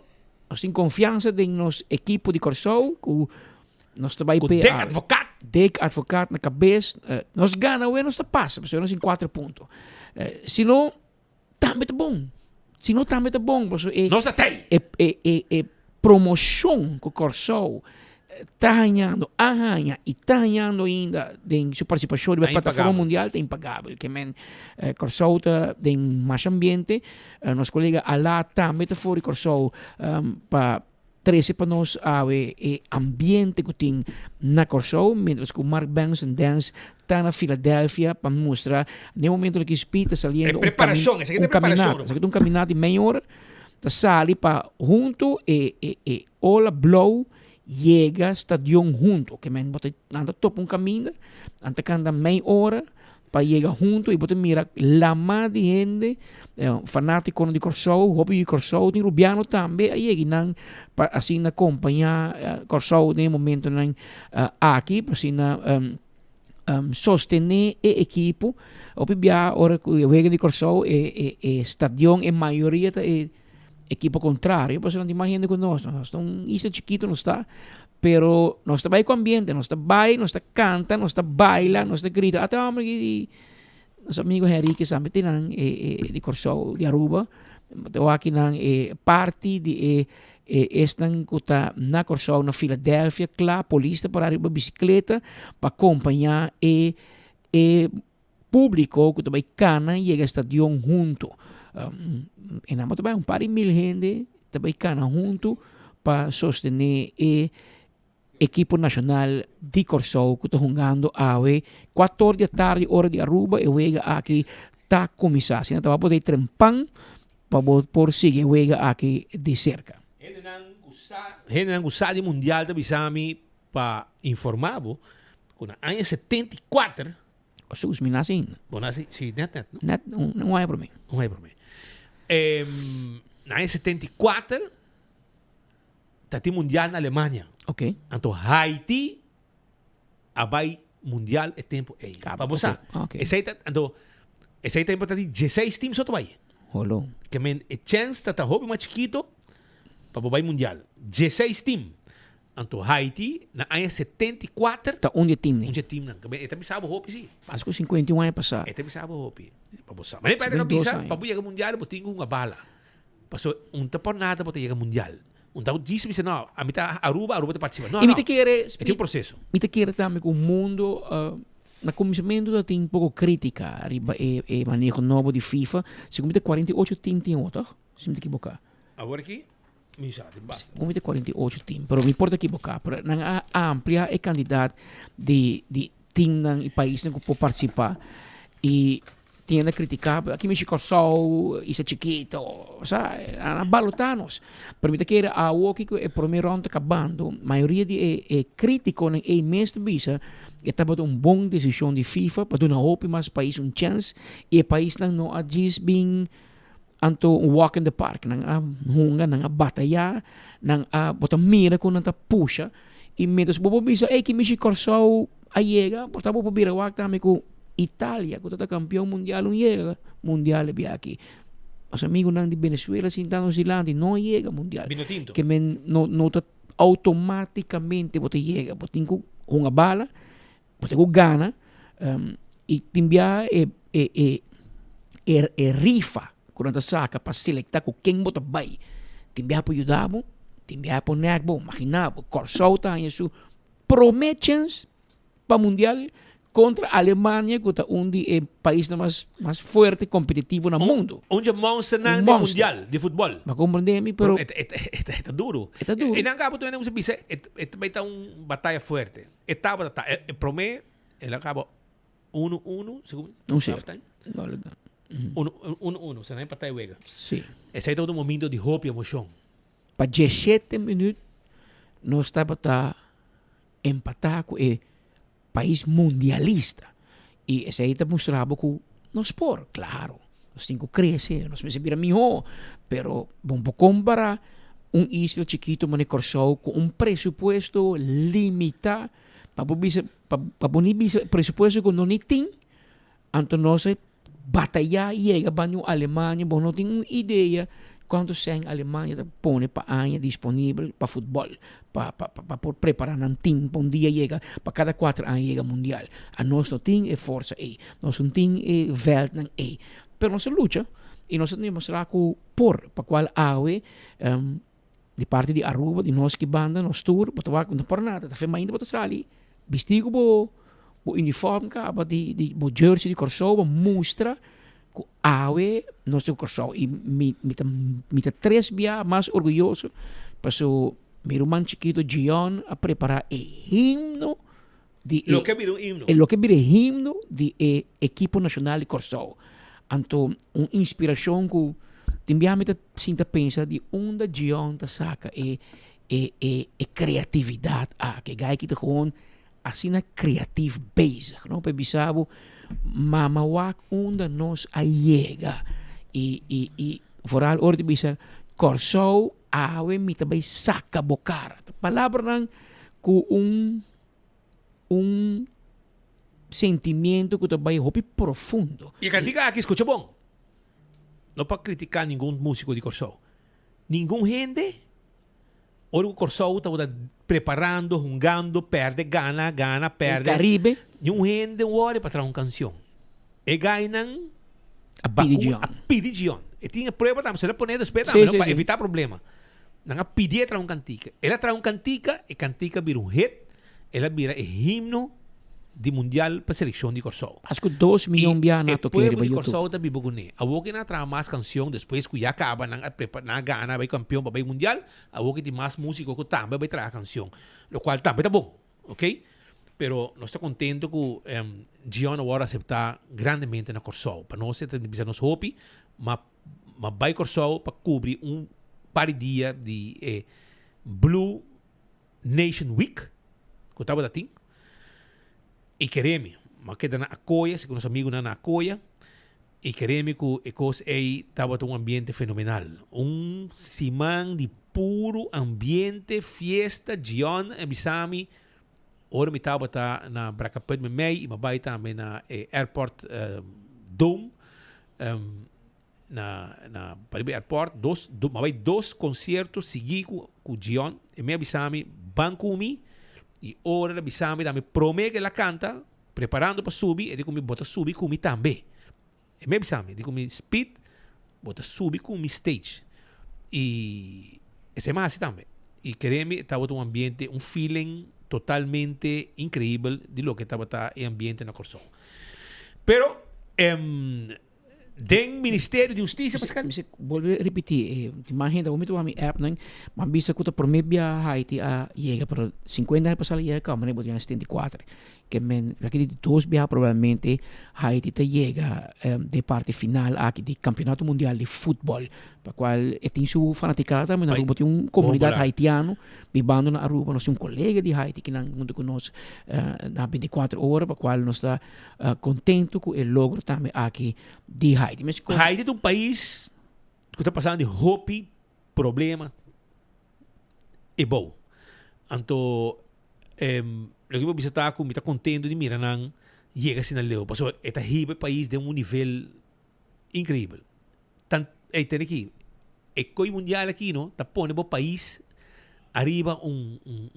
U: nos tin konfiansa den nos ekipo di Kòrsou ku nos ta bai
T: Ku
U: pe
T: Dick
U: awe.
T: Advocaat.
U: Dick Advocaat na kabes. Nos gana awe nos ta pasa pasobra nos tin kuater punto. Si no. Tambe ta bon. Si no tambe ta bon, pasobra e.
T: Nos ta tei!
U: E, e, e, e promoshon ku Kòrsou ta hañando, a haña i ta hañando ainda den su partisipashon riba e plataforma mundial ta impagabel. Ke men Kòrsou ta den mas ambiente. Nos kolega Alaa tambe ta for di Kòrsou pa. Trese pa nos awe e ambiente ku tin na Kòrsou, mientras ku Mark Benson Dance ta na Philadelphia pa mustra na e momento aki Speed ta saliendo
T: E preparashon, esaki ta
U: un
T: preparashon.
U: kaminata, esaki ta un kaminata di mei ora, ta sali pa huntu e e e ola blou yega stadion huntu, ke men bo ta nan ta topa un kaminda, nan ta kanta mei ora Pa yega hunto y bo ta mira lama di hende, fanaticonan di Corsou, hopi di Corsou, tin Rubiano tambe a yega y nan pa asina compaña Corsou den e momentonan aki, pa asina sostene e ekipo. Hopi bia ora cu e wega di Corsou e e stadion e mayoria ta e ekipo contrario, pasobra nan tin mas hende cu nos, nos ta un isla chikito nos ta. Pero nos ta bai ku ambiente, nos ta bai, nos ta kanta, nos ta baila, nos ta grita. Ata homber aki di nos amigo Henrique tambe tin nan e e di Kòrsou, di Aruba. Ta wak nan e parti di e e esnan ku ta na Kòrsou, na Philadelphia, kla polis ta para riba bisikleta pa kompañá e e Públiko ku ta bai kana yega stadion huntu. E nan ta bai un par di mil hende ta bai kana huntu pa sostené e ekipo nashonal di Kòrsou ku ta hungando awe kuator di atardi ora di Aruba e wega aki ta kuminsá. Asina ta bo por tren pan pa bo por sigui e wega aki di serka.
T: Hendenan ku sa di mundial ta bisa mi pa informá bo ku na aña 74
U: Sus, mi nase ainda.
T: Bo nase, si, net net, no?
U: Net, un, un aña promé.
T: Un aña promé. Eh, na aña 74, ta tin mundial na Alemania.
U: Ok.
T: Anto Haiti a bai mundial e tempo ei.
U: Caba,
T: Pa bo sa.
U: ok, ok.
T: Esei ta, anto, esei tempo ta di 16 teams so ta bai.
U: Holo.
T: Ke men e chance ta ta hopi mas chikito pa bo bai mundial. 16 team. Anto Haiti na aña 74.
U: Ta un di e teamnan.
T: Un di e teamnan. E ta bisa bo hopi si.
U: Mas ku 51 aña pasá.
T: E ta bisa bo hopi. Pa bo sa. Manera pa e ta bisa, pa bo yega mundial bo tin ku hunga bala. Paso un ta por nada bo ta yega mundial. Un ta djis bisa no, ami ta Aruba, Aruba ta participa. No,
U: Y mi
T: no.
U: ta kere,
T: E tin un proceso.
U: Mi ta kere tambe cu mundo na cuminsamentu ta tin poco critica riba e e maneho nobo di FIFA. Segun mi ta 48 team tin awor toch? Si mi ta ekiboca.
T: Awor aki mi sa tin basta.
U: Segun mi ta 48 team, pero mi por ta ekiboca. Pero nan a amplia e cantidad di di teamnan y paisnan cu por participa y Tin hende a critica, aki mishi Corsou, isla chikito, osea, nan a balota nos. Pero mi ta kere awo ki cu e prome rond ta cabando, mayoria di e e criticonan ey mes ta bisa e tabata un bon decision di FIFA pa duna hopi mas pais un chance y e paisnan no a djis bin anto un walk in the park. Nan a hunga, nan a bataya, nan a, bo ta mira cu nan ta pusha y mientras bo por bisa ey ki mishi Corsou a yega, por ta bo por bira wak tambe cu Italia ku ta ta kampion mundial un yega mundial e bia aki. Nos amigunan di Venezuela sinta nos dilanti no a yega mundial.
T: Bino tinto.
U: Ke men no no ta outomátikamente bo ta yega. Bo tin ku hunga bala, bo tin ku gana i tin bia e e e e rifa ku nan ta saka pa selekta ku ken bo ta bai. Tin bia por yuda bo, tin bia por nèk bo. Magina bo Kòrsou ta haña su promé chèns pa mundial contra Alemania cu ta un di e paisnan mas mas fuerte competitivo na mundo.
T: Un dje monsternan di mundial di futbol.
U: Bo a comprende mi pero
T: E e ta duro.
U: E ta duro.
T: E nan caba tur hende bisa e e ta bay ta un bataya fuerte. E tabata ta e prome el a caba uno uno segun
U: No sé.
T: halftime.
U: No lo no.
T: Uno uno uno se nan empata e wega.
U: Sí.
T: Esey tabata un momento di hopi emocion.
U: Pa diesshete minuut nos tabata empatá ku e pais mundialista i esei ta mustra bo ku nos por, klaro nos tin ku krese, nos mester bira mihó, pero bo no por kompará un isla chikitu manera Kòrsou ku un presupuesto limitá pa bo bisa pa bo ni bisa presupuesto ku no ni tin, anto nos a Batayá yega banda un Alemania, bo no tin un idea cuanto cen Alemania ta pone pa aña disponibel pa futbol, pa pa pa por prepara nan team pa un dia yega, pa cada cuatro aña yega mundial. Anos no tin e forsa ey, nos no tin e veldnan ey, pero nos a lucha y nos a demostra cu por, pa cual awe di parti di Aruba, di nos ki banda, nos tur, bo ta wak no por nada, ta fe mainta bo ta sali bisti ku bo bo uniform kaba di di bo jersey di Kòrsou, bo mustra ku awe nos ta ku Kòrsou i mi mi ta mi ta tres bia mas orguyoso paso mi ruman chikito Gion a prepará e himno di e
T: Loke a bira un himno.
U: E loke a bira e himno di e ekipo nashonal di Kòrsou. Anto un inspirashon ku tin bia mi ta sinta pensa di unda Gion ta saka e e e e kreatividat aki. E gai aki ta gewoon asina kreatif bezig, no? Pa e bisa bo mama wak unda nos a yega i i i vooral ora ta bisa Kòrsou awe mi ta bai saka bo kara. Ta palabranan ku un un sentimiento ku ta bai hopi profundo.
T: E kantika aki skucha bon. No pa kritiká ningun músiko di Kòrsou. Ningun hende ora ku Kòrsou tabata preparando, hungando, pèrdè, gana, gana, pèrdè.
U: Karibe.
T: Niun hende wòrdu pa traha un kansion. E gainan
U: A pidi Gion.
T: A pidi Gion. E tin e prueba tambe, se lo pone despues tambe, no, pa evitá problema. Nan a pidié traha un kantika. El a traha un kantika, e kantika bira un hit, el a bira e himno di mundial pa selekshon di Kòrsou.
U: Mas ku dos miyon bia nan a
T: E
U: tok'é
T: pueblo
U: riba
T: di
U: YouTube.
T: Kòrsou ta biba kuné. Awor ke nan a traha mas kansion despues ku ya kaba nan a prepa nan a gana bai kampion pa bai mundial, awor ke tin mas músiko ku tambe a bai traha kansion, lokual tambe ta bon, ok. Pero nos ta kontento ku Gion awor a aseptá grandemente na Kòrsou. Pa nos e ta bisa nos hopi, ma ma bai Kòrsou pa kubri un par di dia di e Blue Nation Week ku tabata tin i kere mi m'a keda na Akoya si ku nos amigunan na Akoya i kere mi ku e kos ei tabata un ambiente fenomenal un siman di puru ambiente fiesta Gion a bisa mi ora mi tabata na Brakkeput memei i m'a bai tambe na e airport Dome na na pariba airport dos do m'a bai dos concierto sigui cu cu Gion e mi a bisa mi ban cu mi y ora el a bisa mi tambe prome cu el a canta preparando pa subi e di cu mi bo ta subi cu mi tambe e mi a bisa mi di cu mi Speed bo ta subi cu mi stage. I esei mi a hasi tambe. I kere mi tabata un ambiente, un feeling totalmente increibel di loke tabata e ambiente na Kòrsou. Pero den Ministerio di Hustisia, Pascal.
U: Mi bolbe ripití, tin mas hende, awor mi ta wak mi appnan, mi a bisa ku ta promé bia Haiti a yega, pero sinkuenta aña pasá a yega kaba, manera bo tin na 74. Ke men aki di dos biaha probablemente Haiti ta yega den parti final aki di Campeonato Mundial di Futbol, pa cual e tin su fanaticada tambe na Aruba, tin un comunidad haitiano bibando na Aruba, nos tin un colega di Haiti kinan hunto cu nos na 24 ora, pa cual nos ta contento cu e logro tambe aki di Haiti.
T: Haiti ta un pais cu ta pasando di hopi problema e bou. Anto loke mi por bisa ta ku mi ta kontento di mira nan yega asina leu pasobra e ta hiba e pais den un nivel inkreibel. Tan ey tene aki e koi mundial aki no ta pone bo pais ariba un un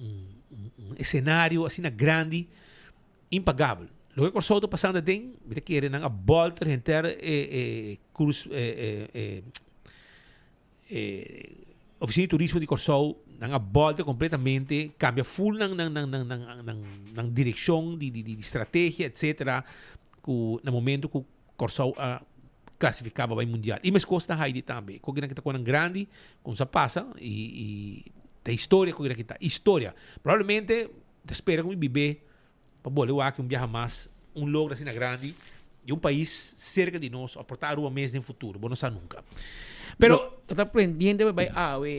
T: un esenario asina grandi impagabel. Loke Kòrsou ta pasando aden mi ta kere nan a bòlter henter e e krus e e E Oficina di Turismo di Kòrsou nan a bòlta kompletamente, kambia ful nan nan nan nan nan nan nan direkshon di di di strategia etsetera ku na momento ku Kòrsou a klasifiká pa bai mundial. I meskos na Haiti tambe. Koki nan kita konan grandi ku nos a pasa i i ta historia koki nan kita, historia. Probablemente ta spera ku mi bib'é Pa bole wak un biaha mas un logro asina grandi di un pais cerca di nos of por ta Aruba mes den futuro, bo no sa nunca. Pero.
U: Ta ta pendiente pa bai awe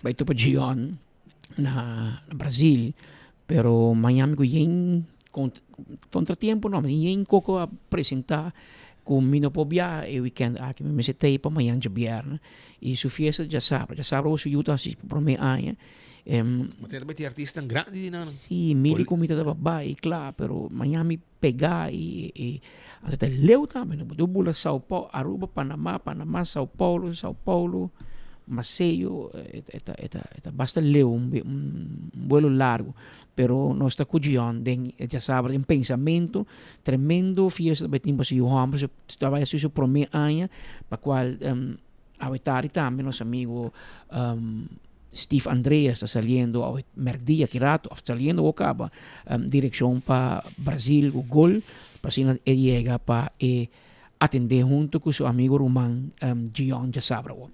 U: bai topa Gion na Brasil, pero mañan mi ku yen contratiempo no, yen koko a presenta ku mi no por biaha e weekend aki, mi mester tei pa mañan djabièrnè i su fiesta djasabra, djasabra su yu ta hasi prome aña.
T: Bo ta meti artistanan grandi di nan.
U: Sí, mi di ku mi ta tabata bai, kla, pero mañana mi pegá i i anto ta leu tambe, no bo bula Sao Paulo, Aruba, Panama, Panama, Sao Paulo, Sao Paulo, Maceió, e ta e ta e ta basta leu, un un buelo largu, pero nos ta ku Gion den djasabra den pensamentu, tremendo fiesta ta bai tin pasobra yu hòmber su ta bai hasi su promé aña pa kual Awe tardi tambe nos amigo Steve Andreas ta saliendo awe merdia ki rato of saliendo o caba direccion pa Brasil cu gol pa asina e yega pa e atende hunto cu su amigo ruman Gion djasabra awo.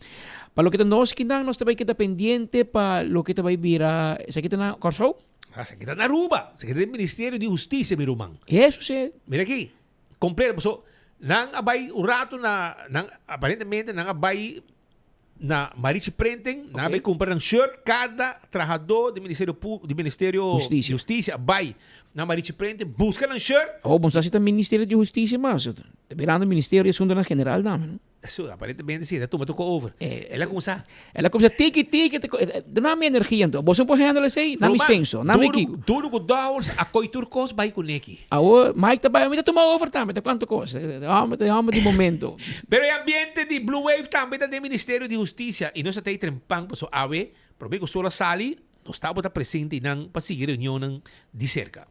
U: Pa loke ta nos kinan nos ta bay keda pendiente pa loke ta bay bira esaki ta na Kòrsou?
T: Esaki ta na Aruba, esaki ta den Ministerio di Husticia mi ruman.
U: Eso si.
T: Mira aki. Completo paso nan a bai un rato na nan aparentemente nan a bai na Marichi Printing nan a bai cumpra nan shirt cada trahador di ministerio pu di ministerio
U: Husticia.
T: di husticia a bai na Marichi Printing busca nan shirt.
U: Oh, bon sa si ta ministerio di husticia mas, ta birando ministerio di asuntonan general tambe no.
T: Eso, aparentemente si, el a tuma toko over. El a kumsa.
U: El a kumsa tiki tiki, duna mi energia anto. Boso por handle esei? Na mi senso, na mi kiko.
T: Duro ku dowers a koi tur kos bai ku neki.
U: Awor Mike ta bai, mi ta tuma over tambe, ta kuantu kos. E hòmber ta e hòmber di momento.
T: Pero e ambiente di Blue Wave tambe ta den Ministerio di Hustisia i nos a ta ei trempan paso awe, prome ku sol a sali, nos tabata presente einan pa sigui reunionnan di serka.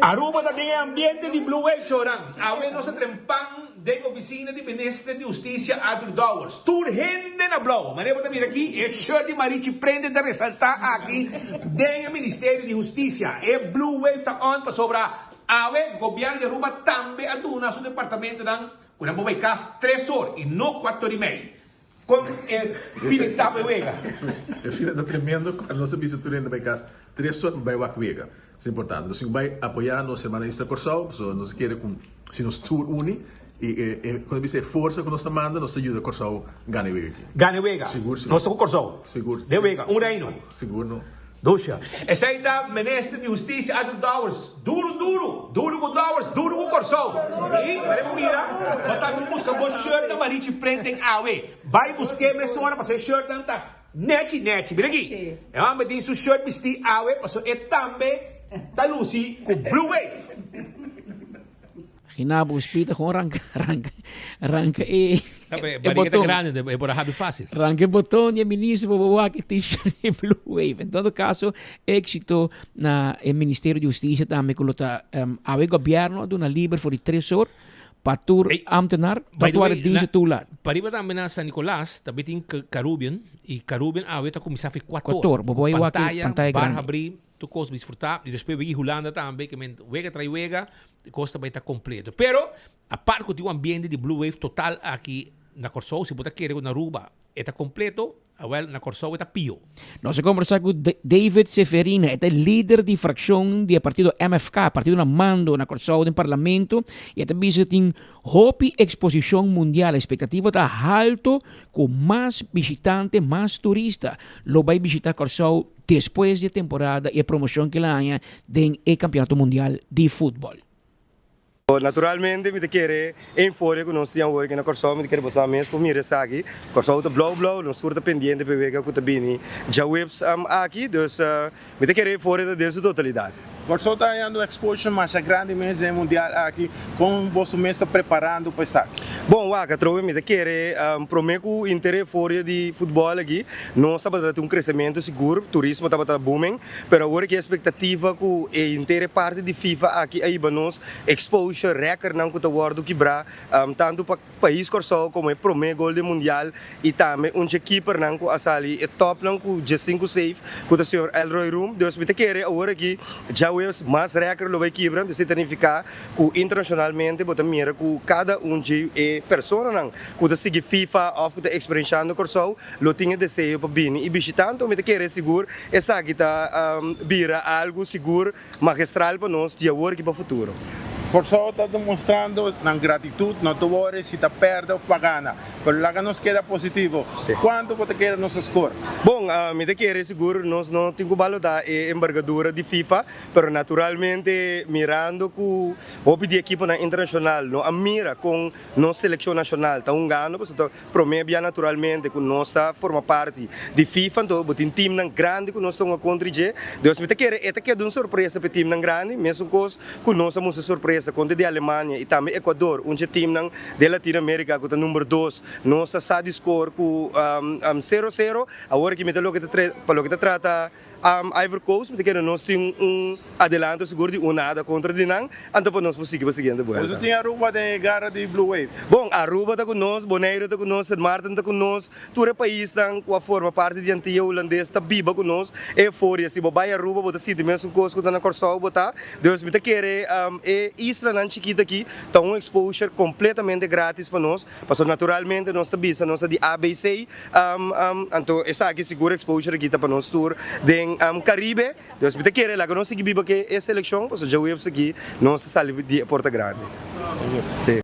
T: Aruba ta den e ambiente di Blue Wave Shoran. Awe nos a trempan den oficina di Minister di Husticia Arthur Dowers. Tur hende na blauw. Manera bo ta mira aki, e shirt di Marichi Prende ta resalta aki den e Ministerio di Husticia. E Blue Wave ta on pasobra awe Gobierno di Aruba tambe a duna su departamentonan cu nan por bay cas tres or y no cuater y mei. Kon e feeling ta pa e wega?
I: E feeling ta tremendo cuando nos a bisa tur hende bai cas tres or pa bai wak wega. Es importante. Nos tin cu bai apoya nos hermana Isla Corsou pasobra nos a kere cu si nos tur uni y e e cuando bisa e forsa cu nos ta manda nos ta yuda Corsou gana e wega aki.
T: Gana e wega.
I: Sigur sigur.
T: Nos ta cu Corsou.
I: Sigur.
T: Den wega. Un reino.
I: Sigur no.
T: Dusha. Esei ta Minister di Husticia Arthur Dowers. Duru duru! Duru ku Dowers, duru ku Kòrsou! I mare bo mira, bo ta ku buska bo shirt na Marichi Printing awe. Bai busk'é mesora pasobra e shirtnan ta nechi nechi. Mira aki, e hòmber tin su shirt bistí awe pasobra e tambe ta lusi ku Blue Wave.
U: Gina bo spita gewoon ranka ranka ranka e
T: e
U: boton.
T: Barriga ta grande, e por a habi fácil.
U: Ranka e boton di e minister pa bo wak e t-shirt di Blue Wave. En todo caso, éxito na e Ministerio di Husticia tambe cu lo ta awe gobierno a duna liber for di tres or. Pa tur ambtenaar,
T: By
U: dat
T: the
U: ware
T: way,
U: dienst
T: na,
U: toelaat.
T: pariba tambe na San Nicolas, tambe tin Carubbian, y Carubbian awe ta cuminsa fi cuator.
U: Cuator, bo por wak
T: Pantaya,
U: pantaya
T: bar
U: grandi.
T: habri, tur cos disfruta, y despues wega Hulanda tambe, ke men wega trai wega, e cos ta bay ta completo. Pero, apart cu tin un ambiente di Blue Wave total aki na Corsou, si bo ta kere cu na Aruba e ta completo, Awel, na Kòrsou e ta pio.
U: Nos a kombersá ku David Seferina, e ta e lider di frakshon di e partido MFK, partido na mando na Kòrsou den parlamento, i e ta bisa tin hopi eksposishon mundial, espektativa ta halto ku mas bishitante, mas turista lo bai bishitá Kòrsou despues di e temporada i e promoshon ku el a haña den e kampeonato mundial di futbòl.
J: Naturalmente mi ta kere e euforia ku nos tin awor aki na Kòrsou, mi ta kere boso mes por mira esaki. Kòrsou ta blou blou, nos tur ta pendiente pa e wega ku ta bini djaweps aki, dus mi ta kere e euforia ta den su totalidat.
E: Kòrsou ta hañando un exposure masha grandi mes den e mundial aki, kon boso mes ta preparando pa esaki?
J: Bon, wak atrobe mi ta kere promé ku inter e euforia di futbòl aki, nos tabata tin un kresementu sigur, turismo tabata booming, Pero awor ki e expectativa cu e henter e parti di FIFA aki a hiba nos exposure, recordnan cu ta wordo kibra tanto pa pais Corsou como e prome gol den mundial y tambe un dje keepernan cu a sali e topnan cu djesinku save cu ta señor Elroy Room. Dus mi ta kere awor aki djawees mas record lo bay kibra, dus e ta nifica cu internacionalmente bo ta mira cu cada un dje e personanan cu ta sigui FIFA of cu ta experienciando Corsou lo tin e deseo pa bini y bishita, anto mi ta kere sigur esaki ta bira algo sigur magistral pa nos di awor ki pa futuro.
E: Kòrsou ta demostrando nan gratitut, no ta wòri si ta pèrdè òf pa gana, pero laga nos keda positivo. Kuantu bo ta kere nos a skor?
J: Bon, mi ta kere sigur nos no tin ku balotá e embargadura di FIFA, pero naturalmente mirando ku hopi di ekiponan internashonal no a mira kon nos selekshon nashonal ta hungando, pasobra ta Prome bia naturalmente ku nos ta forma parti di FIFA anto bo tin teamnan grandi ku nos ta hunga kontra dje. Dus mi ta kere e ta keda un sorpresa pa e teamnan grandi, mesun kos ku nos a mustra sorpresa kontra di Alemania i tambe Ecuador, un dje teamnan den Latino America ku ta number dos. Nos a sa di score ku sero sero. Awor aki mi ta loke ta pa loke ta trata. Ivory Coast, mi ta kere nos tin un adelanto sigur di un nada kontra di nan, anto pa nos por sigui pa siguiente buelta.
E: Boso tin Aruba den e gara di Blue Wave?
J: Bon, Aruba ta ku nos, Boneiru ta ku nos, Sint Maarten ta ku nos, tur e paisnan ku a forma parti di Antia Hulandes ta biba ku nos e euforia. Si bo bai Aruba bo ta sinti mesun kos ku ta na Kòrsou bo ta. Dus mi ta kere e islanan chikito aki ta un exposure kompletamente gratis pa nos, pasobra naturalmente nos ta bisa nos ta di ABC, Anto esaki sigur exposure aki ta pa nos tur den Caribe. Dus mi ta kere laga nos sigui biba ke e seleccion pasobra djaweps aki nos ta sali di e porta grandi. Si.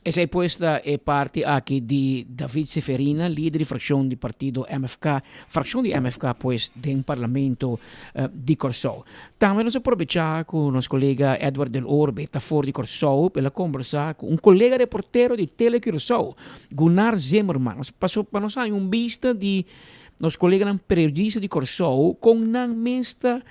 U: Esei pues ta e parti aki di David Seferina, lider di fraccion di partido MFK, fraccion di MFK pues den parlamento di Kòrsou. Tambe nos a probechá ku nos kolega Edward del Orbe ta for di Kòrsou pa el a kombersá ku un kolega reportero di Tele Curaçao, Gunnar Zimmerman. Nos pasó pa nos haña un bista di nos koleganan periodista di Kòrsou kon nan mes ta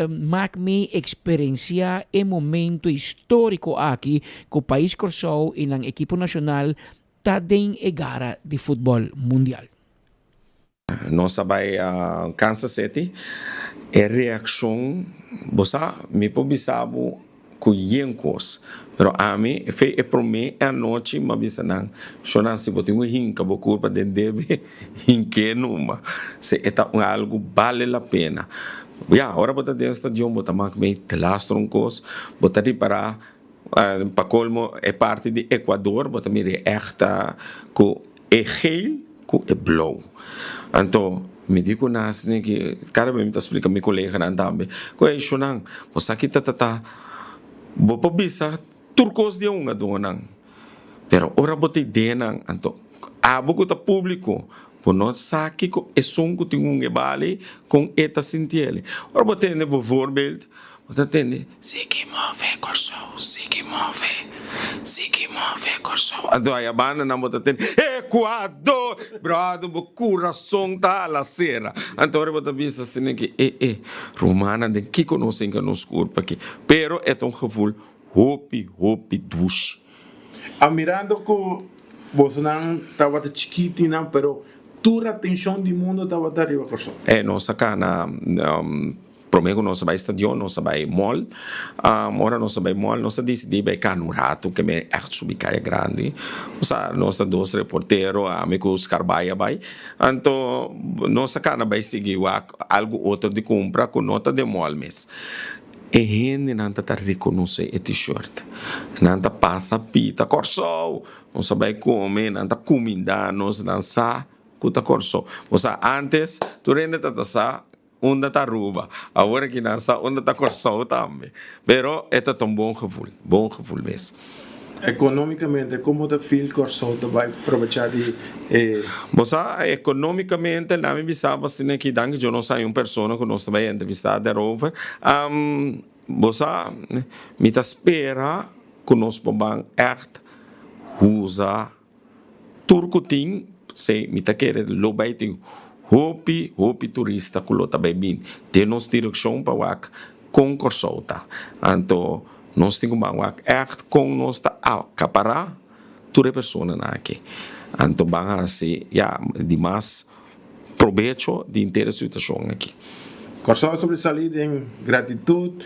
U: mak mee eksperensiá e momento históriko aki ku pais Kòrsou i nan ekipo nashonal ta den e gara di futbòl mundial.
L: Nos a bai Kansas City, e reakshon, bo sa, mi por bisa bo ku yen kos, pero ami fe e promé anochi mi a bisa nan, Shona, si bo tin ku hinka bo kurpa den debe, hink'é numa, si e ta un algu bale la pena. Ya, ora bo ta den stadion bo ta mak mei telastro un kos, bo ta ripará, pa kolmo e parti di Ecuador bo ta mira e ègt ta ku e geel ku e blou. Anto mi di ku nan asina ki kada bes mi ta splika mi koleganan tambe ku e ishunan bo sa ki ta ta ta bo por bisa tur kos di e hungadónan pero ora bo ta ideanan anto abo ku ta públiko bo no sa kiko esun ku tin un e bali kon e ta sinti el. Ora bo tende bovoorbeeld Bo ta tende, Sigui move, Kòrsou, sigui move, sigui move, Kòrsou. Anto aya bandanan bo ta tende, Ekuador! Bròder, bo kurason ta hala sera. Anto ora bo ta bisa asina ki, e, e, rumannan, den kiko nos hinka nos kurpa aki? Pero e ta un gevoel hopi, hopi dushi.
E: A Mirando ku bosonan tabata chikitinan, pero tur atenshon di mundu tabata riba Kòrsou.
L: E, nos a kana. Promé ku nos a bai stadion nos a bai mall. Ora nos a bai mall nos a disidí bai kana un ratu ke mi ègt subi kaya grandi. Sa nos ta dos reportero, ami ku Scarbay a bai. Anto nos a kana bai sigui wak algu otro di kumpra ku no ta den mall mes. E hendenan ta ta rekonosé e t-shirt. Nan ta pasa pita, Kòrsou! Nos a bai kome, nan ta kumindá nos, nan sa ku ta Kòrsou. Bo sa ántes tur hende ta ta sa unda ta Aruba, awor aki nan sa unda ta Kòrsou tambe. Pero e ta ta un bon gevoel, bon gevoel mes.
E: Ekonómikamente, komo ta feel Kòrsou ta bai probechá di e.
L: Bo sa, ekonómikamente, laat mi bisa bo asina aki, danki Dios nos hay un persona ku nos ta bai entrevistá daarover. Bo sa, mi ta spera ku nos por ban ègt usa Tur ku tin, p'esei mi ta kere lo bai tin hopi, hopi turista ku lo ta bai bini den nos direkshon pa wak kon Kòrsou ta. Anto nos tin ku ban wak ègt kon nos ta akapará tur e personanan aki. Anto ban hasi, ya, di mas probecho di henter e situashon aki.
E: Kòrsou a sobresalí den gratitut,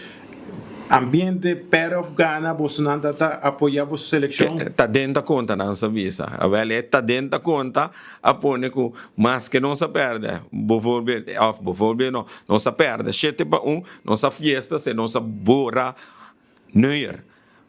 E: ambiente, pèrdè òf gana, bosonan ta ta apoyá boso selekshon.
L: Ta den ta konta nan sa bisa. Awèl e ta den ta konta a pone ku maske nos a pèrdè, bovoorbeeld, òf bovoorbeeld no, nos a pèrdè shete pa un, nos a fiesta se nos a bora Neuer.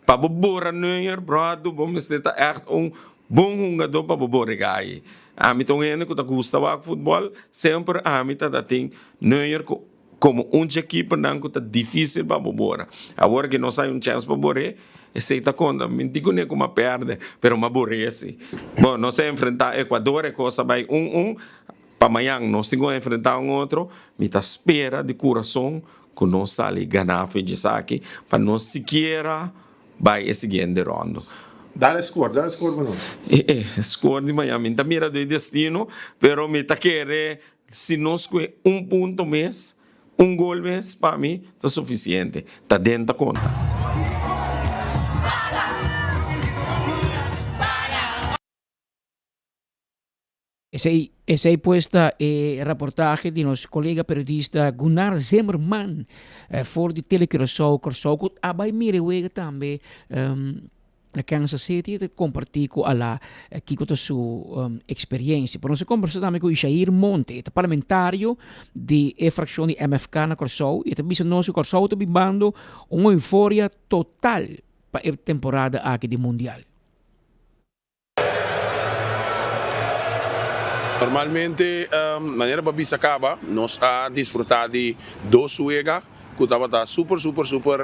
L: Pa bo bora Neuer, bròder, bo mester ta ègt un bon hungadó pa bo bora e gai. Ami ta un hende ku ta gusta wak futbòl, semper ami ta ta tin Neuer ku komo un dje kipernan ku ta difísil pa bo bora. Awor ke nos hay un chèns pa bor'é, esei ta konta. Mi tin kuné ku m'a pèrdè, pero m'a bor'é si. Bon, nos a enfrentá Ecuador, e kos a bai un un. Pa mañan nos tin ku enfrentá un otro, mi ta spera di kurason ku nos sali ganá for dje esaki pa nos sikiera bai e siguiente rondo.
E: Dale score, dale score pa nos.
L: E e score di mañan mi ta mira den destino, pero mi ta kere si nos kue un punto mes, Un gol mes pa mi ta sufisiente. Ta den ta konta.
U: Esei esei pues ta e raportahe di nos kolega periodista Gunnar Zimmerman for di Tele Curaçao Kòrsou ku a bai mira e wega tambe na Kansas City ta kompartí ku Alá kiko ta su eksperiencia. Pero nos a kombersá tambe ku Ishair Monte, e ta parlamentario di e frakshon di MFK na Kòrsou i e ta bisa nos ku Kòrsou ta bibando un euforia total pa e temporada aki di Mundial.
C: Normalmente, manera bo a bisa caba, nos a disfruta di dos wega cu tabata super, super, super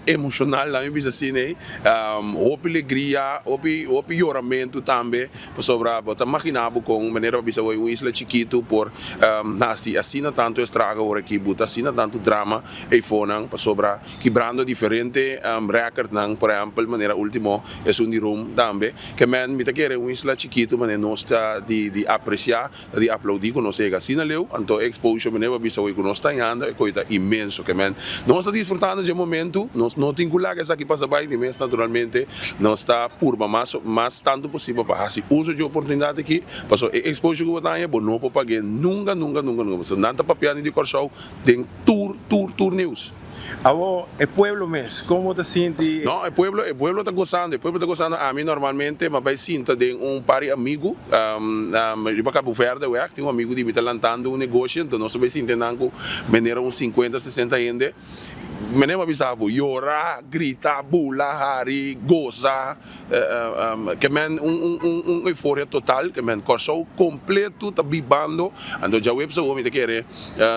C: emocional, laat mi bisa asina ey. Hopi legria, hopi, hopi yoramento tambe, pasobra bo ta magina bo con, manera bo a bisa hoy, un isla chikito por haci asina tanto estrago ora aki, buta asina tanto drama eyfonan, pasobra Kibrando diferente recordnan, por ehempel manera ultimo esun di Rome tambe. Ke men mi ta kere un isla chikitu manera nos ta di di aprecia, ta di aplaudi ku nos yega asina leu, anto e exposure manera bo a bisa awor ku nos ta yanda e koe ta inmenso. Ke men nos ta disfrutando dje momento, nos no tin ku laga esaki pasa bai di mes naturalmente nos ta purba mas mas tantu posibel pa hasi uso dje oportunidad aki, pasobra e exposure ku bo ta haña bo no por pag'e nunka nunka nunka nunka, pasobra nan ta papiando di Kòrsou den tur tur tur news.
E: Awor e pueblo mes, kon bo ta sinti?
C: No, e pueblo, e pueblo ta gosando, e pueblo ta gosando. Ami normalmente m'a bai sinta den un par di amigu riba Cabo Verde wèg. Tin un amigu di mi ta lantando un negoshi, anto nos ta bai sinta nan ku manera un sinkuenta, sesenta hende. Manera m'a bisa bo, yora, grita, bula, hari, gosa. Ke men un un euforia total, ke men Kòrsou kompleto ta bibando. Anto djaweps awor mi ta kere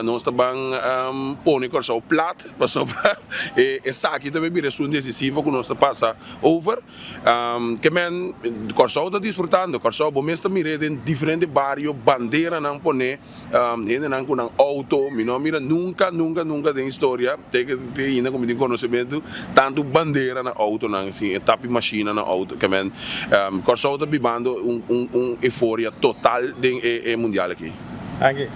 C: nos ta ban pone Kòrsou plat pasobra esaki ta bira esun desisivo ku nos ta pasa over. Ke men Kòrsou ta disfrutando, Kòrsou bo mes ta mir'é den diferente bario banderanan pone. Hendenan ku nan outo, mi no a mira nunka, nunka, nunka den historia, te ke te ainda ku mi tin konosementu, tantu bandera na outonan, sin e tapi mashina na outo, ke men Kòrsou ta bibando un un un euforia total den e e mundial aki.
E: Danki.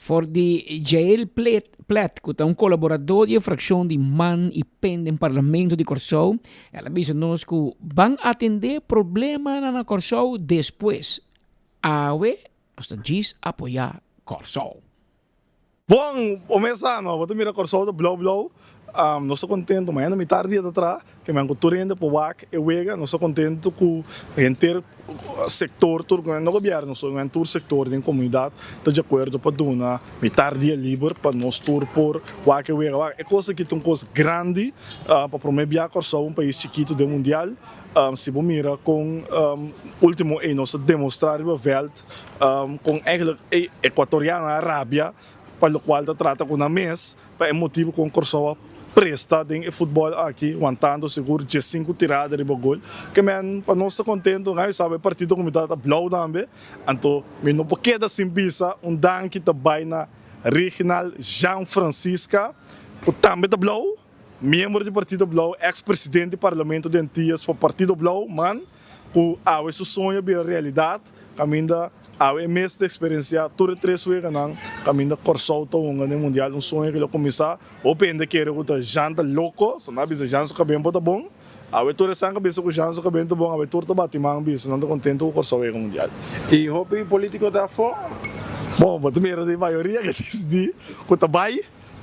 U: For di Jael Plet, ku ta un kolaboradó di e frakshon di man i pen den Parlamento di Kòrsou, el a bisa nos ku ban atendé problemanan na Kòrsou despues. Awe nos ta djis apoyá Kòrsou.
M: Bon, o mes ano, bo ta mira Kòrsou ta blou blou. Nos ta kontentu, mañana mitar dia ta traha, ke men ku tur hende por wak e wega. Nos ta kontentu ku henter sektor tur, no gobièrnu so, men tur sektor den komunidat ta di akuerdo pa duna mitar dia liber pa nos tur por wak e wega. Wak, e kos aki ta un kos grandi pa promé bia Kòrsou, un pais chikitu den mundial. Si bo mira kon último ei nos a demostrá riba vèlt kon eigenlijk e ekuatorianonan a rabia pa lokual ta trata ku nan mes pa e motibu kon Kòrsou a presta den e futbòl aki wantando sigur diesinku tirada riba gol. Ke men pa nos ta kontentu ngai sa e partido ku mi ta ta blou tambe anto mi no por keda sin bisa un danki ta bai na Reginald Jean Francisca ku tambe ta blou. Miembro di Partido Blou, ex presidente di Parlamento di Antillas pa Partido Blou, man cu awe su soño a bira realidad, caminda awe e mes ta experiencia tur e tres weganan caminda Corsou ta hunga den Mundial, un soño cu lo cuminsa, hopi hende kere cu ta Jean ta loco, so nan a bisa Jean su caben por ta bon, awe tur esnan cu a bisa cu Jean su caben ta bon, awe tur ta bati man bisa nan ta contento cu Corsou a yega Mundial.
N: Y hopi politico ta afo?
M: Bon, bo ta mira di mayoria cu a dicidi cu ta bay.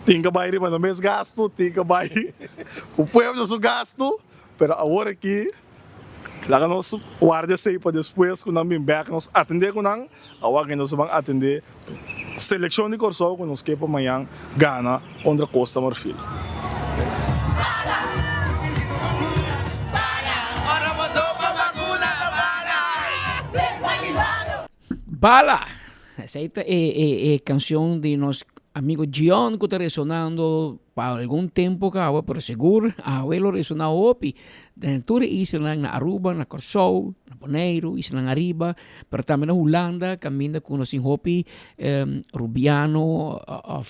M: Tin ka bai riba nan mes gastu, tin ka bai ku pueblo su gastu, pero awor aki laga nos warda esei pa despues ku nan bin bek nos atendé ku nan, awor aki nos ban atendé selekshon di Kòrsou ku nos ke pa mañan gana kontra Kosta Marfil.
U: Bala! Esei ta e kanshon di nos amigo Gion ku ta resonando pa algun tempu kaba, pero sigur awe lo resona hopi den tur e islanan na Aruba, na Kòrsou, na Boneiru, islanan ariba, pero tambe na Hulanda kaminda ku nos tin hopi Rubiano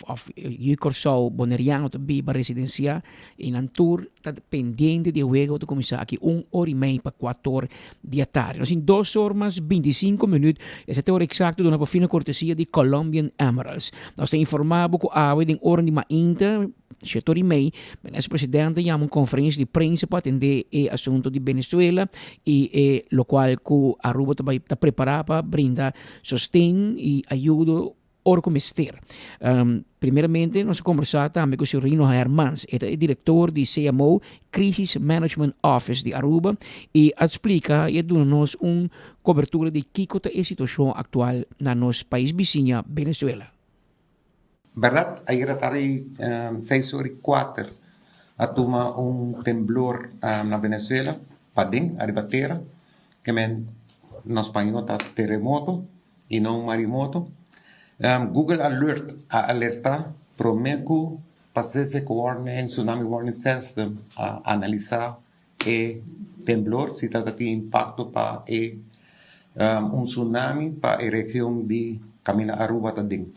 U: òf yu Kòrsou Boneriano ta biba residensiá i nan tur ta pendiente di e wega ku ta kuminsá aki un ora i mei pa kuator di atardi. Nos tin dos or mas bintisinko minüt, esei ta e ora eksakto duna pa fina kortesia di Colombian Emeralds. Nos ta informá bo ku awe den oran di mainta, shete ora i mei, Minister Presidente yama un konferensia di prensa pa atendé e asuntu di Venezuela i e lokual ku Aruba ta bai ta prepará pa brinda sosten i ayudo ora ku mester. Primeramente nos a kombersá tambe ku señor Rino Hermans, e ta e direktor di CMO, Crisis Management Office di Aruba, i a splika i a duna nos un kobertura di kiko ta e situashon aktual na nos pais bisiña Venezuela.
O: Bèrdat, ayera tardi seis ora i kuater a tuma un temblor na Venezuela, paden, ariba tera, ke men na spañó ta teremoto. i no un marimoto. Google Alert a alertá promé ku Pacific Warning Tsunami Warning System a analisá e temblor si tabata tin impakto pa e un tsunami pa e region di kaminda Aruba ta den.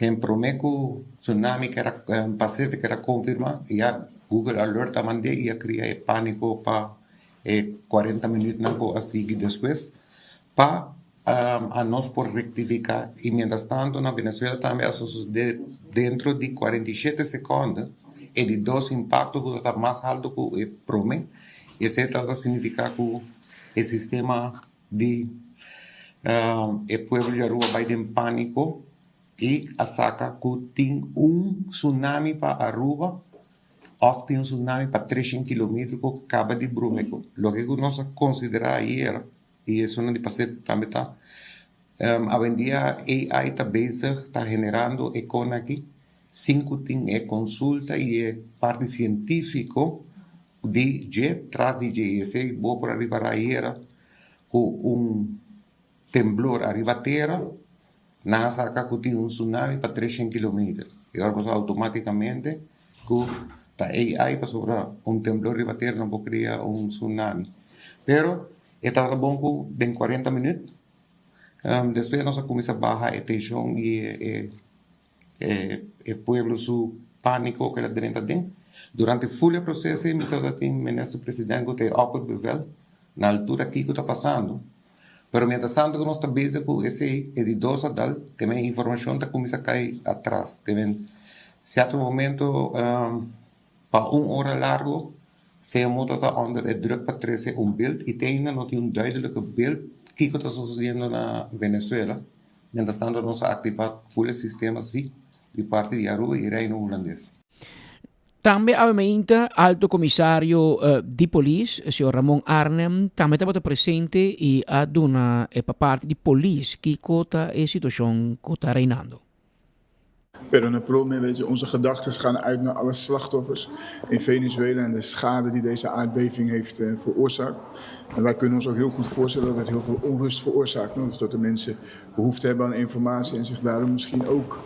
O: Ken promé ku tsunami kera Pacific kera konfirmá ya Google Alert a mand'é i a kria e pániko pa e kuarenta minütnan ku a sigui despues pa A nos por rectifica y mientras tanto na Venezuela tambe a sucede dentro di 47 seconde e di dos impacto cu ta mas alto cu e prome y esey ta significa cu e sistema di e pueblo di Aruba bay den panico y a saca cu tin un tsunami pa Aruba of tin un tsunami pa treshen kilometro cu caba di bruha loke cu nos a considera ayer. I esunnan di Pacifico tambe ta. Awendia AI ta bezig ta generando e kon aki sin ku tin e konsulta i e parti sientífiko di dje tras di dje. I esei bo por a ripará ayera ku un temblor ariba tera nan a saka ku tin un tsunami pa treshen kilometer. I ora bo sa outomátikamente ku ta AI pasobra un temblor riba tera no por kria un tsunami. Pero E tabata bon ku den kuarenta minüt despues nos a kuminsá baha e tenshon i e pueblo su pániko ku el a drenta aden. Durante ful e proseso ei mi tabata tin minister presidente ku ta e opperbevel na altura kiko ta pasando. Pero mientras tanto ku nos ta bezig ku esei, e di dos a dal, ke men informashon ta kuminsá kai atras. Ke men sierto momento pa un ora largo CMO ta ta onder e druk pa trese un beeld i te ainda no tin un duidelijke beeld kiko ta sosodiendo na Venezuela. Mientras tanto nos a aktivá ful e sistema si di parti di Aruba i Reino Hulandes.
U: Tambe awe mainta Alto Comisario di Polis, señor Ramon Arnhem, tambe tabata presente y a duna e pa parti di polis kico ta e situacion cu ta reinando.
A: Pero na prome, weet je, onze gedachtes gaan uit naar alle slachtoffers in Venezuela en de schade die deze aardbeving heeft veroorzaakt. En wij kunnen ons ook heel goed voorstellen dat het heel veel onrust veroorzaakt. Dus dat de mensen behoefte hebben aan informatie en zich daarom misschien ook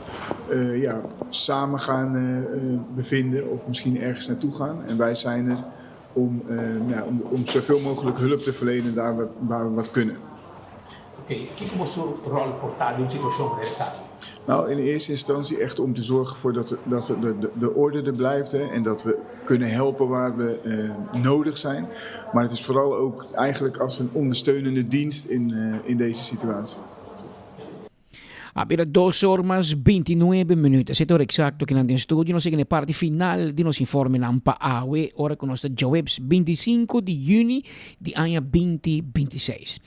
A: uh, ja, samen gaan uh, bevinden of misschien ergens naartoe gaan. En wij zijn er om, uh, ja, om, om zoveel mogelijk hulp te verlenen daar we, waar we wat kunnen.
T: Oké, okay, kiko boso rol por ta den un situacion manera esaki?
A: Nou, in eerste instantie echt om te zorgen voor dat, dat de, de, de orde er blijft hè, en dat we kunnen helpen waar we eh, nodig zijn. Maar het is vooral ook eigenlijk als een ondersteunende dienst in, eh, in deze situatie.
U: A bira dos or mas bintinuebe minuut. Esei ta ora eksakto kinan den studio. Nos yega na e parti final di nos informenan pa awe, ora ku nos ta djaweps bintisinku di yüni di aña binti bintiseis.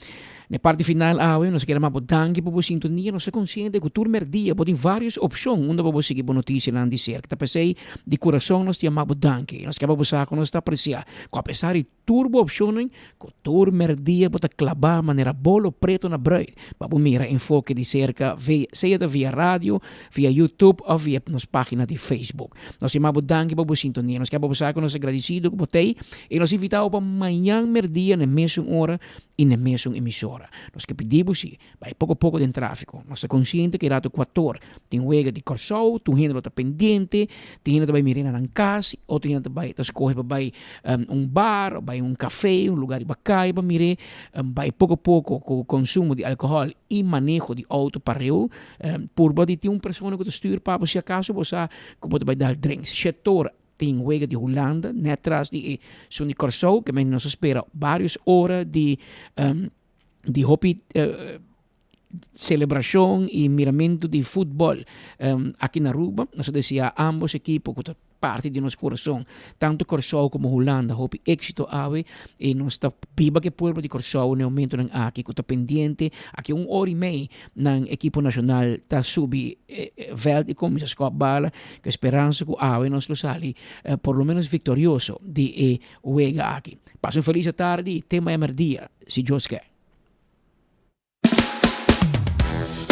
U: Na e parti final awe nos a kere maba bo danki pa bo sintonia. Nos ta konsiente ku tur merdia bo tin vários opshon unda pa bo sigui bo notisianan di serka. Ta p'esei di kurason nos ta yama bo danki. Nos ke pa bo sa ku nos ta apresiá ku apesar di Tur bo opshonnan ku tur merdia bo ta klabá manera bolo preto na bruid pa bo mira Enfoke di serka via sea ta via radio, via YouTube òf via nos página di Facebook. Nos yama bo danki pa bo sintonia. Nos ke pa bo sa ku nos ta gradisido ku bo t'ei i nos invitá bo pa mañan merdia na e mesun ora i na e mesun emisora. Nos ke pidi bo si Bai poko poko den trafiko. Nos ta konsiente ku e rato kuator tin wega di Kòrsou, tur hende lo ta pendiente, tin hende ta bai mira na nan kas, otro hende ta bai ta skohe pa bai un bar o bai un kafe, un lugar riba kaya pa mir'é. Bai poko poko ku konsumo di alkohòl i maneho di outo pareu. Purba di tin un persona ku ta stür pa bo si akaso bo sa ku bo ta bai dal drinks. Shetor Tin wega di Hulanda net tras di esun di Kòrsou, ke men nos a spera barios ora di di hopi celebracion y miramento di futbol aki na Aruba. Nos ta desea ambos ekipo cu ta parti di nos corazon, tanto Corsou como Hulanda, hopi exito awe y nos ta biba cu e pueblo di Corsou na e momentonan aki cu ta pendiente. Aki un ora y mei nan ekipo nacional ta subi veld y cuminsa scop bala cu e speransa cu awe nos lo sali por lo menos victorioso di e wega aki. Pasa un feliz atardi y te maña merdia, si Dios ke.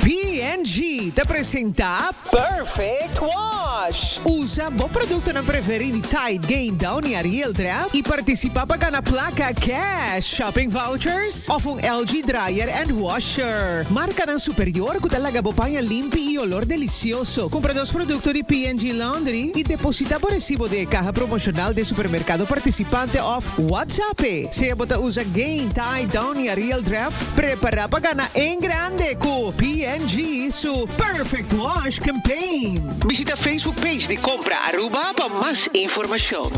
B: P&G ta presenta Perfect Wash! Usa bo productonan preferi di Tide, Gain, Downy, Ariel, Dreft y participa pa gana placa cash, shopping vouchers of un LG dryer and washer. Marcanan superior cu ta laga bo paña limpi y olor delicioso. Cumpra nos producto di P&G Laundry y deposita bo recibo den e caha promocional den supermercado participante of WhatsApp e. Sea bo ta usa Gain, Tide, Downy, Ariel, Dreft, prepara pa gana en grande cu P&G su Perfect Wash Campaign. Bishita Facebook page di Compra Aruba pa mas informacion.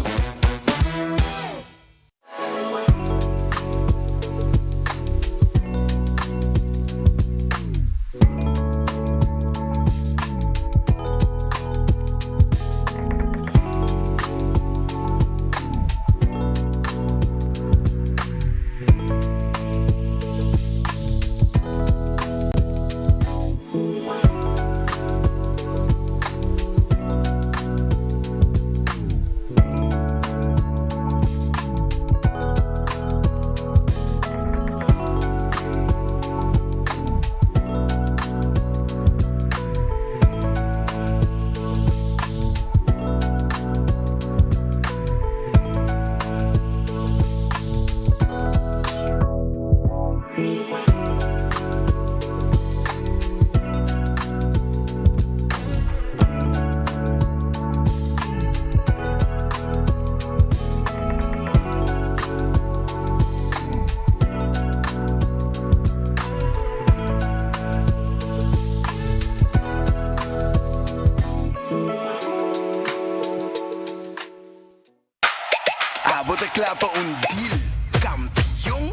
P: Abo ta kla pa un deal kampion?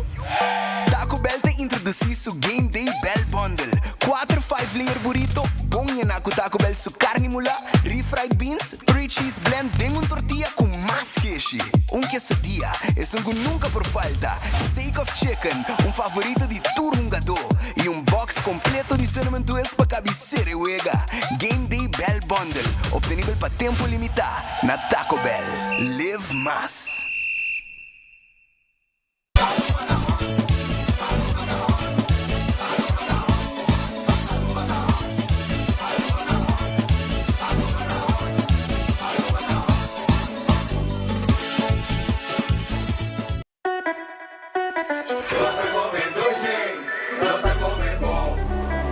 P: Taco Bell ta introdusí su. su Game Day Bell Bundle. Cuater five layer burrito, bon yena cu Taco Bell su carni mula, refried beans, three cheese blend den un tortilla cu mas keshi. Un quesadilla, esun cu nunca por falta, steak of chicken, un favorito di tur hungador, y un box completo di cinnamon twist pa cabicera e wega. Game Day Bell Bundle, obtenibel pa tempo limita na Taco Bell. Live mas!
Q: Nos ta come dushi, nos ta come bon,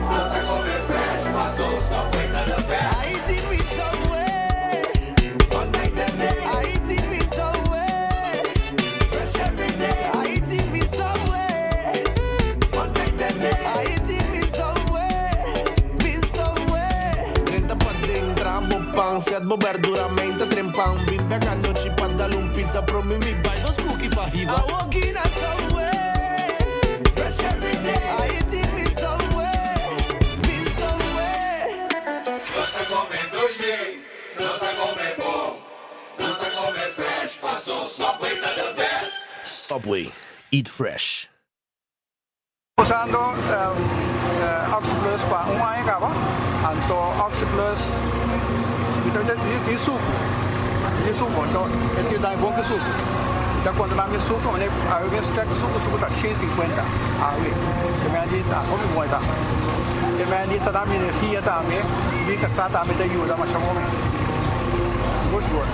Q: nos ta come fresh, paso Subway ta the best.
P: I eating with Subway, all night and day. I eating with Subway, fresh every day. I eating with Subway, all night and day. I eating with Subway, with Subway.
R: Drenta paden, traha bo pan, set bo berdura, meinta trempan. Bin bek anochi pa dal un pizza, prome mi bai dos cookie pa hiba.
P: I walk in a Subway, fresh every day. I eating with Subway, with Subway.
Q: Nos ta come dushi, nos ta come bon, nos ta come fresh, paso Subway ta the best.
R: Subway, eat fresh.
S: Usando Oxyplus pa un aña caba, anto Oxyplus mi ta tin sucu, mi tin sucu, anto e tin dami bon ki sucu. Mi ta controla mi sucu, mane awe mes check sucu, sucu ta shen sinkuenta awe, te mea di ta hopi bon e ta. Te mea di ta dami energia tambe, mi casa tambe ta yuda masha bon mes, sigur sigur.